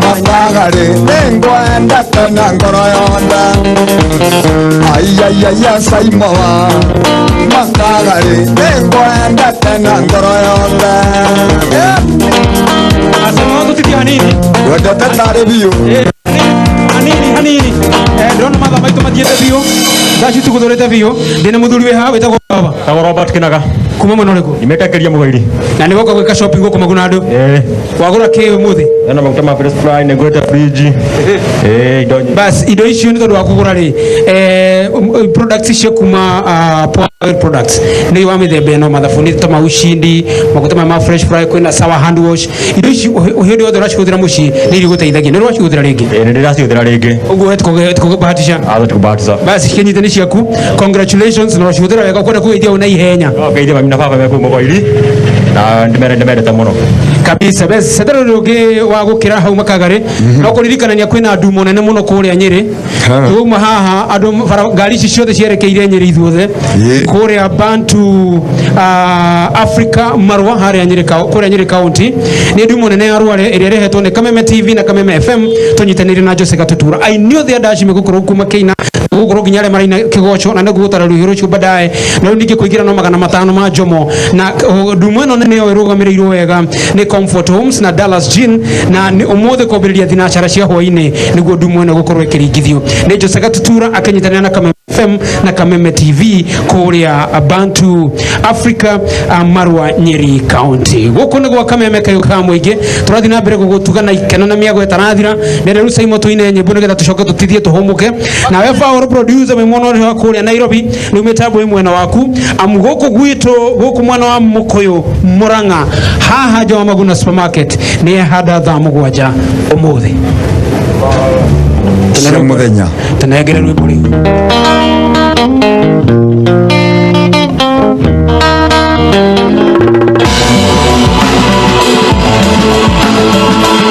makagarĩ nĩngwendete na ngoro yothe ayayaya Saimoa makagarĩ nĩngwendete na ngoro yothe. Asema tũtitie hanini wendete tarĩ biũ hanini hanini ndĩrona mathaa maitũ mathiĩte biũ thaa ici tũgũthũrĩte biũ ndĩna mũthuri wĩ haha wĩtagwo baba. Tagwo Robert Kinaga. Kuma mwena ũrĩkũ? Nimete Keria Mũgũiri. Na nĩ woka gwĩka shopping gũkũ Maguna andũ? Wagũra kĩ ũmũthĩ? Ena maguta ma fresh fry, nĩ ngũrĩte fridge. Indo nyingĩ. Bas indo icio nĩ tondũ wa kũgũra rĩ products icio kuma Power Oil products nĩ wa mĩthemba ĩno mathabuni ta ma Ushindi maguta maya ma fresh fry kwĩna sawa hand wash indo ici hĩndĩ yothe ũracihũthĩra mũciĩ nĩ irĩgũteithagia nĩ ũracihũthĩra rĩngĩ? Nĩ ndĩracihũthĩra rĩngĩ. Ũguo hetũkũbahatisha? Tũkũbahatisha. Basi kĩnyite nĩ ciaku congratulations na ũracihũthĩra wega ũkwenda kũgeithia ũna ihenya. Ngeithia mami na baba me kũu Mũgũiri na ndĩmendete mũno kabisa. Basi setero rũngĩ wa gũkĩra hau makagarĩ no kũririkanania kwĩna ndumo nene mũno kũrĩa Nyĩrĩ tuma haha andũ bara ngari ici ciothe cierekeire Nyĩrĩ ithuothe kũrĩa Bantu Africa Marwa harĩa Nyĩrĩ kũrĩa Nyĩrĩ County nĩ ndumo nene ya Rware ĩrĩa ĩrehetwo nĩ Kameme TV na Kameme FM tũnyitanĩire na Jose Gatutura aini othe a Ndaci megũkorwo kuma Kĩina gũkorwo nginya arĩa maraina kĩgoco na nĩguo gũtara rũhiũ rũcio baadaye na rĩu ningĩ kũingĩra no 500 ma njomo na ndumo ĩno nene yo ĩrũgamĩrĩirwo wega nĩ Comfort Homes na Dallas Gin na nĩ ũmũthĩ kwambĩrĩria thinacara cia hwaĩ-inĩ nĩguo ndumo ĩno gũkorwo ĩkĩringithio nĩ Jose Gatutura akĩnyitanĩra na Kameme FM na Kameme TV kũrĩa Bantu Africa Marwa Nyeri County. Gũkũ nĩ gwa Kameme kayũ ka mũingĩ tũrathiĩ na mbere gũgũtuga na ikeno na mĩago ĩtarathira nĩ rĩu Saimo tũine nyĩmbo nĩgetha tũcoke tũtithie tũhũmũke nawe Paul producer wĩ mwena ũrĩa wa kũrĩa Nairobi rĩu mĩtambo ĩ mwena waku amu gũkũ gwitũ gũkũ mwena wa Mũkũyũ Mũrang'a haha nja wa Maguna Supermarket nĩ handa thaa 7 ũmũthĩ cia mũthenya tũnengere rwĩmbo rĩu.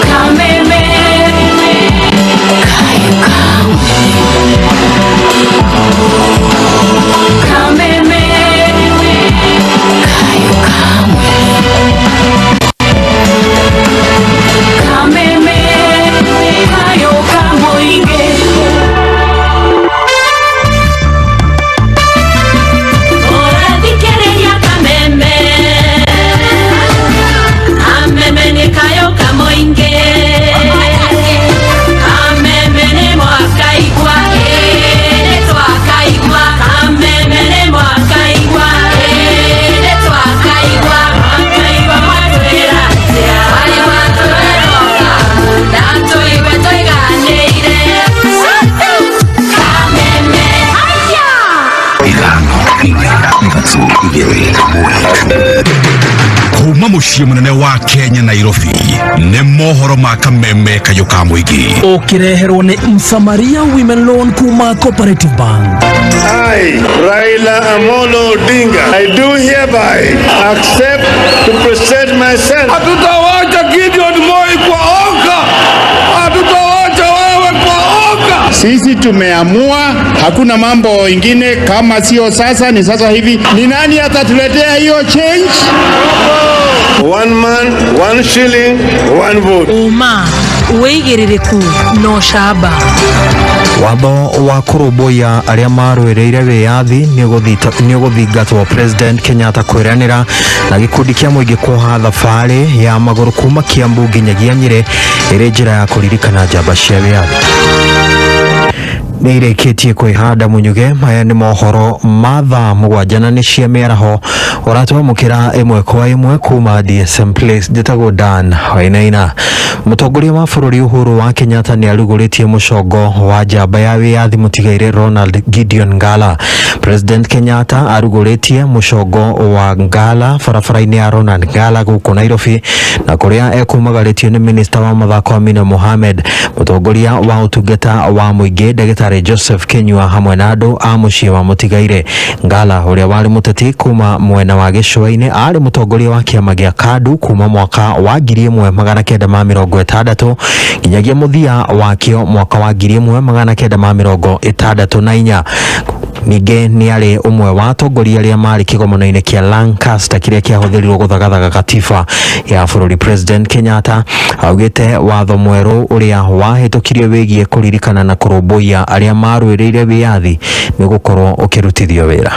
Kameme, Kameme, Kameme, kayo kamoinge. Kuma mũciĩ mũnene wa Kenya, Nairobi, nĩ mohoro ma kameme kayũ ka mũingĩ. Ũkĩreherwo nĩ Msamaria Women Loan kuma Cooperative Bank. I, Raila Amolo Odinga, I do hereby accept to present myself. Hatutawacha Gideon Moi kwa oka, hatutawacha wewe kwa oka. Sisi tumeamua, hakuna mambo ingine kama sio sasa, ni sasa hivi. Ni nani atatuletea hiyo change? One man, one shilling, one vote. Ũma, wĩigĩrĩrĩku na ũcamba. Watho wa kũrũmbũiya arĩa marũĩrĩire wĩyathi nĩ ũgũthingatwo, President Kenyatta kwĩranĩra, na gĩkundi kĩa mũingĩ kuoha thabarĩ ya magũrũ kuma Kiambu nginyagia Nyĩrĩ ĩrĩ njĩra ya kũririkana njamba cia wĩyathi. Nĩ irĩkĩtie kwĩhanda munyuge. Maya nĩ mohoro ma thaa 7 na nĩ cia mĩaraho, ũratwamũkĩra ĩmwe kwa ĩmwe kuma DSM Place. Njĩtagwo Dan Wainaina. Mũtongoria wa bũrũri Uhuru wa Kenyatta nĩ arugũrĩtie mũcongo wa njamba ya wĩyathi mũtigaire Ronald Gideon Ngala. President Kenyatta arugũrĩtie mũcongo wa Ngala barabara-inĩ ya Ronald Ngala gũkũ Nairobi, na kũrĩa ekumagarĩtio nĩ minista wa mathako Amina Mohamed, mũtongoria wa ũtungata wa mũingĩ ndagĩtarĩ Joseph Kinyua, hamwe na andũ a mũciĩ wa mũtigaire Ngala, ũrĩa warĩ mũteti kuma mwena wa gĩcũa-inĩ. Arĩ mũtongoria wa kĩama gĩa KADU kuma mwaka wa 1960 nginyagia mũthia wakĩo mwaka wa 1964. Ningĩ nĩ arĩ ũmwe wa atongoria arĩa marĩ kĩgomano-inĩ kĩa Lancaster kĩrĩa kĩahũthĩrirwo gũthagathaga katiba ya bũrũri. President Kenyatta augĩte watho mwerũ ũrĩa wahĩtũkirio wĩgiĩ kũririkana na kũrũmbũiya arĩa marũĩrĩire wĩyathi nĩ gũkorwo ũkĩrutithio wĩra.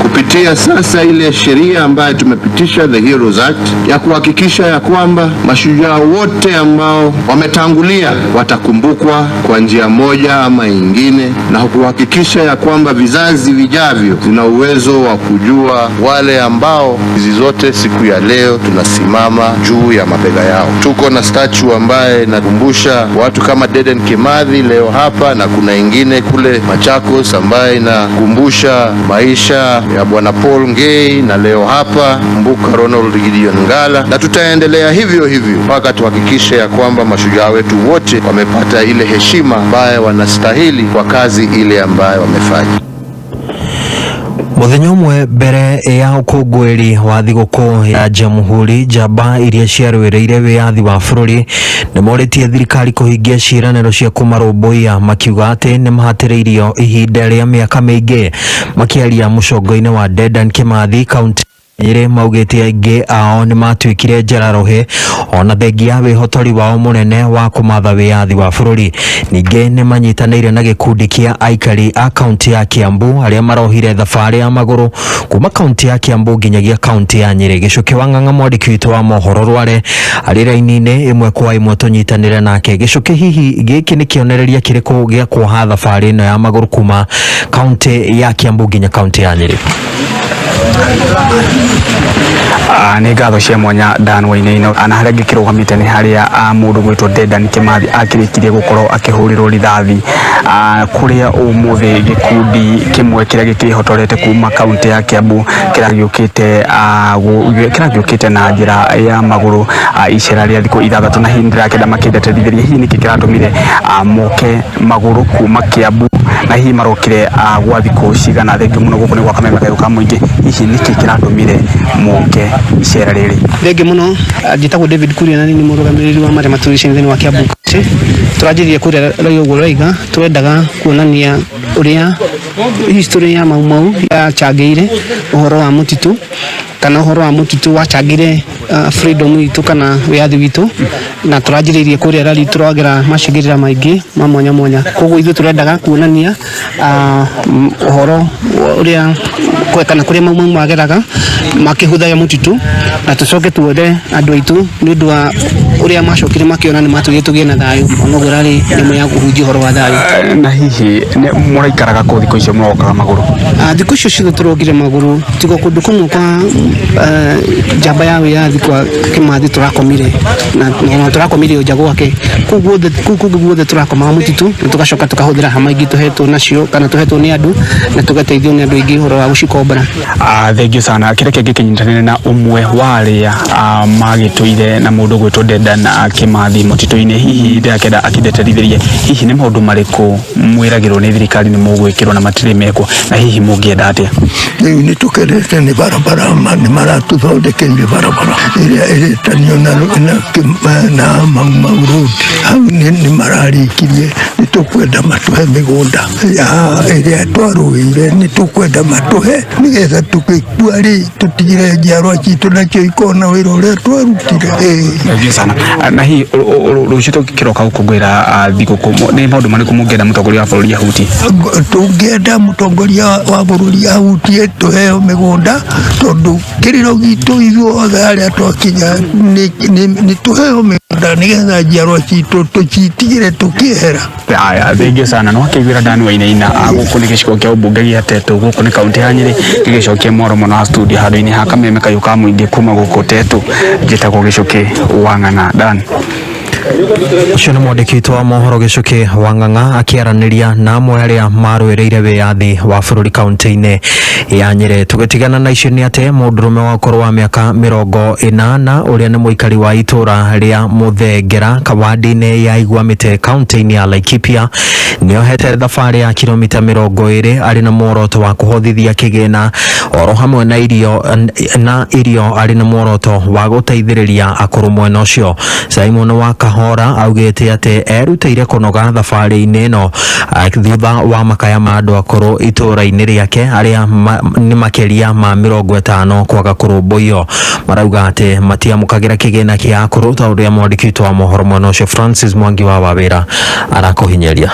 Kupitia sasa ile sheria ambayo tumepitisha, the Heroes Act, ya kuhakikisha ya kwamba mashujaa wote ambao wametangulia watakumbukwa kwa njia moja ama ingine, na kuhakikisha ya kwamba vizazi vijavyo zina uwezo wa kujua wale ambao hizi zote siku ya leo tunasimama juu ya mabega yao. Tuko na statue ambaye inakumbusha watu kama Dedan Kimathi leo hapa, na kuna ingine kule Machakos ambaye inakumbusha maisha ya Bwana Paul Ngei, na leo hapa kumbuka Ronald Gideon Ngala, na tutaendelea hivyo hivyo mpaka tuhakikishe ya kwamba mashujaa wetu wote wamepata ile heshima ambayo wanastahili kwa kazi ile ambayo wamefanya. Mũthenya ũmwe mbere ya ũkũngũĩri wa thigũkũ ya Jamhuri, njamba iria ciarũĩrĩire wĩyathi wa bũrũri nĩ morĩtie thirikari kũhingia ciĩranĩro cia kũmarũmbũiya, makiuga atĩ nĩ mahatĩrĩirio ihinda rĩa mĩaka mĩingĩ. Makĩaria mũcongo-inĩ wa Dedan Kimathi, kaunti Nyĩrĩ, maugĩte aingĩ ao nĩ matuĩkire njararohe ona thengia wĩhotori wao mũnene wa kũmatha wĩyathi wa bũrũri. Ningĩ nĩ manyitanĩire na gĩkundi kĩa aikari a kaunti ya Kiambu arĩa marohire thabarĩ ya magũrũ kuma kaunti ya Kiambu nginyagia kaunti ya Nyĩrĩ. Gĩcũkĩ wa Ng'ang'a, mwandĩki witũ wa mohoro Rware, arĩ raini-inĩ ĩmwe kwa ĩmwe, tũnyitanĩre nake. Gĩcũkĩ, hihi gĩkĩ nĩ kĩonereria kĩrĩkũ gĩa kuoha thabarĩ ĩno ya magũrũ kuma kaunti ya Kiambu nginya kaunti ya Nyĩrĩ? Nĩ ngatho cia mwanya Dan Wainaina. Na harĩa ngĩkĩrũgamĩte nĩ harĩa mũndũ gwĩtwo Dedan Kimathi akĩrĩkirie gũkorwo akĩhũrĩrwo rithathi, kũrĩa ũmũthĩ gĩkundi kĩmwe kĩrĩa gĩkĩhotorete kuma kaunti ya Kiambu kĩragĩũkĩte na njĩra ya magũrũ, icera rĩa thikũ 6. Na hihi ndĩrakĩenda makĩndeterithĩria hihi nĩkĩ kĩratũmire moke magũrũ kuma Kiambu, na hihi marokire gwa thikũ cigana. Thengiũ mũno, gũkũ nĩ gwa Kameme Kayũ ka Mũingĩ. Hihi nĩkĩ kĩratũmire moke icera rĩrĩ? Thengiũ mũno, njĩtagwo David Kuria na nĩ mũrũgamĩrĩri wa marĩa matũrigicĩirie thĩinĩ wa Kiambu County. Tũranjirie kũrĩa Raia ũguo ũroiga, tũrendaga kuonania ũrĩa history ya Mau Mau yachangĩire ũhoro wa mũtitũ, kana ũhoro wa mũtitũ wachangĩire freedom itũ kana wĩyathi witũ, na tũranjĩrĩirie kũrĩa rari tũragera macigĩrĩra maingĩ ma mwanya mwanya. Koguo ithuĩ tũrendaga kuonania ũhoro ũrĩa kana kũrĩa Mau Mau mageraga makĩhũthagia mũtitũ, na tũcoke tuone andũ aitũ nĩ ũndũ wa ũrĩa macokire makĩona nĩ matũire tũgĩe na thayũ, ona ũguo ĩrarĩ nyamũ ya kũhunjia ũhoro wa thayũ. Na hihi mũraikaraga kũ thikũ icio mũrokaga magũrũ? Thikũ icio ciothe tũrokire magũrũ, tiga kũndũ kũmwe kwa njamba ya wĩyathi. Tũrathiĩ kwa Kĩmathi tũrakomire na na tũrakomire nja gwake kũu guothe, kũu kũngĩ guothe tũrakomaga mũtitũ na tũgacoka tũkahũthĩra hama ingĩ tũhetwo nacio kana tũhetwo nĩ andũ na tũgateithio nĩ andũ aingĩ ũhoro wa gũcikombora. Thengiũ sana. Kĩrĩa kĩngĩ kĩnyitanĩre na ũmwe wa arĩa magĩtũire na mũndũ gwĩtwo Dedan Kĩmathi mũtitũ-inĩ, hihi ndĩrakĩenda akĩndeterithĩrie hihi nĩ maũndũ marĩkũ mwĩragĩrwo nĩ thirikari nĩ mũgwĩkĩrwo na matirĩ mekwo, na hihi mũngĩenda atĩa? Rĩu nĩ tũkenete nĩ barabara, nĩ maratũthondekeire barabara ĩrĩa ĩrĩtanio na Mau Mau Road. Hau nĩ mararĩkirie. Nĩ tũkwenda matũhe mĩgũnda ya ĩrĩa twarũĩire, nĩ tũkwenda matũhe nĩgetha tũgĩkua rĩ tũtigĩre njiarwa citũ nacio ikona wĩra ũrĩa twarutire. Thengiũ sana. Na hihi rũciũ tũkĩroka gũkũngũĩra thigũkũ, nĩ maũndũ marĩkũ mũngĩenda mũtongoria wa bũrũri ahutie? Tũngĩenda mũtongoria wa bũrũri ahutie tũheo mĩgũnda, tondũ kĩrĩro gitũ ithuothe arĩa twakinya nĩ tũheo mĩgũnda nĩgetha njiarwa citũ tũcitigĩre tũkĩehera. Aya, thengiũ sana. No akĩiguĩra Dan Wainaina. Gũkũ nĩ gĩcigo kĩa ũmbunge gĩa Tetu, gũkũ nĩ kaunti ya Nyĩrĩ, gĩgĩcokia mwaro mũno wa studio handũ-inĩ ha kameme kayũ ka mũingĩ kuma gũkũ Tetu. Njĩtagwo Gĩcũkĩ wa Ng'ang'a. Dan. Ũcio nĩ mwandĩki witũ wa mohoro Gĩcũkĩ wa Ng'ang'a akĩaranĩria na amwe arĩa marũĩrĩire wĩyathi wa bũrũri kaunti-inĩ ya Nyĩrĩ. Tũgĩtigana na icio nĩ atĩ mũndũrũme wa ũkũrũ wa mĩaka 80 ũrĩa nĩ mũikari wa itũra rĩa Mũthengera kawandi-inĩ ya Igwamĩte kaunti-inĩ ya Laikipia nĩohete thabarĩ ya kilomita 20 arĩ na muoroto wa kũhothithia kĩgĩna oro hamwe na irio, na irio arĩ na muoroto wa gũteithĩrĩria akũrũ mwena ũcio. Simon wa Kahora augĩte atĩ erutĩire kũnoga thabarĩ-inĩ ĩno thutha wa makaya ma andũ akũrũ itũũra-inĩ rĩake arĩa nĩ makĩria ma 50 kwaga kũrũmbũiyo. Marauga atĩ matiamũkagĩra kĩgĩna kĩa akũrũ ta ũrĩa mwandĩki witũ wa mohoro mwena ũcio Francis Mwangi wa Wawĩra arakũhinyĩria.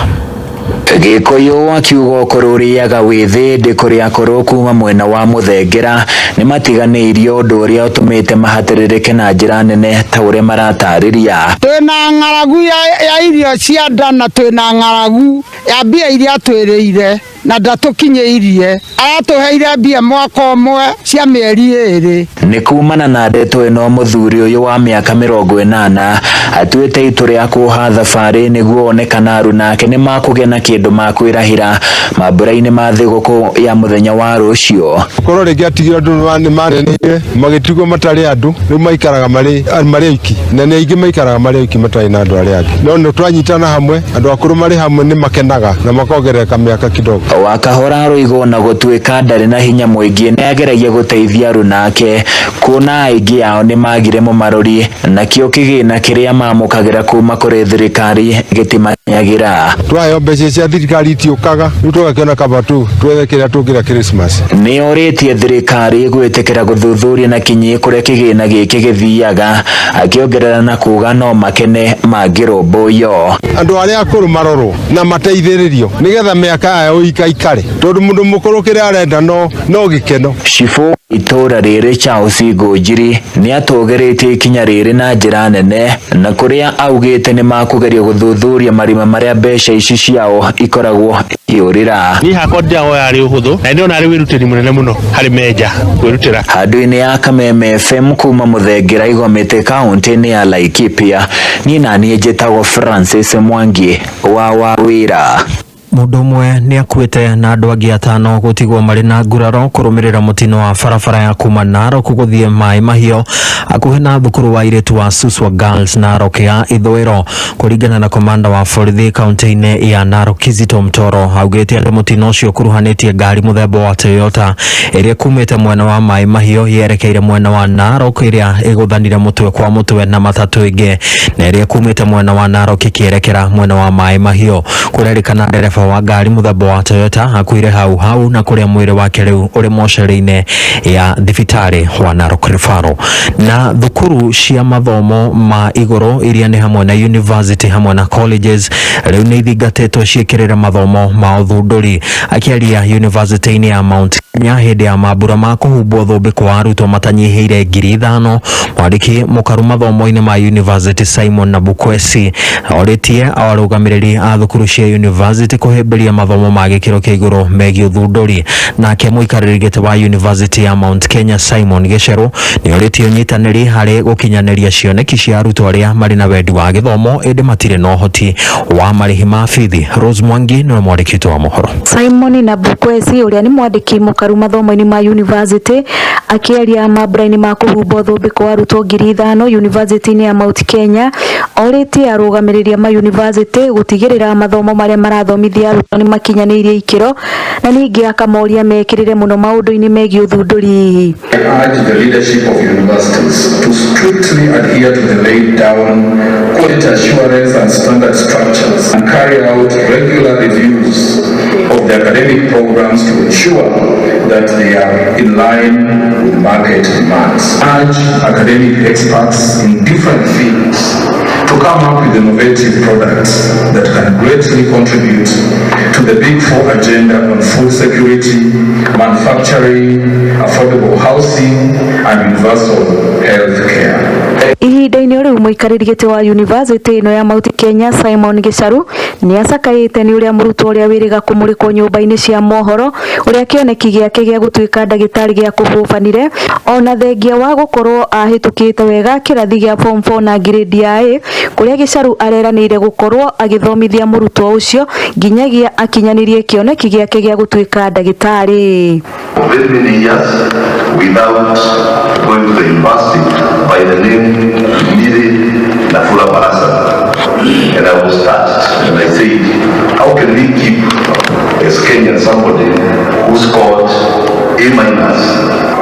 Gĩkũyũ akiuga ũkũrũ ũrĩaga wĩthĩ ndĩ kũrĩ akũrũ kuma mwena wa Mũthengera nĩ matiganĩirio, ũndũ ũrĩa ũtũmĩte mahatĩrĩrĩke na njĩra nene ta ũrĩa maratarĩria. Twĩna ng'aragu ya irio cia nda na twĩna ng'aragu ya mbia iria twĩrĩire na ndatũkinyĩirie. Aratũheire mbia mwaka ũmwe cia mĩeri 2. Nĩ kumana na ndeto ĩno mũthuri ũyũ wa mĩaka 80 atuĩte itua rĩa kuoha thabarĩ nĩguo one kana aruna ake nĩ makũgĩa na kĩndũ makwĩrahĩra mambũra-inĩ ma thigũkũ ya mũthenya wa rũciũ. Korwo rĩngĩ atigire andũ nĩ maneneire magĩtigwo matarĩ andũ, rĩu maikaraga marĩ aiki, na nĩ aingĩ maikaraga marĩ aiki matarĩ na andũ arĩa angĩ. No nĩ twanyitana hamwe, andũ akũrũ marĩ hamwe nĩ makenaga na makongerereka mĩaka kidogo. Wakahora aroigwo na gũtuĩka ndarĩ na hinya mũingĩ nĩ ageragia gũteithia aruna ake kuona aingĩ ao nĩ magire mũmarori, nakĩo kĩgĩna kĩrĩa mamũkagĩra kuma kũrĩ thirikari gĩtimakinyagĩra. Twaheo mbeca cia thirikari itiũkaga, rĩu tũgakĩona kaba tu twethe kĩrĩa tũngĩrĩa Christmas. Nĩ orĩtie thirikari gwĩtĩkĩra gũthuthuria na kinyi kũrĩa kĩgĩna gĩkĩ gĩthiaga, akĩongerera na kuga no makene mangĩrũmbũiyo. Andũ arĩa akũrũ marorwo na mateithĩrĩrio nĩgetha mĩaka yao ikaikare, tondũ mũndũ mũkũrũ kĩrĩa arenda no gĩkeno. Cibũ itũũra rĩrĩ Charles Ngũnjiri nĩ atũgĩrĩtie ikinya rĩrĩ na njĩra nene, na kũrĩa augĩte nĩ makũgeria gũthuthuria marima marĩa mbeca ici ciao ikoragwo ikĩũrĩra. Niĩ hakwa ndĩrahoya arĩ ũhũthũ na ndĩrona arĩ wĩrutĩri mũnene mũno harĩ menja kwĩrutĩra. Handũ-inĩ ya Kameme FM kuma Mũthengera Igomĩte kaunti-inĩ ya Laikipia, niĩ na niĩ njĩtagwo Francis Mwangi wa Wawĩra. Mũndũ ũmwe nĩ akuĩte na andũ angĩ 5 gũtigwo marĩ na nguraro kũrũmĩrĩra mũtino wa barabara ya kuma Narok gũthiĩ Maĩ Mahiũ hakuhĩ na thukuru wa airĩtu wa Suswa Girls Narok ya Ithũĩro. Kũringana na komanda wa borithi kaunti-inĩ ya Narok Kizito Mtoro, augĩte atĩ mũtino ũcio ũkuruhanĩtie ngari mũthemba wa Toyota ĩrĩa kumĩte mwena wa Maĩ Mahiũ yerekeire mwena wa Narok ĩrĩa ĩgũthanire mũtwe kwa mũtwe na matatũ ĩngĩ na ĩrĩa kumĩte mwena wa Narok ĩkĩerekera mwena wa Maĩ Mahiũ. Kũrerĩkana ndereba wa ngari mũthemba wa Toyota akuire hau hau na kũrĩa mwĩrĩ wake rĩu ũrĩ mocarĩ-inĩ ya thibitarĩ wa Narok Referral. Na thukuru cia mathomo ma igũrũ iria nĩ hamwe na university hamwe na colleges rĩu nĩ ithingatĩtwo ciĩkĩrĩre mathomo ma ũthundũri. Akĩaria university-inĩ ya Mount Kenya hĩndĩ ya mambura ma kũhumbwo thũmbĩ kwa arutwo matanyihĩire 5,000, mwandĩki mũkaru mathomo-inĩ ma university Simon Nabukwesi orĩtie arũgamĩrĩri a thukuru cia university kũhe kũhĩmbĩria mathomo ma gĩkĩro kĩa igũrũ megiĩ ũthundũri. Nake mũikarĩri gĩtĩ wa University ya Mount Kenya Simon Gicheru nĩ orĩtie ũnyitanĩri harĩ gũkinyanĩria cioneki cia arutwo arĩa marĩ na wendi wa gĩthomo ĩndĩ matirĩ na ũhoti wa marĩhi ma bithi. Rose Mwangi nĩwe mwandĩki witũ wa mohoro. Simon Nabukwesi ũrĩa nĩ mwandĩki mũkaru mathomo-inĩ ma university akĩaria mambura-inĩ ma kũhumbwo thũmbĩ kwa arutwo 5,000 university-inĩ ya Mount Kenya orĩtie arũgamĩrĩri a ma university gũtigĩrĩra mathomo marĩa marathomithia arutwo nĩ makinyanĩirie ikĩro na ningĩ akamoria mekĩrĩre mũno maũndũ-inĩ megiĩ ũthundũri. I urge the leadership of universities to strictly adhere to the laid down quality assurance and standard structures and carry out regular reviews of the academic programs to ensure that they are in line with market demands. Urge academic experts in different fields to come up with innovative products that can greatly contribute to the Big Four agenda on food security, manufacturing, affordable housing, and universal health care. Ihinda-inĩ rĩu mũikarĩri gĩtĩ wa university ĩno ya Mount Kenya Simon Gicharu nĩ acakaĩte nĩ ũrĩa mũrutwo ũrĩa wĩrĩga kũmũrĩkwo nyũmba-inĩ cia mohoro ũrĩa kĩoneki gĩake gĩa gũtuĩka ndagĩtarĩ gĩa kũbũbanire ona thengia wa gũkorwo ahĩtũkĩte wega kĩrathi gĩa form 4 na grade ya A kũrĩa Gicharu areranĩire gũkorwo agĩthomithia mũrutwo ũcio nginyagia akinyanĩrie kĩoneki gĩake gĩa gũtuĩka ndagĩtarĩ. For very many years without going to the university by the name Mire Nafula Barasa. And I was touched and I said, how can we keep as Kenyan somebody who scored A minus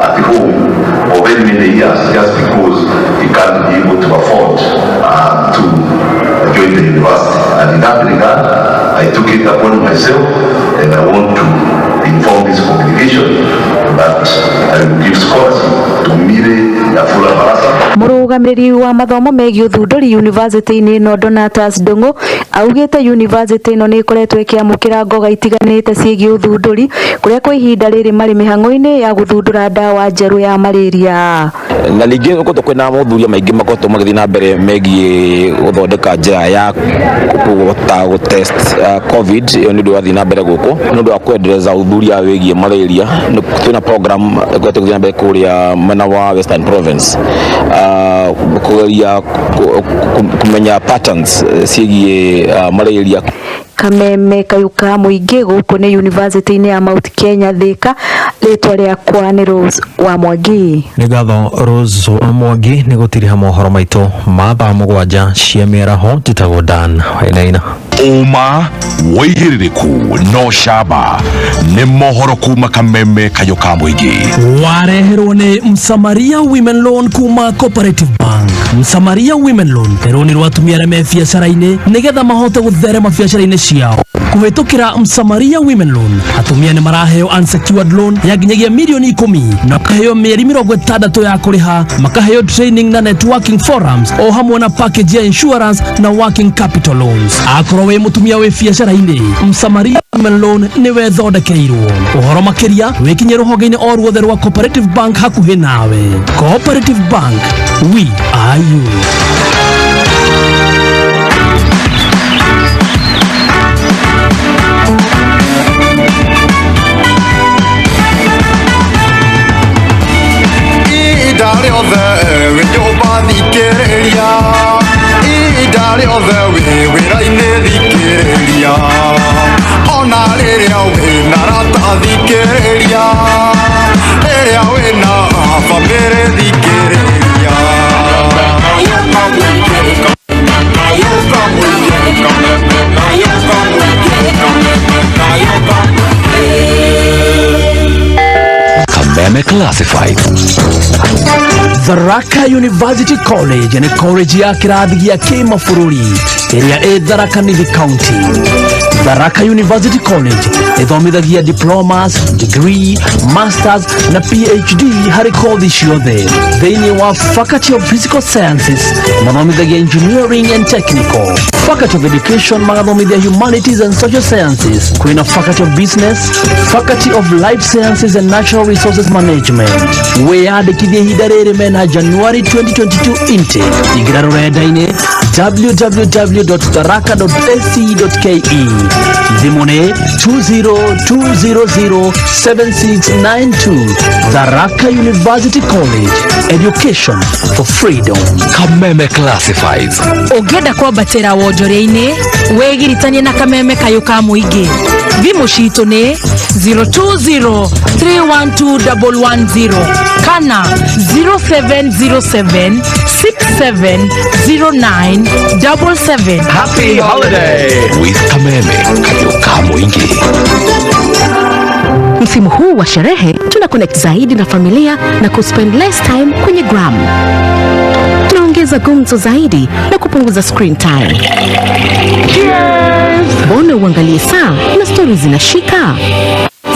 at home for very many years just because he can't be able to afford to join the university? And in that regard, I took it upon myself and I want to inform this congregation that I will give scholarship to Mire Nafula Barasa. Mũrũgamĩrĩri wa mathomo megiĩ ũthundũri university-inĩ ĩno Donatus Ndung'u augĩte university ĩno nĩ ĩkoretwo ĩkĩamũkĩra ngoga itiganĩte ciĩgiĩ ũthundũri kũrĩa kwa ihinda rĩrĩ marĩ mĩhang'o-inĩ ya gũthundũra ndawa njerũ ya malaria. Na ningĩ gũkoretwo kwĩna mothuthuria maingĩ makoretwo magĩthiĩ na mbere megiĩ gũthondeka njĩra ya kũhota gũ test covid. Ĩyo nĩ ũndũ ũrathiĩ na mbere gũkũ nĩ ũndũ wa kwendeleza ũthuthuria wĩgiĩ malaria. Twĩna program ĩkoretwo ĩgĩthiĩ na mbere kũrĩa mwena wa Western Province, kũgeria kũmenya patterns ciĩgiĩ malaria. Kameme kayuka mũingĩ gũkũ nĩ university-inĩ ya Mount Kenya Thika, rĩtwa rĩakwa nĩ Rose wa Mwangi. Nĩ ngatho Rose wa Mwangi nĩ gũtiriha mohoro maitũ ma thaa 7 cia mĩaraho. Njĩtagwo Dan Wainaina. Ũma wĩigĩrĩrĩku no camba nĩ mohoro kuma Kameme kayũ ka mũingĩ. Wareherwo nĩ Msamaria Women Loan kuma Cooperative Bank. Msamaria Women Loan nĩ rũni rwa atumia arĩa me biacara-inĩ nĩgetha mahote gũtherema biacara-inĩ ciao. Kũhĩtũkĩra Msamaria Women Loan, atumia nĩ maraheo unsecured loan ya nginyagia mirioni 10 na makaheo mĩeri 60 ya kũrĩha, makaheo training na networking forums o hamwe na package ya insurance na working capital loans. Akorwo wĩ mũtumia wĩ biacara-inĩ, Msamaria Women Loan nĩwe thondekeirwo. Ũhoro makĩria wĩkinye rũhonge-inĩ o ruothe rwa Cooperative Bank hakuhĩ nawe. Cooperative Bank, we are you. Ihinda rĩothe wĩ nyũmba thikĩrĩria, ihinda rĩothe wĩ wĩra-inĩ thikĩrĩria, ona rĩrĩa wĩ na rata thikĩrĩria, rĩrĩa wĩ na bamĩrĩ thikĩrĩria. Kameme Classified. Tharaka University College nĩ college ya kĩrathi gĩa kĩmabũrũri ĩrĩa ĩ Tharaka Nithi County. Tharaka University College ĩthomithagia diplomas, degree, masters na PhD harĩ kothi ciothe. Thĩinĩ wa Faculty of Physical Sciences mathomithagia engineering and technical. Faculty of Education magathomithia humanities and social sciences. Kwĩna Faculty of Business, Faculty of Life Sciences and Natural Resources Management. Wĩyandĩkithie ihinda rĩrĩ mena January 2022 intake. Ingĩra rũrenda-inĩ www.tharaka.ac.ke. Thimũ nĩ 202007692. Tharaka University College, education for freedom. Kameme Classifieds. Ũngĩenda kwambatĩra wonjoria-inĩ, wĩgiritanie na Kameme Kayũ ka Mũingĩ. Thimũ citũ nĩ 020312110 kana 0707670977. Happy holiday with Kameme Kayũ ka Mũingĩ. Msimu huu wa sherehe tuna connect zaidi na familia na kuspend less time kwenye gram. Tunaongeza gumzo zaidi na kupunguza screen time. Mbona uangalie saa na stories zinashika?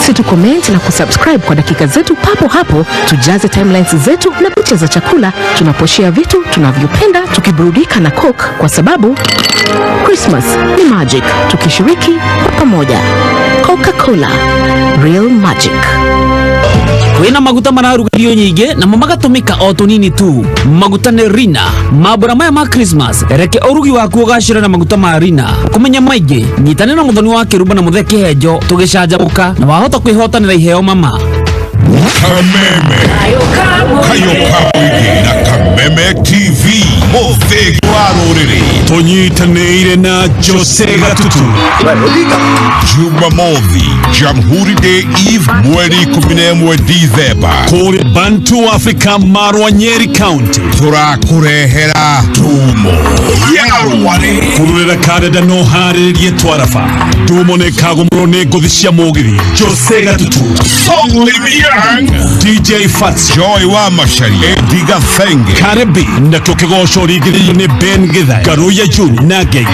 Si tu comment na kusubscribe kwa dakika zetu papo hapo, tujaze timelines zetu na picha za chakula tunaposhare vitu tunavyopenda, tukiburudika na Coke, kwa sababu Christmas ni magic tukishiriki kwa pamoja. Coca-Cola, real magic. Kwĩna maguta mararuga irio nyingĩ namo magatũmĩka o tũnini tu. Maguta nĩ Rina. Mambura maya ma Christmas, reke ũrugi waku ũgacĩre na maguta ma Rina. Kũmenya maingĩ, nyitanĩra na Mũthoni wa Kĩrumba na Mũthee Kĩhenjo tũgĩcanjamũka, na wahota kwĩhotanĩra iheo mama. Kameme Kayũ ka Mũingĩ na Kameme TV, mũthĩgi wa rũrĩrĩ. Tũnyitanĩire na Jose Gatutu. Jumamothi, Jamhuri Day Eve, mweri 11 Dithemba, kũrĩ Bantu Africa, Marwa, Nyeri County, tũrakũrehera Ndumo ya Rwarĩ. Kũrũrĩra karenda no harĩrĩrie twaraba. Ndumo nĩ kagũmũrwo nĩ ngũthi cia mũgithi Jose Gatutu, Song Young, DJ Fats, Joy wa Macharia, Eddie Gathenge, Karibi, na tũkĩgocwo rĩngĩ nĩ Ben Githae, Ngaruiya June na Ngenge.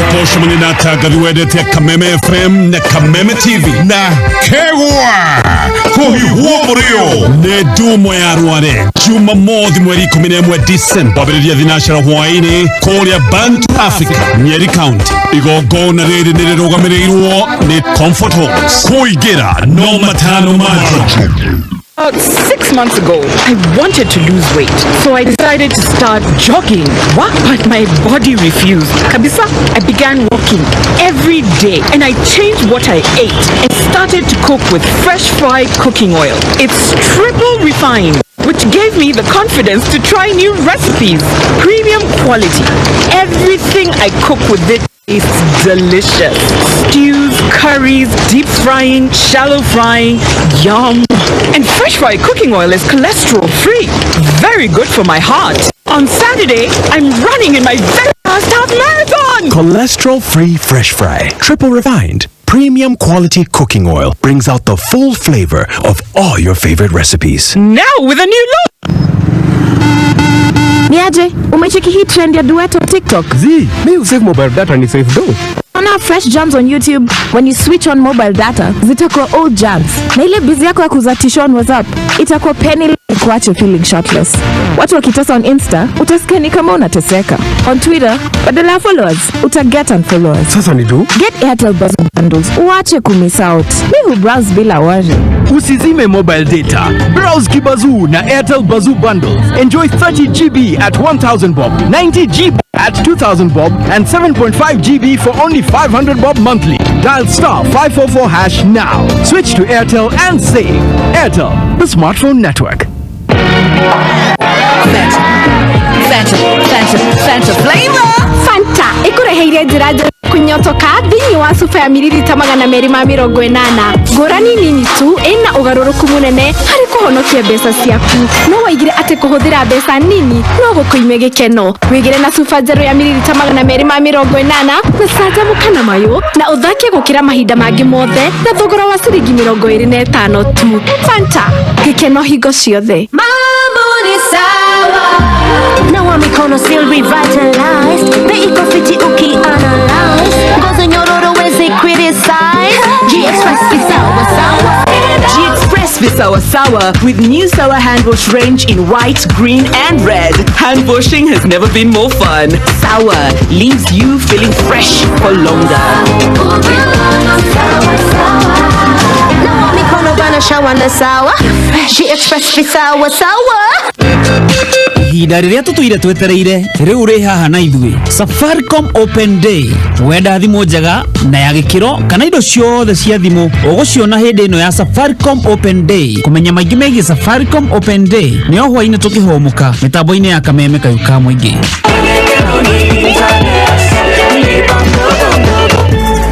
Ũtocemania na atangathi wendete Kameme FM na Kameme TV na Kegwa kũhiũhwo mũrĩo. Nĩ Ndumo ya Rware, Jumamothi mweri 11 Disemba, kwambĩrĩria thinacara hwaĩ-inĩ kũrĩa Bantu Africa, Nyeri County. Igongona rĩrĩ nĩ rĩrũgamĩrĩirwo nĩ Comfort Homes. Kũingĩra no matano majo. About 6 months ago, I wanted to lose weight, so I decided to start jogging. What? But my body refused. Kabisa, I began walking every day and I changed what I ate and started to cook with Fresh Fry cooking oil. It's triple refined, which gave me the confidence to try new recipes. Premium quality. Everything I cook with it tastes delicious. Stews, curries, deep frying, shallow frying, yum. And Fresh Fry cooking oil is cholesterol free. Very good for my heart. On Saturday, I'm running in my very first half marathon. Cholesterol free Fresh Fry, triple refined, premium quality cooking oil brings out the full flavor of all your favorite recipes. Now with a new look. Niaje, umecheki hii trend ya duet on TikTok? Z, mi usave mobile data ni save do. Ona fresh jams on YouTube. When you switch on mobile data, zitakuwa old jams. Na ile biz yako ya kuuza tisho on WhatsApp itakuwa penny kuache feeling shortless. Watu wakitesa on Insta, utasikia ni kama unateseka. On Twitter, badala ya followers, uta get unfollowers. Sasa ni do? Get Airtel Buzz bundles, uache kumiss out. Mi hubrowse bila worry. Usizime mobile data. Browse Kibazoo na Airtel Bazoo bundles. Enjoy 30 GB at 1000 bob, 90 GB at 2000 bob and 7.5 GB for only 500 bob monthly. Dial *544# now. Switch to Airtel and save. Airtel, the smartphone network. Fanta, Fanta, Fanta, Fanta flavor. Fanta ĩkũreheire njĩra njerũ kũnyotoka thĩinĩ wa cuba ya miririta 280. Ngũrani nini tu ĩna ũgarũrũku mũnene harĩ kũhonokia mbeca ciaku. No waigire atĩ kũhũthĩra mbeca nini no gũkũime gĩkeno. Wĩgĩre na cuba njerũ ya miririta 280 na canjamũka na mayũ na ũthake gũkĩra mahinda mangĩ mothe na thogora wa ciringi 25 tu. Fanta, gĩkeno hingo ciothe. Mambo ni sawa. Nawa mikono still revitalized. Bei iko fiti ukianalyze. Ngozi nyororo wezi criticize. G-Express visawa sawa. G-Express Visawa Sawa with new Sawa hand wash range in white, green and red. Hand washing has never been more fun. Sawa leaves you feeling fresh for longer. Nawa mikono. Mikono shawa na sawa. She express fi sawa sawa. Ihinda rĩrĩa tũtũire twetereire rĩu rĩ haha na ithuĩ. Safaricom Open Day. Wenda thimũ njega na ya gĩkĩro kana indo ciothe cia thimũ ũgũciona hĩndĩ ĩno ya Safaricom Open Day. Kũmenya maingĩ megiĩ Safaricom Open Day nĩ o hwaĩ-inĩ tũkĩhũmũka mĩtambo-inĩ ya Kameme Kayũ ka Mũingĩ.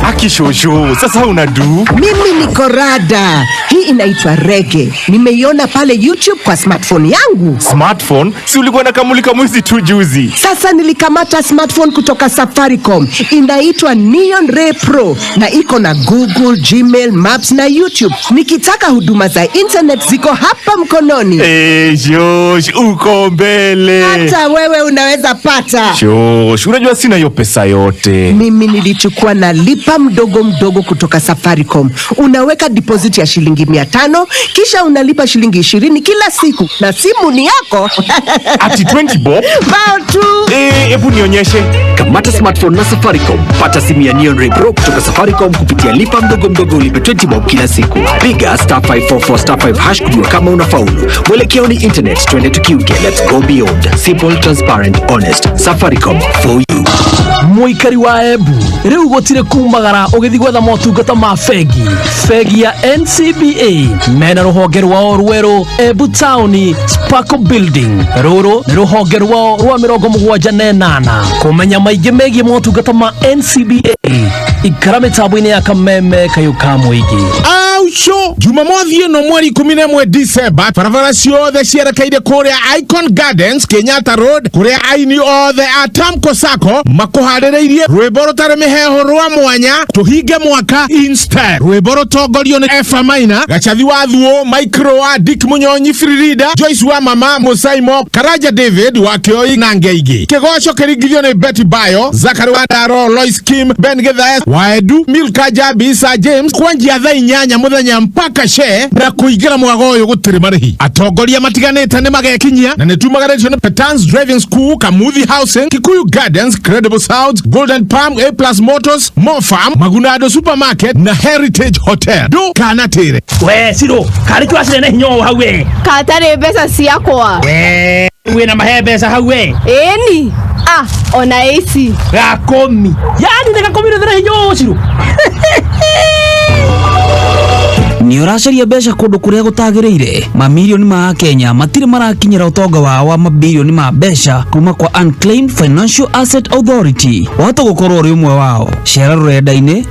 Akishosho, sasa unadu? Mimi niko rada. Hii inaitwa reggae. Nimeiona pale YouTube kwa smartphone yangu. Smartphone? Si ulikuwa na kamulika mwizi tu juzi. Sasa nilikamata smartphone kutoka Safaricom. Inaitwa Neon Ray Pro na iko na Google, Gmail, Maps na YouTube. Nikitaka huduma za internet ziko hapa mkononi. Eh, shosh, uko mbele. Hata wewe unaweza pata. Shosh, unajua sina hiyo pesa yote. Mimi nilichukua na lipa mdogo mdogo kutoka Safaricom. Unaweka deposit ya shilingi 500, kisha unalipa shilingi 20 kila siku na simu ni yako. Ati 20 bob? Bao tu. Eh, hebu nionyeshe. Kamata smartphone na Safaricom. Pata simu ya Neon Ray Pro kutoka Safaricom kupitia lipa mdogo mdogo, ulipe 20 bob kila siku. Piga star 544 star 5 hash kujua kama unafaulu. Mwelekeo ni internet, twende tukiuke. Let's go beyond. Simple, transparent, honest. Safaricom for you. Mũikari wa Embu rĩu gũtirĩ kumagara ũgĩthiĩ gwetha motungata ma bengi. Bengi ya NCBA mena rũhonge rwao rwerũ Embu Town Sparkle Building. Rũrũ nĩ rũhonge rwao rwa 78. Kũmenya maingĩ megiĩ motungata ma NCBA ikara mĩtambo-inĩ ya Kameme Kayũ ka Mũingĩ. Auco Jumamothi ĩno mweri 11 December, barabara ciothe cierekeire kũrĩa Icon Gardens, Kenyatta Road, kũrĩa aini othe a Tamko Sacco makũharĩrĩirie rwĩmbo rũtarĩ mĩheho rwa mwanya tũhinge mwaka instead. Rwĩmbo rũtongorio nĩ Efa Maina, Gachathi wa Thuo, Micro wa Dick Munyonyi, Fririda, Joyce wa Mama, Musaimo, Karaja David wa Kĩoi na Ngeigi. Kĩgoco kĩringithio nĩ Betty Bayo, Zachary Wandaro, Lois Kim, Ben Githae, Waedu, Milka Jabi, Sir James, kwanjia thaa 8 muthenya mpaka she na kuingira mwago uyu gutiri marihi. Atongoria matiganite ni magekinyia na nitumagarĩtio nĩ Petans Driving School, Kamuthi Housing, Kikuyu Gardens, Credible Sounds, Golden Palm, A Plus Motors, Mofarm, Magunado Supermarket na Heritage Hotel. Ndu kana tire. We Ciro, karĩ twacire hinya ũũ hau we. Katarĩ mbeca ciakwa. We wĩna mahe mbeca hau we. Ĩni. Ah, ona ici. Gakomi. Yani nĩ gakomi rĩthĩra hinya ũũ Ciro. Nĩ ũracaria mbeca kũndũ kũrĩa gũtagĩrĩire. Mamirioni ma Akenya matirĩ marakinyĩra ũtonga wao wa mabirioni ma mbeca kuma kwa Unclaimed Financial Asset Authority. Wahota gũkorwo ũrĩ ũmwe wao. Cera rũrenda-inĩ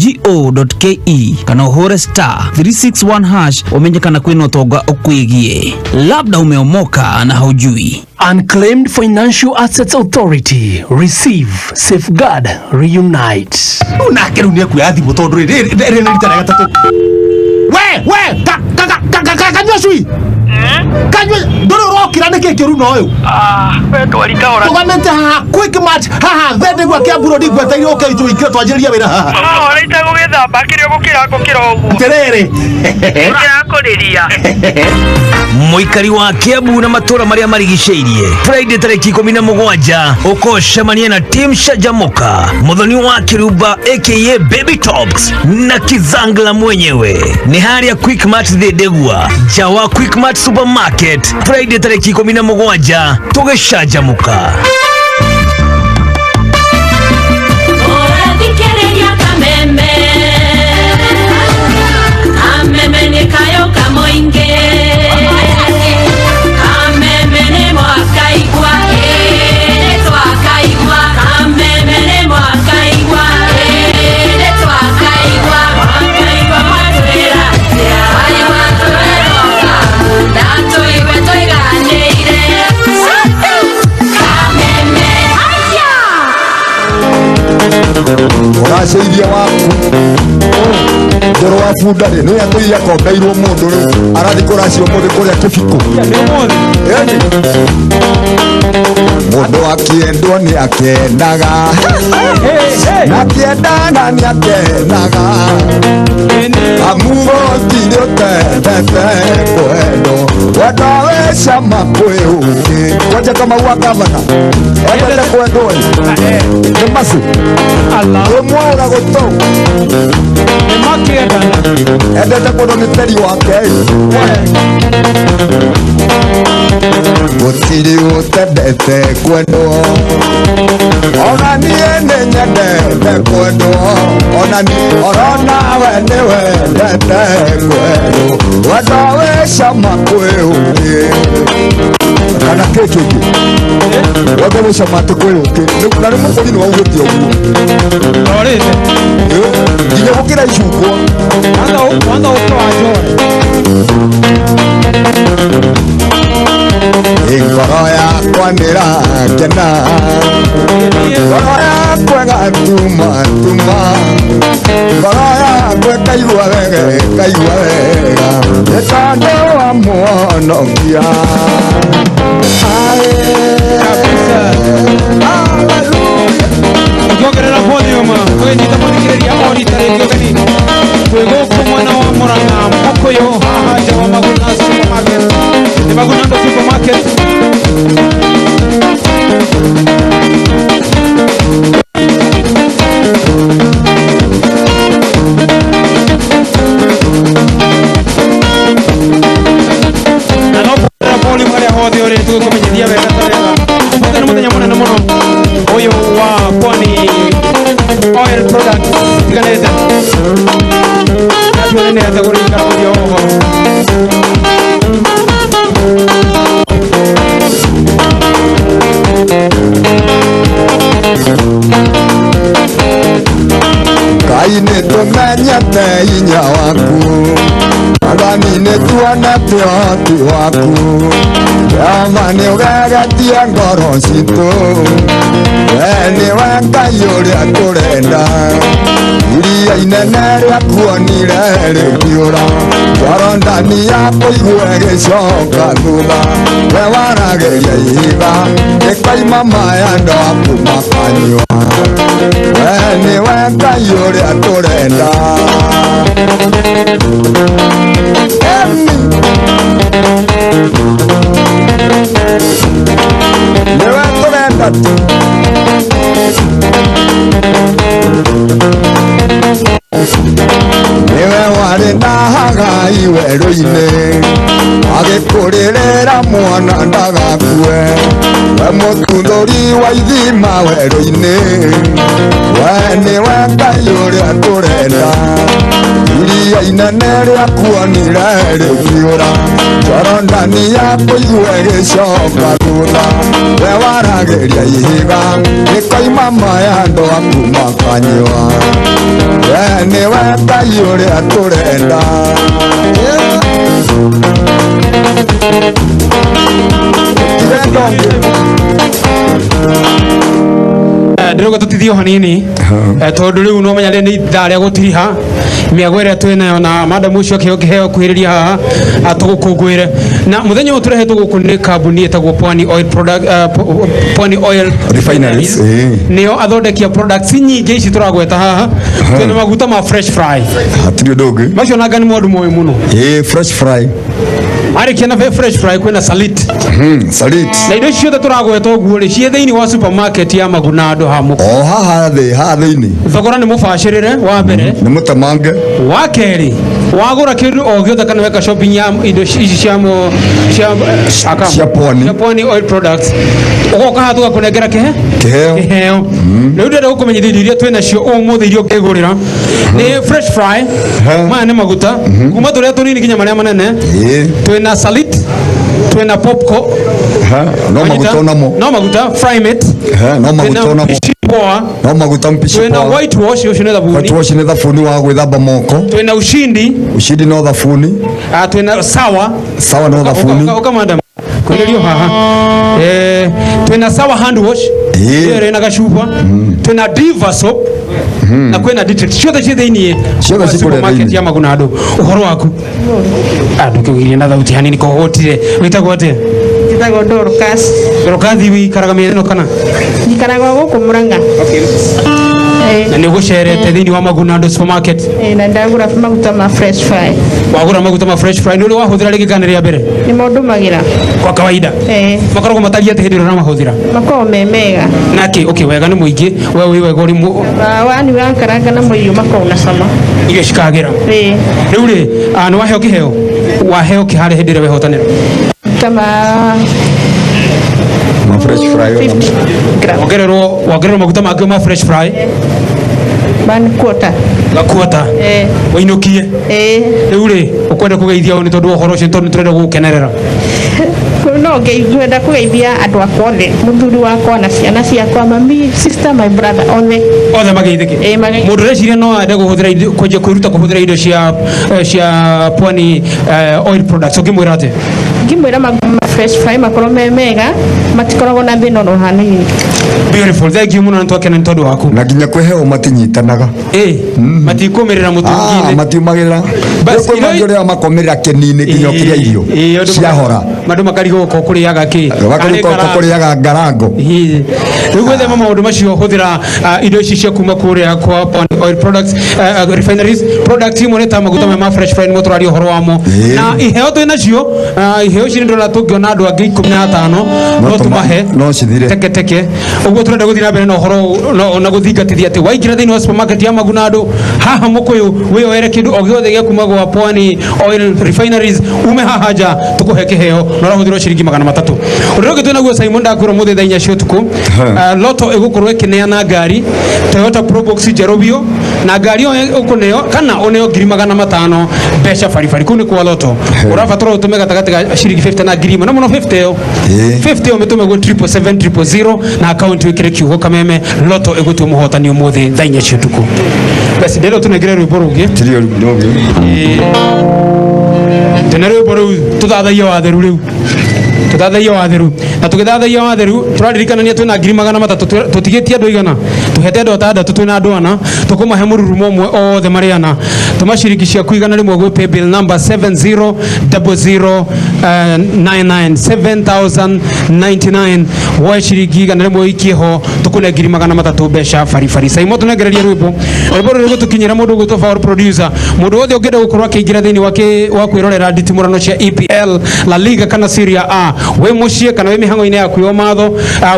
ufaa.go.ke kana ũhũre star 361 hash ũmenye kana kwĩna ũtonga ũkwĩgiĩ. Labda umeomoka na haujui. Unclaimed Financial Assets Authority. Receive, safeguard, reunite. Nake rĩu nĩekuoya thimũ tondũ rĩrĩ nĩ rita rĩa gatatũ. We we ka ka ka ka ka kanyua cui. Kanyua ndũrĩ ũrokĩra nĩkĩ kĩũru na ũyũ? We ndwari kahora. Tũgamĩte haha quick match haha thende gwa Kiambu Road ngweteire ũke itũingĩre twanjĩrĩrie wĩra haha. Kahora itagũgĩthamba kĩrĩa ũgũkĩra ngũkĩra ũguo. Atĩrĩrĩ. Kĩrakũrĩria. Mũikari wa Kiambu na matũra marĩa marigicĩirie Friday tarĩki 17 ũkocemania na Team Shajamoka, Muthoni wa Kiruba aka Baby Tops na Kizangla mwenyewe. Nĩ harĩa Quick Mart Thĩndĩgua, nja wa Quick Mart Supermarket, Friday tarĩki 17 tũgĩcanjamũka. Ũrathikĩrĩria Kameme. Kameme nĩ kayũ ka mũingĩ. Kameme nĩ mwakaigua, ĩĩ nĩ twakaigua. Kameme nĩ mwakaigua, ĩĩ nĩ twakaigua. Mwakaigua mwatwĩra atĩa? Waigua tũrerwo kamu, na tũigue tũiganĩire. Kameme, haya! Ũraceithia waku ndoro wa bunda rĩ nĩ atũire akombeirwo mũndũ rĩ arathiĩ kũracia ũmũthĩ kũrĩa kĩbiko. Ĩni. Mũndũ akĩendwo nĩ akenaga, na akĩendana nĩ akenaga. Amu gũtirĩ ũtendete kwendwo, wendo wĩ cama kwĩ ũkĩ. Kwanja Kamau wa gavana endete kwendwo ĩ nĩ macu ũmwaũra gũtũ endete kwendwo nĩ teri wake ĩ. Gũtirĩ ũtendete kwendwo, ona niĩ nĩ nyendete kwendwo, ona niĩ oronawe nĩ wendete kwendwo, wendo wĩ cama kwĩ ũkĩ. Kana kĩ kĩngĩ wendo wĩ cama atĩ kwĩ ũkĩ. Na nĩ mũkũri nĩ waugĩte ũguo nginya gũkĩra icungwa. Kwanza ũkĩ wa njoe. Ngoro yakwa nĩrakena, ngoro yakwa ĩgatuma tuma, ngoro yakwa ĩkaigua wega, ĩkaigua wega nĩ tondũ wa mũhonokia. Ukiongerera volume tũgĩnyita mũthikĩrĩria o rita rĩngĩ ũgeni twĩ gũkũ mwena wa Murang'a Mũkũyũ haha nja wa Maguna supermarket, nĩ Magunando supermarket. Na no kuongerera volume harĩa hothe ũrĩ tũgĩkũmenyithia wega ta wega ũmũthĩ nĩ mũthenya mũnene mũno ũyũ wa Pwani Oil Products tiganĩte na tuone nĩ atĩa gũrĩikara gũthiĩ oho. Ngai nĩ tũmenyete hinya waku, Athani nĩ tuonete ũhoti waku, Jehova nĩ ũgegetie ngoro citũ, we nĩwe Ngai ũrĩa tũrenda. Iria inene rĩakuonire rĩkĩũra, Jorodani yakũigua ĩgĩcoka thutha, we waragĩria ihiga rĩkoima maĩ andũ aku makanyua, we nĩwe Ngai ũrĩa tũrenda. Emi. Nĩwe tũrenda tu. Nĩwe warĩ na Hagai werũ-inĩ, agĩkũrĩrĩra mwana ndagakue, we mũtuthũri wa ithima werũ-inĩ, we nĩwe Ngai ũrĩa tũrenda. Iria inene rĩakuonire rĩkĩũra, Jorodani yakũigua ĩgĩcoka thutha, we waragĩria ihiga rĩkoima maĩ andũ aku makanyua, we nĩwe Ngai ũrĩa tũrenda. Ndĩrauga tũtithio hanini tondũ rĩu no menya rĩ nĩ ithaa rĩa gũtiriha mĩago ĩrĩa twĩ nayo na madam ũcio akĩheo kĩheo kuhĩrĩria haha tũgũkũngũĩre na mũthenya ũyũ tũrehetwo gũkũ nĩ kambuni ĩtagwo Pwani Oil Product, Pwani Oil Refineries, nĩo athondeki a products nyingĩ ici tũragweta haha. Twĩna maguta ma fresh fry, hatirĩ ũndũ ũngĩ macio nanga nĩ mwandũ moĩ mũno. Ĩĩ, fresh fry. Marĩkia na fresh fry kwĩna salit. Salit. Na indo ici ciothe tũragweta ũguo rĩ ciĩ thĩinĩ wa supermarket ya Magunando ha Mũkũyũ. O haha thĩ, haha thĩinĩ. Thogora nĩ mũbacĩrĩre wa mbere, nĩ mũtemange. Wa kerĩ, wagũra kĩndũ o gĩothe kana weka shopping ya indo ici cia cia aka Cia Pwani. Cia Pwani Oil Products, ũgoka haha tũgakũnengera kĩhe kĩheo. Kĩheo. Rĩu ndĩrenda gũkũmenyithia indo iria twĩ nacio ũmũthĩ iria ũngĩgũrĩra nĩ fresh fry, maya nĩ maguta kuma tũrĩa tũnini nginya marĩa manene. Twĩna salit, twĩna popco. No maguta onamo. No maguta frymate. No maguta onamo. Poa. No maguta mpishi Twĩna poa. white wash, ũcio nĩ thabuni. White wash nĩ thabuni wa gwĩthamba moko. Twĩna ushindi. Ushindi no thabuni. Twĩna sawa. Sawa no thabuni. Ũka madam kwĩrĩrio haha. Twĩna sawa hand wash ĩyo ĩrĩ na gacuba. Twĩna diva soap na kwĩna detergent, ciothe ciĩ thĩiniĩ Ciothe wa ciĩ kũrĩa supermarket thĩiniĩ. ya Magunando. Ũhoro waku andũ kĩgirie na thauti hanini kohotire, wĩtagwo atĩa? Njĩtagwo Dorcas. Dorcas, wĩikaraga mĩena ĩno kana? Njikaraga o gũkũ Murang'a. Na nĩ ũgũcerete thĩinĩ wa Magunando supermarket? Ĩĩ, na ndagũra maguta ma Fresh Fry. Wagũra maguta ma Fresh Fry. Nĩ ũrĩ wahũthĩra rĩngĩ kana nĩ rĩa mbere? Nĩ mo ndũmagĩra. Kwa kawaida? Ĩĩ. Makoragwo matariĩ atĩ hĩndĩ ĩrĩa ũramahũthĩra? Makoragwo me mega. Nake okay, wega nĩ mũingĩ, we wĩ wega ũrĩ Wani wakaranga na mũirio makoragwo na cama. Irio cikagĩra. Ĩĩ. Rĩu rĩ, nĩ waheo kĩheo? Waheo kĩ harĩa hĩndĩ ĩrĩa wehotanĩra? Ta ma Ma Fresh Fry. Wongererwo maguta mangĩ ma Fresh Fry. One quarter. Gakuota. Ĩĩ. Wĩinũkie. Ĩĩ. Rĩu rĩ, ũkwenda kũgeithia ũ nĩ tondũ wa ũhoro ũcio, tondũ nĩ tũrenda gũgũkenerera? No ngwenda kũgeithia andũ akwa othe, mũthuri wakwa na ciana ciakwa, mami, sister, my brother, othe. Othe mageithĩke. Ĩĩ, mageithĩke. Mũndũ ũreciria no ende kũhũthĩra indo, kwanjia kwĩruta kũhũthĩra indo cia Pwani Oil Products, ũngĩmwĩra atĩa? Ngĩmwĩra maguta ma Fresh Fry makorwo me mega, matikoragwo na thĩna ono hanini. Beautiful, thank you mũno, na twakena nĩ tondũ waku. Na nginya kwĩheo matinyitanaga. Ĩ, matikũmĩrĩra mũtũngi-inĩ. Matiumagĩrĩra. Bas, kwĩ mangĩ ũrĩa makomĩrĩra kĩnini nginya ũkĩrĩa irio ciahora. Andũ makarigwo ko kũrĩaga kĩ. Makarigwo ko kũrĩaga ngarango. Rĩu gwĩthema maũndũ macio, hũthĩra indo ici cia kuma kũrĩa kwa Pwani Oil Products, Refineries. Product imwe nĩ ta maguta maya ma Fresh Fry, nĩmo tũraria ũhoro wamo. Na iheo twĩ nacio, iheo ici nĩ ndĩrona tũngĩona andũ angĩ 15 no tũmahe no cithire teke teke. Ũguo tũrenda gũthiĩ na mbere na ũhoro na gũthingatithia atĩ waingĩra thĩinĩ wa supermarket ya Magunando haha Mũkũyũ, wĩyoere kĩndũ o gĩothe gĩa kuma gwa Pwani Oil Refineries, ume haha nja tũkũhe kĩheo na ũrahũthĩrwo ciringi 300. Ũndũ ũngĩ twĩnaguo, Simon, ndakwĩrwo mũthĩ thaa 4 cia ũtukũ, Lotto ĩgũkorwo ĩkĩneana ngari Toyota Probox njerũ biũ, na ngari ĩyo ũkũneo kana ũneo 500,000 mbeca baribari. Kũu nĩ kwa Lotto. Ũrabatara ũtũme gatagatĩ ga ciringi 50 na 1000, na mũno 50 ĩyo, 50 ĩyo mĩtũme gwĩ 777 000 na akaunti wĩkĩre kiugo kameme. Lotto ĩgũtua mũhotani ũmũthĩ thaa 4 cia ũtukũ. Basi ndĩrĩa tũnengere rwĩmbo rũngĩ. Tene rwĩmbo rũu tũthathaia watheru, rĩu tũthathaia watheru, na tũgĩthathaia watheru tũraririkanania twĩna 300,000. Tũtigĩtie andũ igana, tũhete andũ atandatũ, twĩna andũ ana, tũkũmahe mũrurumo ũmwe othe marĩ ana. Tũma ciringi ciaku 100 gwĩ paybill number 700099, 7099. Woe ciringi 100 ũikie ho, tũkũne 300,000 mbeca baribari. Saimo, tũnengererie rwĩmbo. Rwĩmbo rũrũ rũgũtũkinyĩra mũndũ ũgwĩtwo Power Producer. Mũndũ wothe ũngĩenda gũkorwo akĩingĩra thĩinĩ wa kwĩrorera nditimũrano cia EPL, La Liga kana Serie A wĩ mũciĩ kana wĩ mĩhang'o-inĩ yaku ya matho,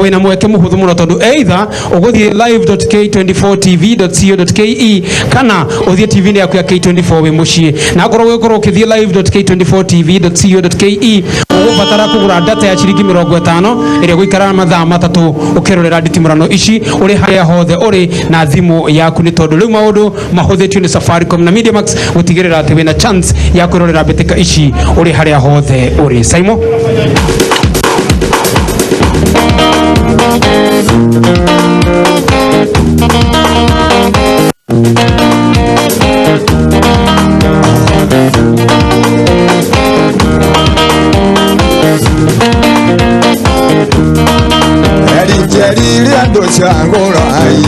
wĩna mweke mũhũthũ mũno, tondũ either ũgũthiĩ live.k24tv.co.ke kana ũthiĩ TV-inĩ yaku ya K24 wĩ mũciĩ. Na akorwo ũgũkorwo ũkĩthiĩ live.k24tv.co.ke, ũgũbatara kũgũra data ya ciringi 50 ĩrĩa gũikara mathaa 3 ũkĩrorera nditimũrano ici ũrĩ harĩa hothe ũrĩ na thimũ yaku, nĩ tondũ rĩu maũndũ mahũthĩtio nĩ Safaricom na MediaMax gũtigĩrĩra atĩ wĩna chance ya kwĩrorera mbĩtĩka ici ũrĩ harĩa hothe ũrĩ. Saimo. Erinjeri rĩa andũ cagũrai,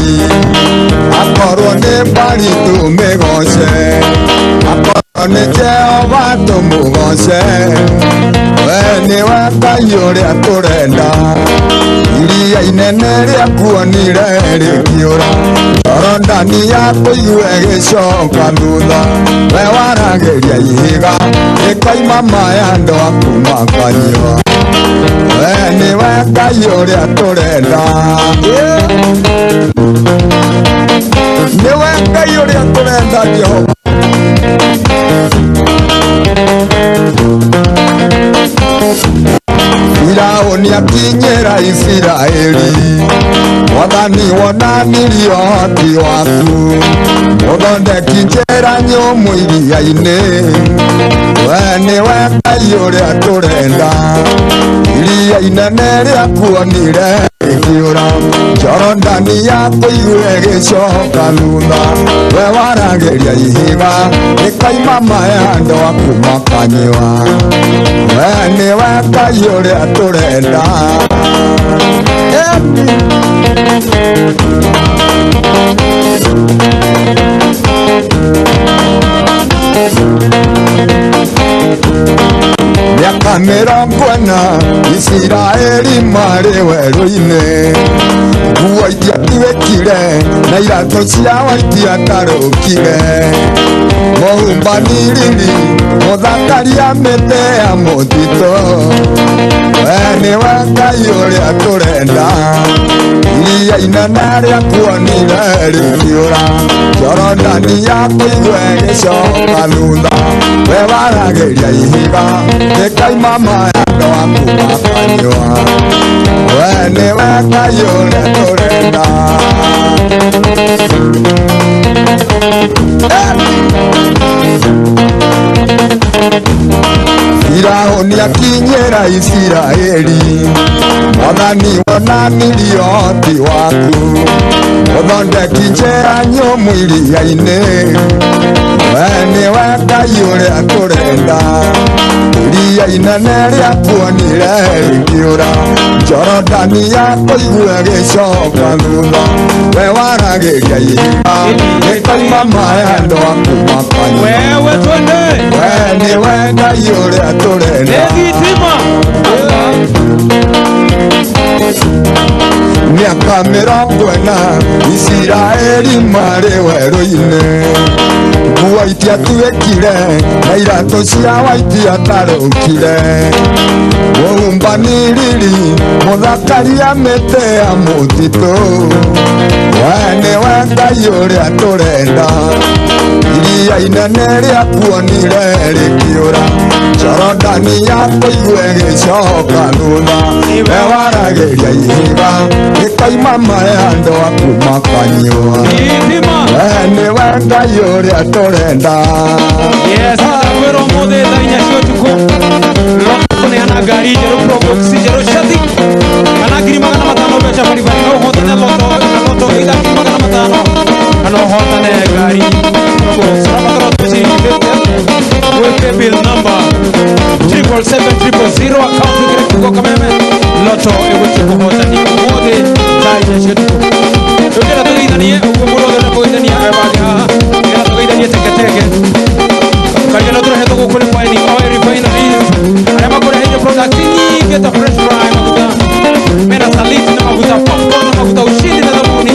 akorwo nĩ mbari tũmĩgoce, akorwo nĩ Jehova tũmũgoce, we nĩwe Ngai ũrĩa tũrenda. Iria inene rĩakuonire rĩkĩũra, Jorodani yakũigue gĩcoka thutha, we waragĩria ihiga rĩkoima maĩ andũ aku makanyua, we nĩwe Ngai ũrĩa tũrenda. Nĩwe Ngai ũrĩa tũrenda, Jehova. Firaũni akinyĩra Isiraeli, Mwathani wonanirie ũhoti waku, mũthondeki njĩra nyũmũ iria-inĩ, we nĩwe Ngai ũrĩa tũrenda. Iria inene rĩakuonire rĩkĩũra, Jorodani yakũigue gĩcoka thutha, we waragĩria ihiga rĩkoima maĩ andũ aku makanyua, we nĩwe Ngai ũrĩa tũrenda. Mĩaka 40. ĩna Isiraeli marĩ werũ-inĩ nguo itiatuĩkire na iratũ ciao itiatarũkire mũhumbaniriri mũthakaria mĩtĩ ya mũtitũ we nĩwe Ngai ũrĩa tũrenda iria inene rĩakuonire rĩkĩũra Jorodani yakũigua ĩgĩcoka thutha we waragĩria ihiga rĩkaima maĩ andũ aku makanyua we nĩwe Ngai ũrĩa tũrenda. Firaũni akinyĩra Isiraeli Mwathani wonanirie ũhoti waku ũthondeki njĩra nyũmũ iria-inĩ we nĩwe Ngai ũrĩa tũrenda iria inene rĩakuonire rĩkĩũra Jorodani yakũigua ĩgĩcoka thutha we waragĩria ihiga rĩkoima maĩ andũ aku makanyua wewe twende we nĩwe Ngai ũrĩa tũrenda mĩaka 40 Isiraeli marĩ werũ-inĩ nguo itiatuĩkire na iratũ ciao itiatarũkire mũhumbaniriri mũthakaria mĩtĩ ya mũtitũ we nĩwe Ngai ũrĩa tũrenda iria inene rĩakuonire rĩkĩũra Jorodani yakũigua ĩgĩcoka thutha we waragĩria ihiga rĩkoima maĩ andũ aku makanyua we nĩwe Ngai ũrĩa tũrenda. Yes, ndakwĩra ũmũthĩ thaa inya cia ũtukũ kũneana ngari njerũ Probox njerũ Shati kana 500,000 mbeca baribari no ũhotane loto na loto ĩitha 500,000 kana ũhotane ngari Probox ũrabatara ũtũme ciringi 50 wĩke bill number 777 000 account wĩkĩre kiugo Kameme loto ĩgũthiĩ kũhotani ũmũthĩ thaa inya cia ũtukũ. Rĩu ndĩrenda tũgeithanie ũguo mũndũ wothe ũrenda kũgeithania ebange haha nĩgetha tũgeithanie teketeke karia no tũrehetwo gũkũ nĩ Pioneer Oil Refineries arĩa makũreheire product nyingĩ ta fresh fry maguta mena saliti na maguta popcorn na maguta ushindi na thabuni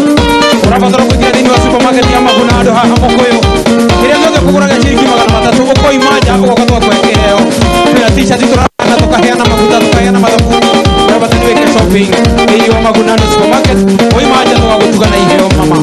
ũrabatara kũingĩra thĩinĩ wa supermarket ya Maguna handũ haha Mũkũyũ kĩrĩa gĩothe ũkũgũraga ciringi 300 ũkoima nja ũgoka tũgakũhe kĩheo twĩna t-shirt tũraheana tũkaheana maguta tũkaheana mathabuni ũrabatara wĩke shopping thĩinĩ wa Maguna supermarket ũima nja tũgagũtuga na iheo mama.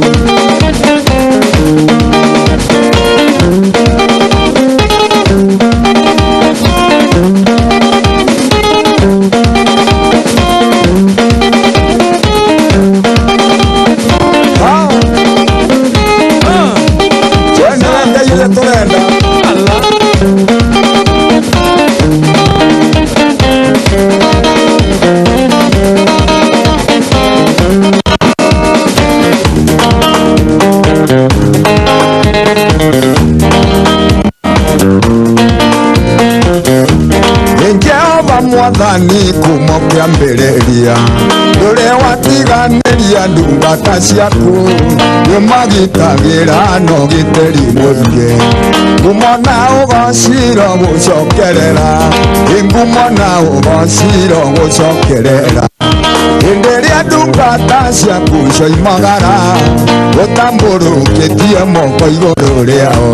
Mwathani kuma kĩambĩrĩria ndũrĩ watiganĩria ndungata ciaku nĩmagitagĩra na ũgitĩri mũingĩ ngumo na ũgociro gũcokerera ngumo na ũgociro gũcokerera hĩndĩ ĩrĩa ndungata ciaku cioimagara ũtambũrũkĩtie moko igũrũ rĩao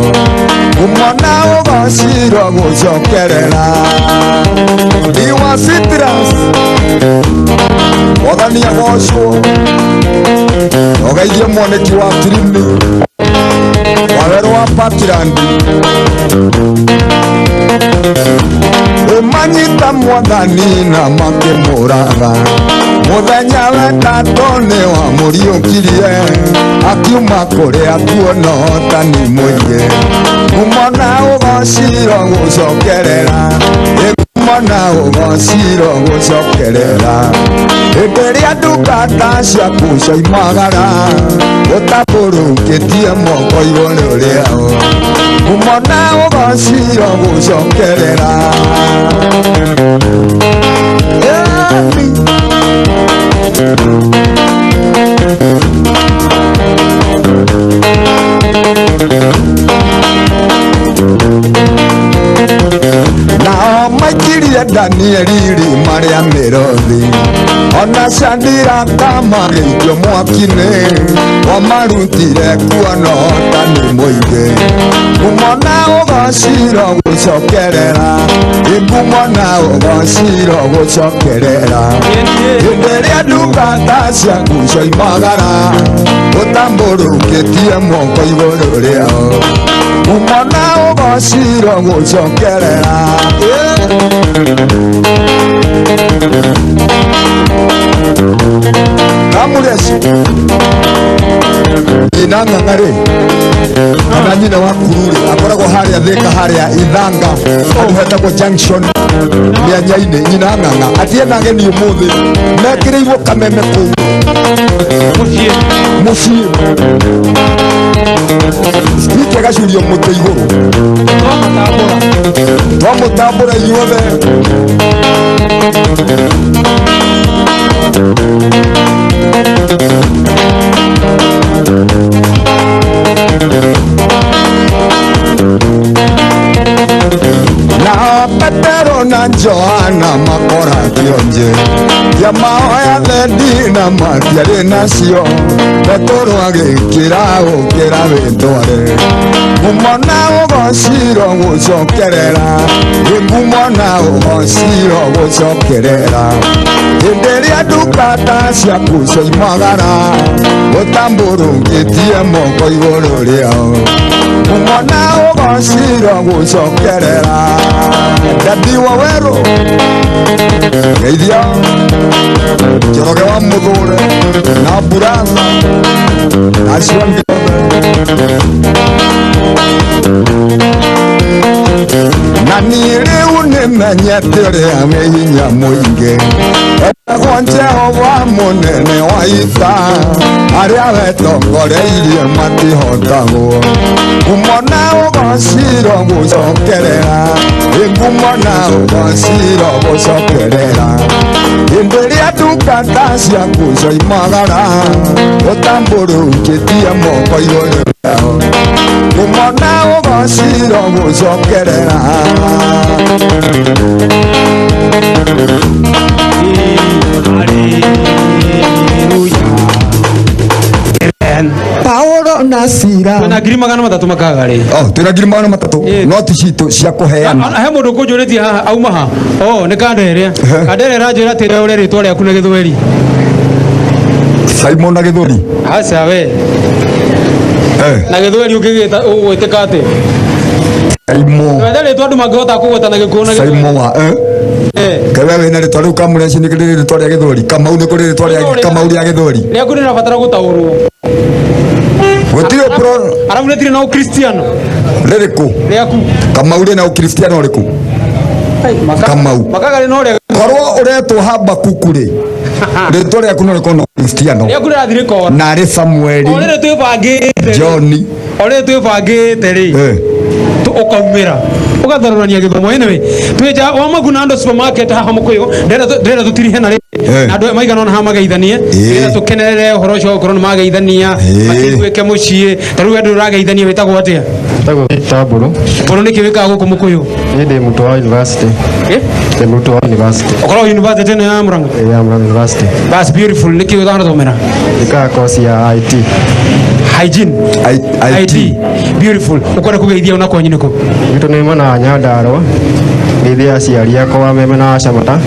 ngumo na ũgociro gũcokerera Iwa Citrus Mwathani agocwo ũgeithie mwoneki wa Kirimi wawerũ wa Parkland ũmanyita Mwathani na makĩmũraga mũthenya wetatũ nĩwamũriũkirie akiuma kũrĩa kuona ũhotani mũingĩ ngumo na ũgociro gũcokerera ngumo na ũgociro gũcokerera hĩndĩ ĩrĩa ndungata ciaku cioimagara ũtambũrũkĩtie moko igũrũ rĩao ngumo na ũgociro gũcokerera. Nao maikirie Danieli irima rĩa mĩrothi ona Shadiraka magĩikio mwaki-inĩ wamarutire kuo na ũhotani mũingĩ ngumo na ũgociro gũcokerera ngumo na ũgociro gũcokerera hĩndĩ ĩrĩa ndungata ciaku cioimagara ũtambũrũkĩtie moko igũrũ rĩao ngumo na ũgociro gũcokerera. Kamureci nyina ng'ang'a-rĩ kana nyina wa kuru-rĩ akoragwo harĩa Thĩka harĩa Ithanga handũ hetagwo junction mĩanya-inĩ. Nyina ng'ang'a atie na ageni ũmũthĩ mekĩrĩirwo kameme kũu mũciĩ spika ĩgacurio mũtĩ igũrũ twamũtambũra inyuothe. Na Petero na Johana makora kĩonje kĩa mahoya thendi na matiarĩ nacio Petero agĩkĩra ũkĩra wĩtware ngumo na ũgociro gũcokerera ngumo na ũgociro gũcokerera hĩndĩ ĩrĩa ndungata ciaku cioimagara ũtambũrũkĩtie moko igũrũ rĩao ngumo na ũgociro gũcokerera. Dadi wa werũ geithia Njoroge wa Mũthũre na Buratha na acio angĩ othe. Na niĩ rĩu nĩmenyete ũrĩa wĩ hinya mũingĩ etagwo Jehova mũnene wa ita arĩa wetongoreirie matihotagwo ngumo na ũgociro gũcokerera ngumo na ũgociro gũcokerera hĩndĩ ĩrĩa ndungata ciaku cioimagara ũtambũrũkĩtie moko igũrũ rĩao ngumo na ũgociro gũcokerera. Paulo na Sila twĩna 300,000 makaga rĩ. Oh, twĩna 300,000 no ti citũ cia kũheana. He mũndũ ũkũnjũrĩtie haha auma ha oh nĩ Kanderia. Kanderia aranjĩra atĩ ũrĩa rĩtwa rĩaku na gĩthweri. Simon na gĩthweri. Aca we. Na gĩthweri ũngĩgĩta ũgwĩtĩka atĩ Simon. Wethe rĩtwa andũ mangĩhota kũgweta na gĩkũyũ na gĩthweri. Simon wa Kawe wĩna rĩtwa rĩu Kamũreci nĩ kũrĩ rĩtwa rĩa gĩthweri Kamau nĩ kũrĩ rĩtwa rĩa Kamau rĩa gĩthweri rĩaku rĩrabatara gũtaũrwo. Gũtirĩ pro Arabu rĩtirĩ na ũkristiano rĩrĩkũ rĩaku Kamau rĩna ũkristiano ũrĩkũ Kamau makaga rĩ no rĩa korwo ũretwo Habakuku rĩ rĩtwa rĩaku no rĩkorwo na ũkristiano rĩaku rĩrathiĩ rĩkora na rĩ Samueli o rĩrĩ twĩbangĩte John o rĩrĩ twĩbangĩte rĩ ũkaumĩra ũgatharũrania gĩthomo. Anyway twĩ nja wa Magunando supermarket haha Mũkũyũ ndĩrenda tũtirihe na rĩ na andũ maigana ũna haha mageithanie nĩgetha tũkenerere ũhoro ũcio wa gũkorwo nĩ mageithania makĩiguĩke mũciĩ. Ta rĩu we ndũrĩ ũrageithania wĩtagwo atĩa? Njĩtagwo Victor Mbũrũ. Mbũrũ nĩkĩ wĩkaga gũkũ Mũkũyũ? Niĩ ndĩ mũrutwo wa university. Ndĩ mũrutwo wa university. Ũkoragwo university ĩno ya Murang'a? Ĩĩ, ya Murang'a University. That's beautiful. Nĩkĩ ũrathomera? Njĩkaga course ya IT. Hygiene. IT. Beautiful. Ũkwenda kũgeithia ona kwanyu nĩkũ? Gwitũ nĩ mwena wa Nyandarũa. Ngeithie aciari akwa me mwena wa Camata.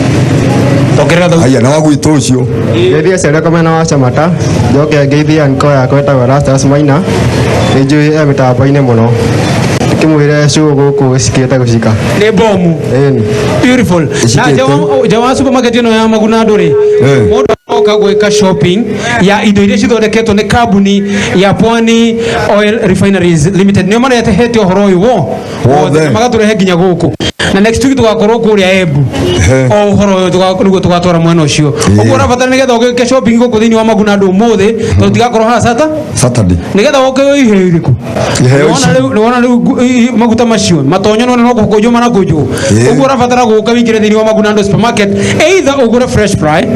Ongerera thauti. Aya na wa gwitũ ũcio. Ngeithie aciari akwa mwena wa Camata. Njoke ngeithie anko yakwa ĩtagwo Erastus Maina. Nĩ njũĩ e mĩtambo-inĩ mũno. Ndĩkĩmwĩre show gũkũ ĩcikĩte gũcika. Nĩ bomu. Ĩni. Beautiful. Na nja wa supermarket ĩno ya Magunando rĩ mũndũ oka gwĩka shopping ya indo iria cithondeketwo nĩ kambuni ya Pwani Oil Refineries Limited nĩo marehete ũhoro ũyũ wothe magatũrehe nginya gũkũ na next week tũgakorwo kũrĩa Embu o ũhoro ũyũ nĩguo tũgatwara mwena ũcio ũguo ũrabatara nĩgetha ũgĩke shopping gũkũ thĩinĩ wa Magunando ũmũthĩ tondũ tigakorwo haha Saturday nĩgetha ũke iheo irĩkũ Iheo ici. Nĩwona rĩu maguta macio matonyo nĩwona no gũkũnjwo marakũnjwo ũguo ũrabatara gũka wĩingĩre thĩinĩ wa Magunando supermarket either ũgũre fresh fry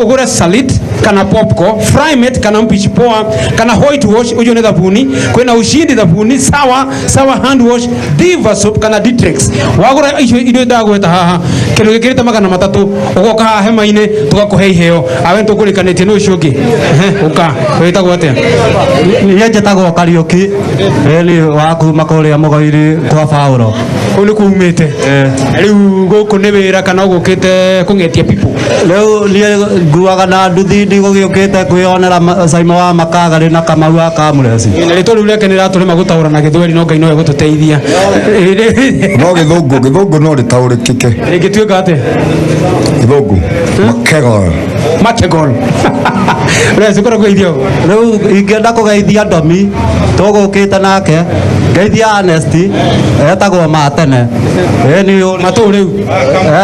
ũgũre salit Kana Popco, Frymate kana Mpishi Poa kana White Wash, ucio nĩ thabuni, kwĩna Ushindi thabuni, sawa sawa hand wash, Diva soap kana Ditrex. Wagũra icio indo ndagweta haha kĩndũ gĩkĩrĩte 300 ũgoka haha hema-inĩ tũgakũhe iheo. Awe nĩtũkũrĩkanĩtie nĩ ũcio ũngĩ. Ehe, ũka wĩtagwo atĩa? Niĩ njĩtagwo Kariũki ĩni wa kuma kũrĩa Mũgoiri kwa Baũro. Kũu nĩ kumĩte rĩu gũkũ nĩ wĩra kana ũgũkĩte kũng'etia people? Rĩu niĩ nguaga na nduthi ndigũgĩũkĩte kwĩyonera Caimo wa Makagarĩ na Kamau wa Kamũreci. Na rĩtwa rĩu rĩake nĩratũrema gũtaũra na gĩthweri no Ngai nowe gũtũteithia. No gĩthũngũ, gĩthũngũ no rĩtaũrĩkĩke. Rĩngĩtuĩka atĩa? Gĩthũngũ makegol. Makegol. Rĩu ũkoragwo kũgeithia ũ? Rĩu ingĩenda kũgeithia Ndomi tũgũkĩte nake, ngeithia Ernest etagwo Matene. Ĩni Matũ rĩu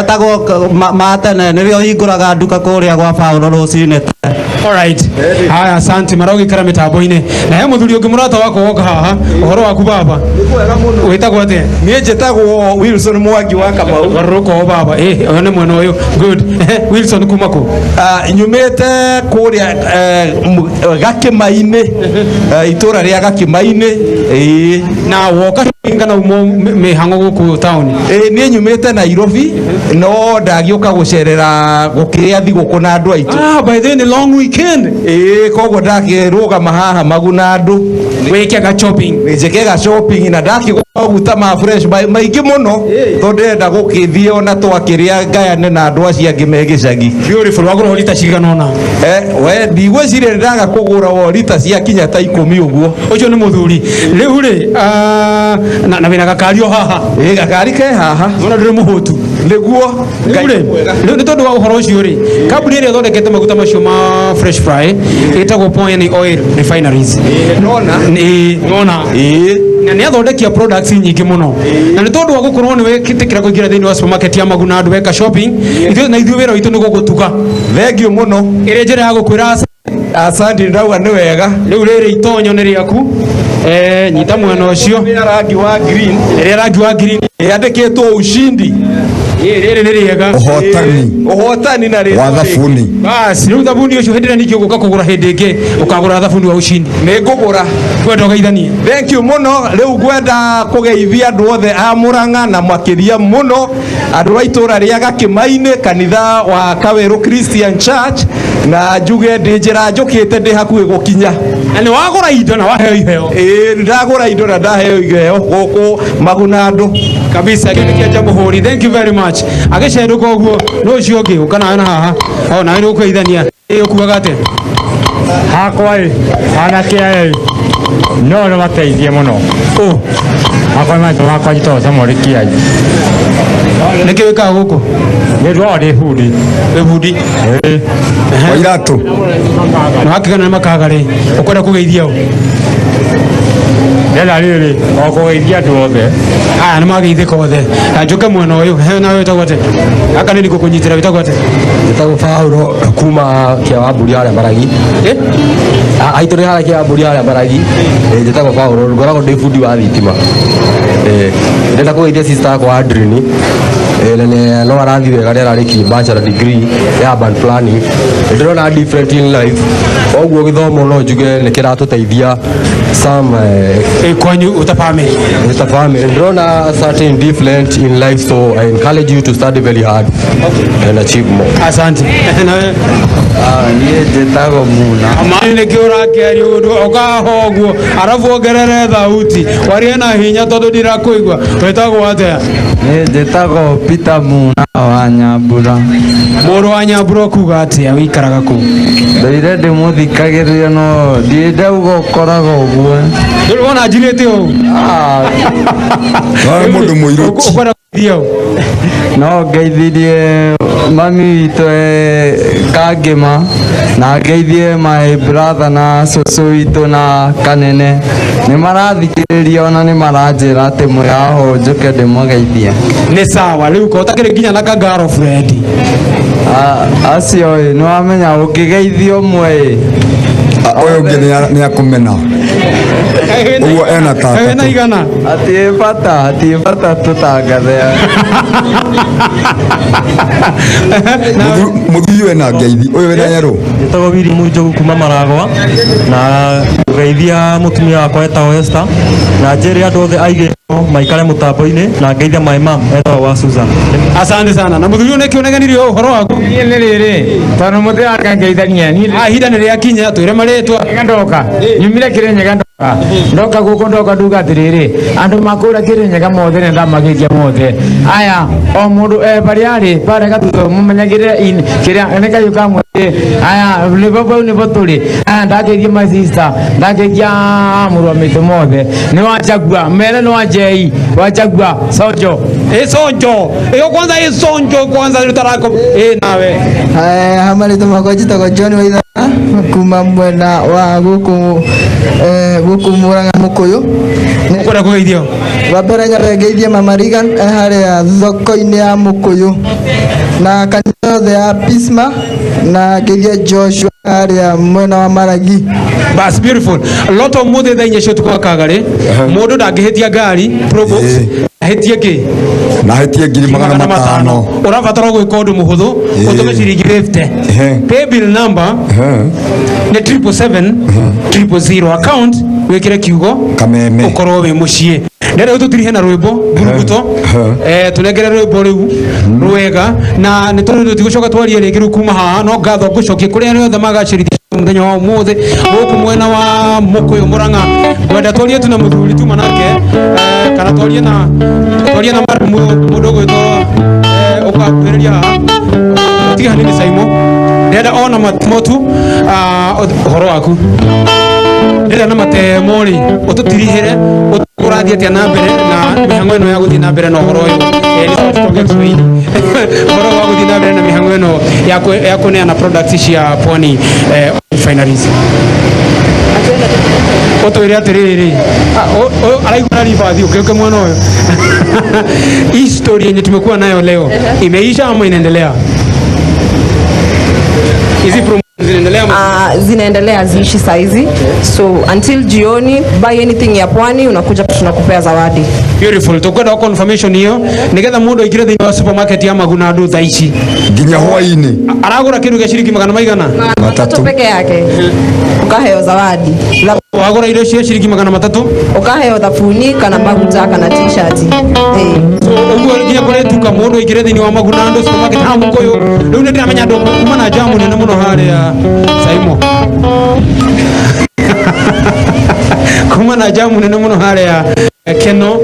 etagwo Matene nĩwe ũhingũraga nduka kũrĩa gwa Baũro rũcinĩ. Alright. Haya, asante marogikara mitambo-inĩ. Na he mũthuri ũngĩ mũrata wakwa woka haha, ũhoro waku baba? Wĩtagwo atĩa? Niĩ njĩtagwo Wilson Mwangi wa Kamau. Garũrũka o baba. Eh, ũyũ nĩ mwena ũyũ. Good. Wilson kuma kũ? Nyumĩte kũrĩa Gakĩma-inĩ, itũra rĩa Gakĩma-inĩ. Ĩĩ. Na woka kana umo mĩhang'o gũkũ taũni? Ĩĩ, niĩ nyumĩte Nairobi no ndagĩũka gũcerera gũkĩrĩa thigũkũ na andũ aitũ. Ah, by the way, nĩ long weekend. Ĩĩ, koguo ndakĩrũgama haha maguna andũ. Wĩke ga shopping. Njĩke ga shopping na ndakĩgũra maguta ma fresh maingĩ mũno tondũ ndĩrenda gũkĩthiĩ ona twakĩrĩa ngayane na andũ acio angĩ me gĩcagi. Beautiful. Wagũra rita cigana ũna? We ndigwĩciria ndĩraga kũgũra o rita cia kinya ta 10 ũguo. Ũcio nĩ mũthuri. Rĩu rĩ, na wĩna gakari o haha? Ĩĩ, gakari ke haha. Ona ndũrĩ mũhũtu. Nĩguo. Rĩu rĩ, rĩu nĩ tondũ wa ũhoro ũcio rĩ, kambuni ĩrĩa ĩthondekete maguta macio ma Fresh Fry ĩtagwo Pwani Oil Refineries. Nona. Ĩĩ, nona. Ĩĩ. Na nĩ athondekia products nyingĩ mũno. Na nĩ tondũ wa gũkorwo nĩ wetĩkĩra kũingĩra thĩinĩ wa supermarket ya Maguna andũ weka shopping, ithuĩ na ithuĩ wĩra witũ nĩ gũgũtuga. Thengiũ mũno. Ĩrĩ njĩra ya gũkwĩra asante. Ndauga nĩ wega. Rĩu rĩrĩ itonyo nĩ rĩaku. Nyita mwena ũcio. Ĩrĩa rangi wa green. Ĩrĩa rangi wa green. Yandĩkĩtwo ushindi. Ĩĩ, rĩrĩ nĩ rĩega. Ũhotani. Ũhotani na rĩtwa Wa thabuni. Bas, rĩu thabuni ũcio hĩndĩ ĩrĩa ningĩ ũgũka kũgũra hĩndĩ ĩngĩ, ũkagũra thabuni wa ushindi. Nĩ ngũgũra. Ngwenda ũgeithanie. Thank you mũno. Rĩu ngwenda kũgeithia andũ othe a Murang'a na makĩria mũno andũ a itũra rĩa Gakĩma-inĩ, kanitha wa Kawerũ Christian Church, na njuge ndĩ njĩra njũkĩte ndĩ hakuhĩ gũkinya. Na nĩ wagũra indo na waheo iheo. Ĩĩ, ndagũra indo na ndaheo iheo gũkũ Maguna andũ. Kabisa, kĩndũ kĩa Jamhuri. Thank you very much. Agĩcenũka ũguo, nũ ũcio ũngĩ ũka nawe na haha. O nawe nĩ ũkũgeithania. Ĩĩ, ũkuaga atĩa? Hakwa ĩ, anake aya ĩ, no nĩ mateithie mũno. Ũ? Hakwa maitũ makwa njĩtagwo Samuel Kĩai. Nĩkĩ wĩkaga gũkũ? Nĩ ndwao ndĩ bundi. Wĩ bundi? Ĩĩ. Wa iratũ. Na wakĩgana nĩ makaga rĩ, ũkwenda kũgeithia ũ? Ndĩrenda rĩrĩ, o kũgeithia andũ othe. Aya nĩ mageithĩka othe. Na njũke mwena ũyũ, he nawe wĩtagwo atĩa? Gaka nĩ ngũkũnyitĩra, wĩtagwo atĩa? Njĩtagwo Paũlo kuma kĩa wa mbũri harĩa Maragi. Aitũ nĩ harĩa kĩa wa mbũri harĩa Maragi. Njĩtagwo Paũlo, ngoragwo ndĩ bundi wa thitima. Ndĩrenda kũgeithia sister yakwa Adrini. Na no arathiĩ wega, nĩ ararĩkirie bachelor degree ya urban planning. Ndĩrona different in life. Koguo gĩthomo no njuge nĩ kĩratũteithia some, kwanyu uta family. Uta family. Ndĩrona certain different in life, so I encourage you to study very hard and achieve more. Asante. Nawe? Niĩ njĩtagwo Muna. Amani nĩkĩ ũrakĩaria ũndũ ũkaha ũguo arabu ongerere thauti warie na hinya tondũ ndirakũigua. Wĩtagwo atĩa? Niĩ njĩtagwo Peter Muna wa Nyambura. Mũrũ wa Nyambura ũkuga atĩa wĩikaraga kũ? Ndũire ndĩmũthikagĩrĩria no ndirĩ ndauga ũkoragwo ũguo. Ndũrĩ wona njirĩte ũũ? Nawe mũndũ mũirũ. Ũkwenda kũgeithia ũ? No ngeithirie mami witũ e Kangĩma na ngeithie my brother na cũcũ witũ na Kanene. Nĩ marathikĩrĩria ona nĩ maranjĩra atĩ mwĩraho njũke ndĩmũgeithie. Nĩ sawa, rĩu ko ũtakĩrĩ nginya na ka girlfriend. Acio ĩ, nĩ wamenya ũngĩgeithio ũmwe ĩ. Ũyũ ũngĩ nĩ akũmena. Ũguo ena ta Wĩna atatũ. igana? Hatirĩ bata, hatirĩ bata tũtangathe. Mũthuri ũyũ ena ngeithi, ũyũ wĩna yerũ. Njĩtagwo Willy Njogu kuma Maragwa na ngeithia mũtumia wakwa etagwo Esther na njĩre andũ othe aigĩrwo maikare mũtambo-inĩ na ngeithia my mom etagwo wa Susan. Asante sana. Na mũthuri ũyũ nĩkĩ ũneganirie ũhoro waku? Niĩ nĩ rĩrĩ tondũ mũtĩrakangeithania. Ihinda nĩ rĩakinya, twĩre marĩtwa. Ndoka nyumire Kĩrĩnyaga, ndoka ndoka gũkũ, ndoka nduga atĩrĩrĩ, andũ makũra Kĩrĩnyaga mothe nĩ ndamageithia mothe aya, o mũndũ e barĩa arĩ barĩa gatutho mũmenyagĩrĩre kĩrĩa nĩ kayũ ka mwĩrĩ aya nĩbo bau nĩbo tũrĩ aya. Ndageithia my sister, ndageithia mũrũ wa maitũ mothe nĩ wanjagua mere nĩ wanjei wanjagua sonjo. Ĩ sonjo ĩyo kwanza, ĩ sonjo kwanza rĩu ĩ nawe. Ha marĩtwa makwa njĩtagwo John Waithaka kuma mwena wa gũkũ gũkũ Murang'a Mũkũyũ. Ũkwenda kũgeithio? Wa mbere nyambe ngeithie Mama Regan e harĩa thoko-inĩ ya Mũkũyũ na kanitha yothe ya Pisma na ngeithie Joshua harĩa mwena wa Maragi. Bas, beautiful. Lot of mũthĩ thaa 4 cia ũtukũ wa kagarĩ mũndũ ndangĩhĩtia ngari Probox ahĩtie kĩ? Na hĩtie 500,000. Ũrabatara gwĩka ũndũ mũhũthũ, ũtũme ciringi 50. Paybill number nĩ 777 000, account wĩkĩre kiugo Kameme. Ũkorwo wĩ mũciĩ. Ndĩrenda rĩu tũtirihe na rwĩmbo mburuguto, tũnengere rwĩmbo rĩu rwega na nĩ tondũ tũtigũcoka twarie rĩngĩ rĩu kuma haha. No ngatho ngũcokie kũrĩ arĩa othe magacĩrithia mũthenya wa ũmũthĩ gũkũ mwena wa Mũkũyũ Mũrang'a. Ngwenda twarie tu na mũthuri tuma nake, kana twarie na mũndũ ũgwĩtwo ũkakuhĩrĩria haha tiga hanini. Saimo, ndĩrenda ona matemo tu, ũhoro waku ndĩrenda na matemo rĩ ũtũtirihĩre ũrathiĩ atĩa na mbere na mĩhang'o ĩno ya gũthiĩ na mbere na ũhoro ũyũ. Nĩ sawa tutonge Kiswahili, ũhoro wa gũthiĩ na mbere na mĩhang'o ĩno ya kũneana products cia Pwani Refineries. Ũtwĩre atĩrĩrĩ, ũyũ araigua na ribathi ũkĩũke mwena ũyũ. Hii story yenye tumekuwa nayo leo imeisha ama inaendelea? Hizi promo zinaendelea ama? Zinaendelea, ziishi saizi, so until jioni, buy anything ya Pwani, unakuja tunakupea zawadi. Beautiful. Tukwenda confirmation hiyo nigetha mundu aingire thiini wa supermarket ya Magunandu thaa ici nginya hwaini aragura kindu gia ciringi magana maigana? 300 peke yake ukaheo zawadi. Wagura irio cia ciringi 300 ukaheo thabuni kana maguta kana t-shirt. So uguo nginya kũrĩ tuka mũndũ aingĩre thĩinĩ wa Magunandu supermarket ha Mũkũyũ. Rĩu nĩ ndĩramenya andũ kuma na jamu nene mũno harĩa Saimo, kuma na jamu nene mũno harĩa Keno,